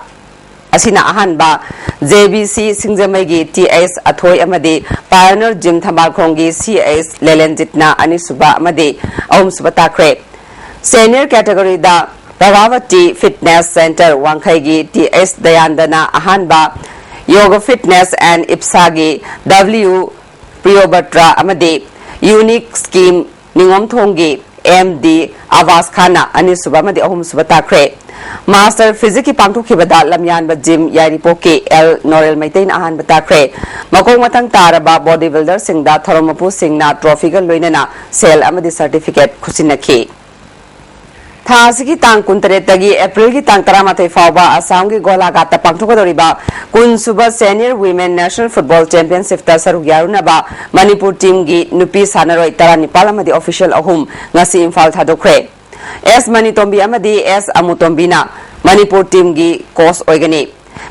ꯑꯁꯤꯅ ꯑꯍꯥꯟꯕ, ꯖꯦ ꯕꯤ ꯁꯤ ꯁꯤꯡꯖꯃꯩꯒꯤ ꯇꯤ ꯑꯦꯁ ꯑꯊꯣꯏ ꯑꯃꯗꯤ ꯄꯥꯏꯑꯣꯅꯤꯌꯔ ꯖꯤꯝ ꯊꯝꯕꯥꯜꯈꯣꯡꯒꯤ ꯁꯤ ꯑꯦꯁ ꯂꯦꯂꯦꯟꯖꯤꯠꯅ ꯑꯅꯤꯁꯨꯕ ꯑꯃꯗꯤ ꯑꯍꯨꯝꯁꯨꯕ ꯇꯥꯈ꯭ꯔꯦ꯫ Senior ꯀꯦꯇꯦꯒꯣꯔꯤꯗ Prabhavati fitness centre ꯋꯥꯡꯈꯩꯒꯤ T ꯑꯦꯁ ꯗꯌꯥꯟꯗꯅ ꯑꯍꯥꯟꯕ, ꯌꯣꯒ ꯐꯤꯠꯅꯦꯁ ꯑꯦꯟ ꯏꯞꯁꯥꯒꯤ ꯗꯕ꯭ꯂꯤꯎ ꯄ꯭ꯔꯤꯌꯣꯕꯇ꯭ꯔ ꯑꯃꯗꯤ ꯌꯨꯅꯤꯛ ꯁ꯭ꯀꯤꯝ ꯅꯤꯉꯣꯝꯊꯣꯡꯒꯤ ꯑꯦꯝ ꯗꯤ ꯑꯕꯥꯁ ꯈꯥꯟꯅ ꯑꯅꯤꯁꯨꯕ ꯑꯃꯗꯤ ꯑꯍꯨꯝꯁꯨꯕ ꯇꯥꯈ꯭ꯔꯦ꯫ ꯃꯥꯁꯇꯔ ꯐꯤꯖꯤꯛꯀꯤ ꯄꯥꯡꯊꯣꯛꯈꯤꯕꯗ ꯂꯝꯌꯥꯟꯕ ꯖꯤꯝ ꯌꯥꯏꯔꯤꯄꯣꯛꯀꯤ ꯑꯦꯜ ꯅꯣꯔꯦꯜ ꯃꯩꯇꯩꯅ ꯑꯍꯥꯟꯕ ꯇꯥꯈ꯭ꯔꯦ꯫ ꯃꯈꯣꯡ ꯃꯊꯪ ꯇꯥꯔꯕ ꯕꯣꯗꯤ ꯕꯤꯜꯗꯔꯁꯤꯡꯗ ꯊꯧꯔꯝ ꯃꯄꯨꯁꯤꯡꯅ ꯇ꯭ꯔꯣꯐꯤꯒ ꯂꯣꯏꯅꯅ ꯁꯦꯜ ꯑꯃꯗꯤ ꯁꯔꯇꯤꯐꯤꯀꯦꯠ ꯈꯨꯠꯁꯤꯟꯅꯈꯤ꯫ ꯊꯥ ꯑꯁꯤꯒꯤ ꯇꯥꯡ ꯀꯨꯟꯇꯔꯦꯠꯇꯒꯤ ꯑꯦꯄ꯭ꯔꯤꯜꯒꯤ ꯇꯥꯡ ꯇꯔꯥꯃꯥꯊꯣꯏ ꯐꯥꯎꯕ ꯑꯁꯥꯝꯒꯤ ꯒꯣꯂꯥꯘꯥꯠꯇ ꯄꯥꯡꯊꯣꯛꯀꯗꯧꯔꯤꯕ ꯀꯨꯟꯁꯨꯕ ꯁꯦꯅꯤꯌꯔ ꯋꯤꯃꯦꯟ ꯅꯦꯁꯅꯦꯜ ꯐꯨꯠꯕꯣꯜ ꯆꯦꯝꯄꯤꯌꯟꯁꯤꯞꯇ ꯁꯔꯨꯛ ꯌꯥꯔꯨꯅꯕ ꯃꯅꯤꯄꯨꯔ ꯇꯤꯝꯒꯤ ꯅꯨꯄꯤ ꯁꯥꯟꯅꯔꯣꯏ ꯇꯔꯥꯅꯤꯄꯥꯜ ꯑꯃꯗꯤ ꯑꯣꯐꯤꯁꯤꯌꯦꯜ ꯑꯍꯨꯝ ꯉꯁꯤ ꯏꯝꯐꯥꯜ ꯊꯥꯗꯣꯛꯈ꯭ꯔꯦ꯫ ꯑꯦꯁ ꯃꯅꯤꯇꯣꯝꯕꯤ ꯑꯃꯗꯤ ꯑꯦꯁ ꯑꯃꯨꯇꯣꯝꯕꯤꯅ ꯃꯅꯤꯄꯨꯔ ꯇꯤꯝꯒꯤ ꯀꯣꯆ ꯑꯣꯏꯒꯅꯤ꯫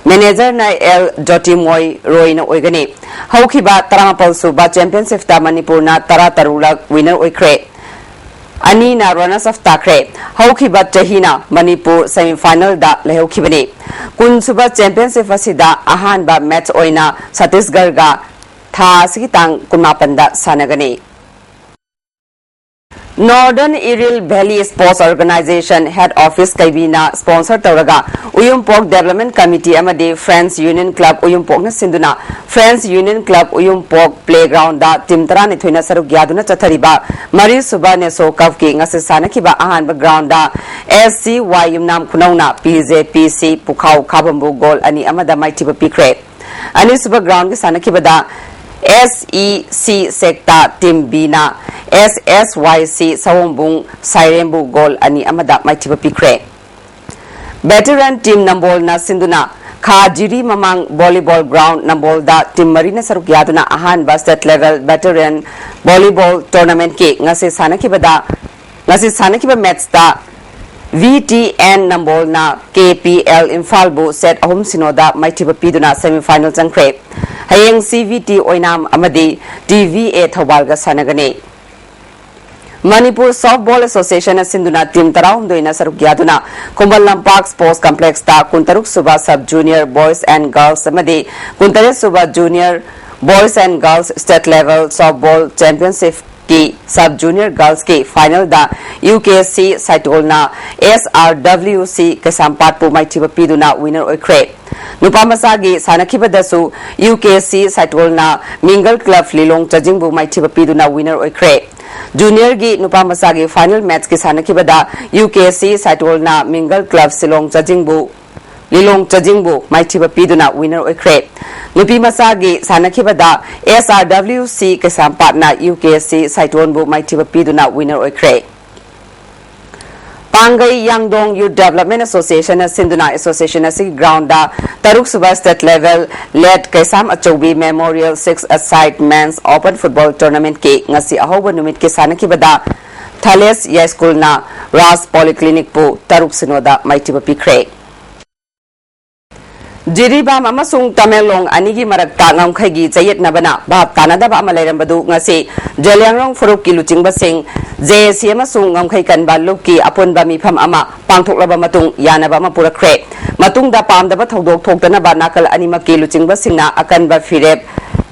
ꯃꯦꯅꯦꯖꯔꯅ ꯑꯦꯜ ꯖꯣꯇꯤꯃꯣꯏ ꯔꯣꯏꯅ ꯑꯣꯏꯒꯅꯤ꯫ ꯍꯧꯈꯤꯕ ꯇꯔꯥꯃꯥꯄꯜ ꯁꯨꯕ ꯆꯦꯝꯄꯤꯌꯟꯁꯤꯞꯇ ꯃꯅꯤꯄꯨꯔꯅ ꯇꯔꯥ ꯇꯔꯨꯛꯂꯛ ꯋꯤꯅꯔ ꯑꯣꯏꯈ꯭ꯔꯦ꯫ ꯑꯅꯤꯅ ꯔꯅꯔꯁ ꯑꯞ ꯇꯥꯈ꯭ꯔꯦ꯫ ꯍꯧꯈꯤꯕ ꯆꯍꯤꯅ ꯃꯅꯤꯄꯨꯔ ꯁꯦꯃꯤꯐꯥꯏꯅꯦꯜꯗ ꯂꯩꯍꯧꯈꯤꯕꯅꯤ꯫ ꯀꯨꯟꯁꯨꯕ ꯆꯦꯝꯄꯤꯌꯟꯁꯤꯞ ꯑꯁꯤꯗ ꯑꯍꯥꯟꯕ ꯃꯦꯆ ꯑꯣꯏꯅ ꯁꯠꯇꯤꯁꯒꯔꯒ ꯊꯥ ꯑꯁꯤꯒꯤ ꯇꯥꯡ ꯀꯨꯟꯃꯥꯄꯟꯗ ꯁꯥꯟꯅꯒꯅꯤ꯫ Northern Iril valley sports organisation head office ꯀꯩꯕꯤꯅ ꯁ꯭ꯄꯣꯟꯁꯔ ꯇꯧꯔꯒ ꯎꯌꯨꯝꯄꯣꯛ ꯗꯦꯕꯂꯞꯃꯦꯟ ꯀꯃꯤꯇꯤ ꯑꯃꯗꯤ ꯐ꯭ꯔꯦꯟꯁ ꯌꯨꯅꯤꯌꯟ ꯀ꯭ꯂꯕ ꯎꯌꯨꯝꯄꯣꯛꯅ ꯁꯤꯟꯗꯨꯅ friends union club Uyumpok playground team ꯇꯔꯥꯅꯤꯊꯣꯏꯅ ꯁꯔꯨꯛ ꯌꯥꯗꯨꯅ ꯆꯠꯊꯔꯤꯕ ꯃꯔꯤꯁꯨꯕ ꯅꯦꯁꯣ ꯀꯞꯀꯤ ꯉꯁꯤ ꯁꯥꯟꯅꯈꯤꯕ ꯑꯍꯥꯟꯕ ꯒ꯭ꯔꯥꯎꯟꯗ ꯑꯦꯁ ꯁꯤ ꯋꯥꯏ ꯌꯨꯝꯅꯥꯝ ꯈꯨꯅꯧꯅ ꯄꯤ ꯖꯦ ꯄꯤ ꯁꯤ ꯄꯨꯈꯥꯎ ꯈꯥꯕꯝꯕꯨ ꯒꯣꯜ ꯑꯅꯤ ꯑꯃꯗ ꯃꯥꯏꯊꯤꯕ ꯄꯤꯈ꯭ꯔꯦ꯫ ꯑꯅꯤꯁꯨꯕ ꯒ꯭ꯔꯥꯎꯟꯒꯤ ꯁꯥꯟꯅꯈꯤꯕꯗ ꯑꯦꯁ ꯏ ꯁꯤ ꯁꯦꯛꯇꯥ ꯇꯤꯝ ꯕꯤꯅ ꯑꯦꯁ ꯑꯦꯁ ꯋꯥꯏ ꯁꯤ ꯁꯑꯣꯝꯕꯨꯡ ꯁꯥꯏꯔꯦꯝꯕꯨ ꯒꯣꯜ ꯑꯅꯤ ꯑꯃꯗ ꯃꯥꯏꯊꯤꯕ ꯄꯤꯈ꯭ꯔꯦ꯫ Veteran team ꯅꯝꯕꯣꯜꯅ ꯁꯤꯟꯗꯨꯅ ꯈꯥ ꯖꯤꯔꯤ ꯃꯃꯥꯡ volleyball ground ꯅꯝꯕꯣꯜꯗ team ꯃꯔꯤꯅ ꯁꯔꯨꯛ ꯌꯥꯗꯨꯅ ꯑꯍꯥꯟꯕ state level veteran volleyball tournament ꯀꯤ ꯉꯁꯤ ꯁꯥꯟꯅꯈꯤꯕꯗ, ꯉꯁꯤ ꯁꯥꯟꯅꯈꯤꯕ match ꯇ V T N ꯅꯝꯕꯣꯜꯅ K P L ꯏꯝꯐꯥꯜꯕꯨ set ꯑꯍꯨꯝ ꯁꯤꯅꯣꯗ ꯃꯥꯏꯊꯤꯕ ꯄꯤꯗꯨꯅ semi final ꯆꯪꯈ꯭ꯔꯦ꯫ ꯍꯌꯦꯡ C V T ꯑꯣꯏꯅꯥꯝ ꯑꯃꯗꯤ T V A ꯊꯧꯕꯥꯜꯒ ꯁꯥꯟꯅꯒꯅꯤ꯫ ꯃꯅꯤꯄꯨꯔ Softball Association ꯅ ꯁꯤꯟꯗꯨꯅ team ꯇꯔꯥꯍꯨꯝꯗꯣꯏꯅ ꯁꯔꯨꯛ ꯌꯥꯗꯨꯅ ꯈꯨꯃꯟ ꯂꯝꯄꯥꯛ Sports Complex ꯇ ꯀꯨꯟꯇꯔꯨꯛ ꯁꯨꯕ sub junior boys and girls ꯑꯃꯗꯤ ꯀꯨꯟꯇꯔꯦꯠ ꯁꯨꯕ junior boys and girls state level softball championship ꯀꯤ sub junior girls ꯀꯤ final ꯗ U K C ꯁꯥꯏꯇꯣꯜꯅ S R W C ꯀꯩꯁꯥꯝꯄꯥꯠꯄꯨ ꯃꯥꯏꯊꯤꯕ ꯄꯤꯗꯨꯅ winner ꯑꯣꯏꯈ꯭ꯔꯦ꯫ ꯅꯨꯄꯥ ꯃꯆꯥꯒꯤ ꯁꯥꯟꯅꯈꯤꯕꯗꯁꯨ U K C ꯁꯥꯏꯇꯣꯜꯅ Mingle Club ꯂꯤꯂꯣꯡ ꯆꯥꯖꯤꯡꯕꯨ ꯃꯥꯏꯊꯤꯕ ꯄꯤꯗꯨꯅ winner ꯑꯣꯏꯈ꯭ꯔꯦ꯫ Junior ꯒꯤ ꯅꯨꯄꯥ ꯃꯆꯥꯒꯤ final match ꯀꯤ ꯁꯥꯟꯅꯈꯤꯕꯗ U K C ꯁꯥꯏꯇꯣꯜꯅ Mingle Club Shillong ꯆꯥꯖꯤꯡꯕꯨ, ꯂꯤꯂꯣꯡ ꯆꯥꯖꯤꯡꯕꯨ ꯃꯥꯏꯊꯤꯕ ꯄꯤꯗꯨꯅ winner ꯑꯣꯏꯈ꯭ꯔꯦ꯫ ꯅꯨꯄꯤ ꯃꯆꯥꯒꯤ ꯁꯥꯟꯅꯈꯤꯕꯗ S R W C ꯀꯩꯁꯥꯝꯄꯥꯠꯅ U K C ꯁꯥꯏꯇꯣꯟꯕꯨ ꯃꯥꯏꯊꯤꯕ ꯄꯤꯗꯨꯅ winner ꯑꯣꯏꯈ꯭ꯔꯦ꯫ ꯄꯥꯡꯒꯩ ꯌꯥꯡꯗꯣꯡ Youth Development Association ꯅ ꯁꯤꯟꯗꯨꯅ association ꯑꯁꯤꯒꯤ ground ꯗ ꯇꯔꯨꯛ ꯁꯨꯕ state level Late ꯀꯩꯁꯥꯝ ꯑꯆꯧꯕꯤ Memorial Six-a-side Men's Open Football Tournament ꯀꯤ ꯉꯁꯤ ꯑꯍꯧꯕ ꯅꯨꯃꯤꯠꯀꯤ ꯁꯥꯟꯅꯈꯤꯕꯗ ꯊꯥꯂꯦꯁ ꯌꯥꯏꯁ꯭ꯀꯨꯜꯅ ꯔꯥꯖ Polyclinic ꯄꯨ ꯇꯔꯨꯛ ꯁꯤꯅꯣꯗ ꯃꯥꯏꯊꯤꯕ ꯄꯤꯈ꯭ꯔꯦ꯫ ꯖꯤꯔꯤꯕꯥꯝ ꯑꯃꯁꯨꯡ ꯇꯃꯦꯡꯂꯣꯡ ꯑꯅꯤꯒꯤ ꯃꯔꯛꯇ ꯉꯝꯈꯩꯒꯤ ꯆꯌꯦꯠꯅꯕꯅ ꯚꯥꯞ ꯇꯥꯅꯗꯕ ꯑꯃ ꯂꯩꯔꯝꯕꯗꯨ ꯉꯁꯤ ꯖꯦꯂꯤꯌꯥꯡꯔꯣꯡ ꯐꯨꯔꯨꯞꯀꯤ ꯂꯨꯆꯤꯡꯕꯁꯤꯡ, J A C ꯑꯃꯁꯨꯡ ꯉꯝꯈꯩ ꯀꯟꯕ ꯂꯨꯞꯀꯤ ꯑꯄꯨꯟꯕ ꯃꯤꯐꯝ ꯑꯃ ꯄꯥꯡꯊꯣꯛꯂꯕ ꯃꯇꯨꯡ ꯌꯥꯅꯕ ꯑꯃ ꯄꯨꯔꯛꯈ꯭ꯔꯦ꯫ ꯃꯇꯨꯡꯗ ꯄꯥꯝꯗꯕ ꯊꯧꯗꯣꯛ ꯊꯣꯛꯇꯅꯕ ꯅꯥꯀꯜ ꯑꯅꯤꯃꯛꯀꯤ ꯂꯨꯆꯤꯡꯕꯁꯤꯡꯅ ꯑꯀꯟꯕ ꯐꯤꯔꯦꯞ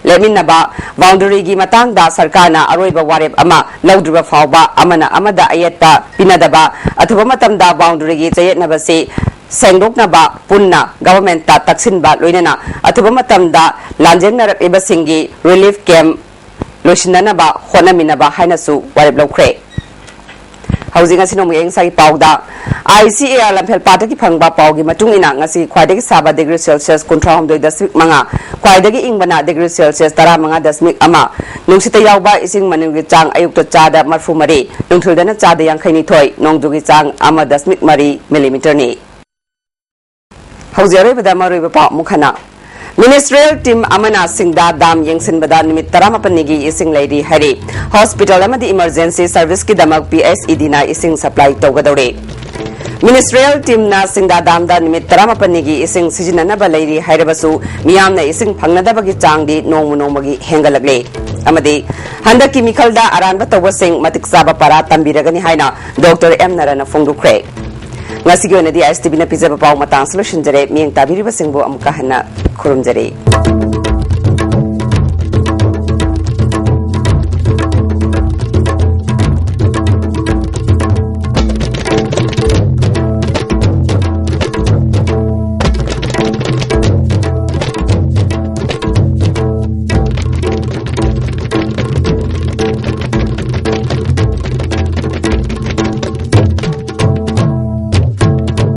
ꯂꯦꯞꯃꯤꯟꯅꯕ, boundary ꯒꯤ ꯃꯇꯥꯡꯗ ꯁꯔꯀꯥꯔꯅ ꯑꯔꯣꯏꯕ ꯋꯥꯔꯦꯞ ꯑꯃ ꯂꯧꯗ꯭ꯔꯤꯕ ꯐꯥꯎꯕ ꯑꯃꯅ ꯑꯃꯗ ꯑꯌꯦꯠꯄ ꯄꯤꯅꯗꯕ, ꯑꯊꯨꯕ ꯃꯇꯝꯗ boundary ꯒꯤ ꯆꯌꯦꯠꯅꯕꯁꯤ ꯁꯦꯡꯗꯣꯛꯅꯕ ꯄꯨꯟꯅ government ꯇ ꯇꯛꯁꯤꯟꯕ, ꯂꯣꯏꯅꯅ ꯑꯊꯨꯕ ꯃꯇꯝꯗ ꯂꯥꯟꯖꯦꯟꯅꯔꯛꯂꯤꯕꯁꯤꯡꯒꯤ relief camp ꯂꯣꯏꯁꯤꯟꯅꯅꯕ ꯍꯣꯠꯅꯃꯤꯟꯅꯕ ꯍꯥꯏꯅꯁꯨ ꯋꯥꯔꯦꯞ ꯂꯧꯈ꯭ꯔꯦ꯫ ꯍꯧꯖꯤꯛ ꯉꯁꯤ ꯅꯣꯡꯃꯒꯤ ꯑꯏꯪ ꯑꯁꯥꯒꯤ ꯄꯥꯎꯗ, I C A R ꯂꯝꯐꯦꯜ ꯄꯥꯠꯇꯒꯤ ꯐꯪꯕ ꯄꯥꯎꯒꯤ ꯃꯇꯨꯡ ꯏꯟꯅ, ꯉꯁꯤ ꯈ꯭ꯋꯥꯏꯗꯒꯤ ꯁꯥꯕ degree Celsius ꯀꯨꯟꯊ꯭ꯔꯥ ꯍꯨꯝꯗꯣꯏ ꯗꯁꯃꯤꯛ ꯃꯉꯥ, ꯈ꯭ꯋꯥꯏꯗꯒꯤ ꯏꯪꯕꯅ degree Celsius ꯇꯔꯥꯃꯉꯥ ꯗꯁꯃꯤꯛ ꯑꯃ, ꯅꯨꯡꯁꯤꯠꯇ ꯌꯥꯎꯕ ꯏꯁꯤꯡ ꯃꯅꯤꯜꯒꯤ ꯆꯥꯡ ꯑꯌꯨꯛꯇ ꯆꯥꯗ ꯃꯔꯐꯨ ꯃꯔꯤ, ꯅꯨꯡꯊꯤꯜꯗꯅ ꯆꯥꯗ ꯌꯥꯡꯈꯩ ꯅꯤꯊꯣꯏ, ꯅꯣꯡꯖꯨꯒꯤ ꯆꯥꯡ ꯑꯃ ꯗꯁꯃꯤꯛ ꯃꯔꯤ millimeter ꯅꯤ꯫ ꯍꯧꯖꯤꯛ ꯑꯔꯣꯏꯕꯗ ꯃꯔꯨꯑꯣꯏꯕ ꯄꯥꯎ ꯑꯃꯨꯛ ꯍꯟꯅ꯫ Ministerial team ꯑꯃꯅ ꯁꯤꯡꯗꯥ dam ꯌꯦꯡꯁꯤꯟꯕꯗ ꯅꯨꯃꯤꯠ ꯇꯔꯥꯃꯥꯄꯟꯅꯤꯒꯤ ꯏꯁꯤꯡ ꯂꯩꯔꯤ ꯍꯥꯏꯔꯤ꯫ Hospital ꯑꯃꯗꯤ emergency serviceꯀꯤꯗꯃꯛ P H E Dꯅ ꯏꯁꯤꯡ supply ꯇꯧꯒꯗꯧꯔꯦ꯫ Ministerial teamꯅ ꯁꯤꯡꯗꯥ damꯗ ꯅꯨꯃꯤꯠ ꯇꯔꯥꯃꯥꯄꯟꯅꯤꯒꯤ ꯏꯁꯤꯡ ꯁꯤꯖꯤꯟꯅꯅꯕ ꯂꯩꯔꯤ ꯍꯥꯏꯔꯕꯁꯨ, ꯃꯤꯌꯥꯝꯅ ꯏꯁꯤꯡ ꯐꯪꯅꯗꯕꯒꯤ ꯆꯥꯡꯗꯤ ꯅꯣꯡꯃ ꯅꯣꯡꯃꯒꯤ ꯍꯦꯟꯒꯠꯂꯛꯂꯦ꯫ ꯑꯃꯗꯤ ꯍꯟꯗꯛꯀꯤ ꯃꯤꯈꯜꯗ ꯑꯔꯥꯟꯕ ꯇꯧꯕꯁꯤꯡ ꯃꯇꯤꯛ ꯆꯥꯕ ꯄꯔꯥ ꯇꯝꯕꯤꯔꯒꯅꯤ ꯍꯥꯏꯅ Doctor M ꯅꯔꯥꯅ ꯐꯣꯡꯗꯣꯛꯈ꯭ꯔꯦ꯫ ꯉꯁꯤꯒꯤ ꯑꯣꯏꯅꯗꯤ ISTVꯅ ꯄꯤꯖꯕ ꯄꯥꯎ ꯃꯇꯥꯡꯁꯤ ꯂꯣꯏꯁꯤꯟꯖꯔꯦ꯫ ꯃꯤꯠꯌꯦꯡ ꯇꯥꯕꯤꯔꯤꯕꯁꯤꯡꯕꯨ ꯑꯃꯨꯛꯀ ꯍꯟꯅ ꯈꯨꯔꯨꯝꯖꯔꯤ꯫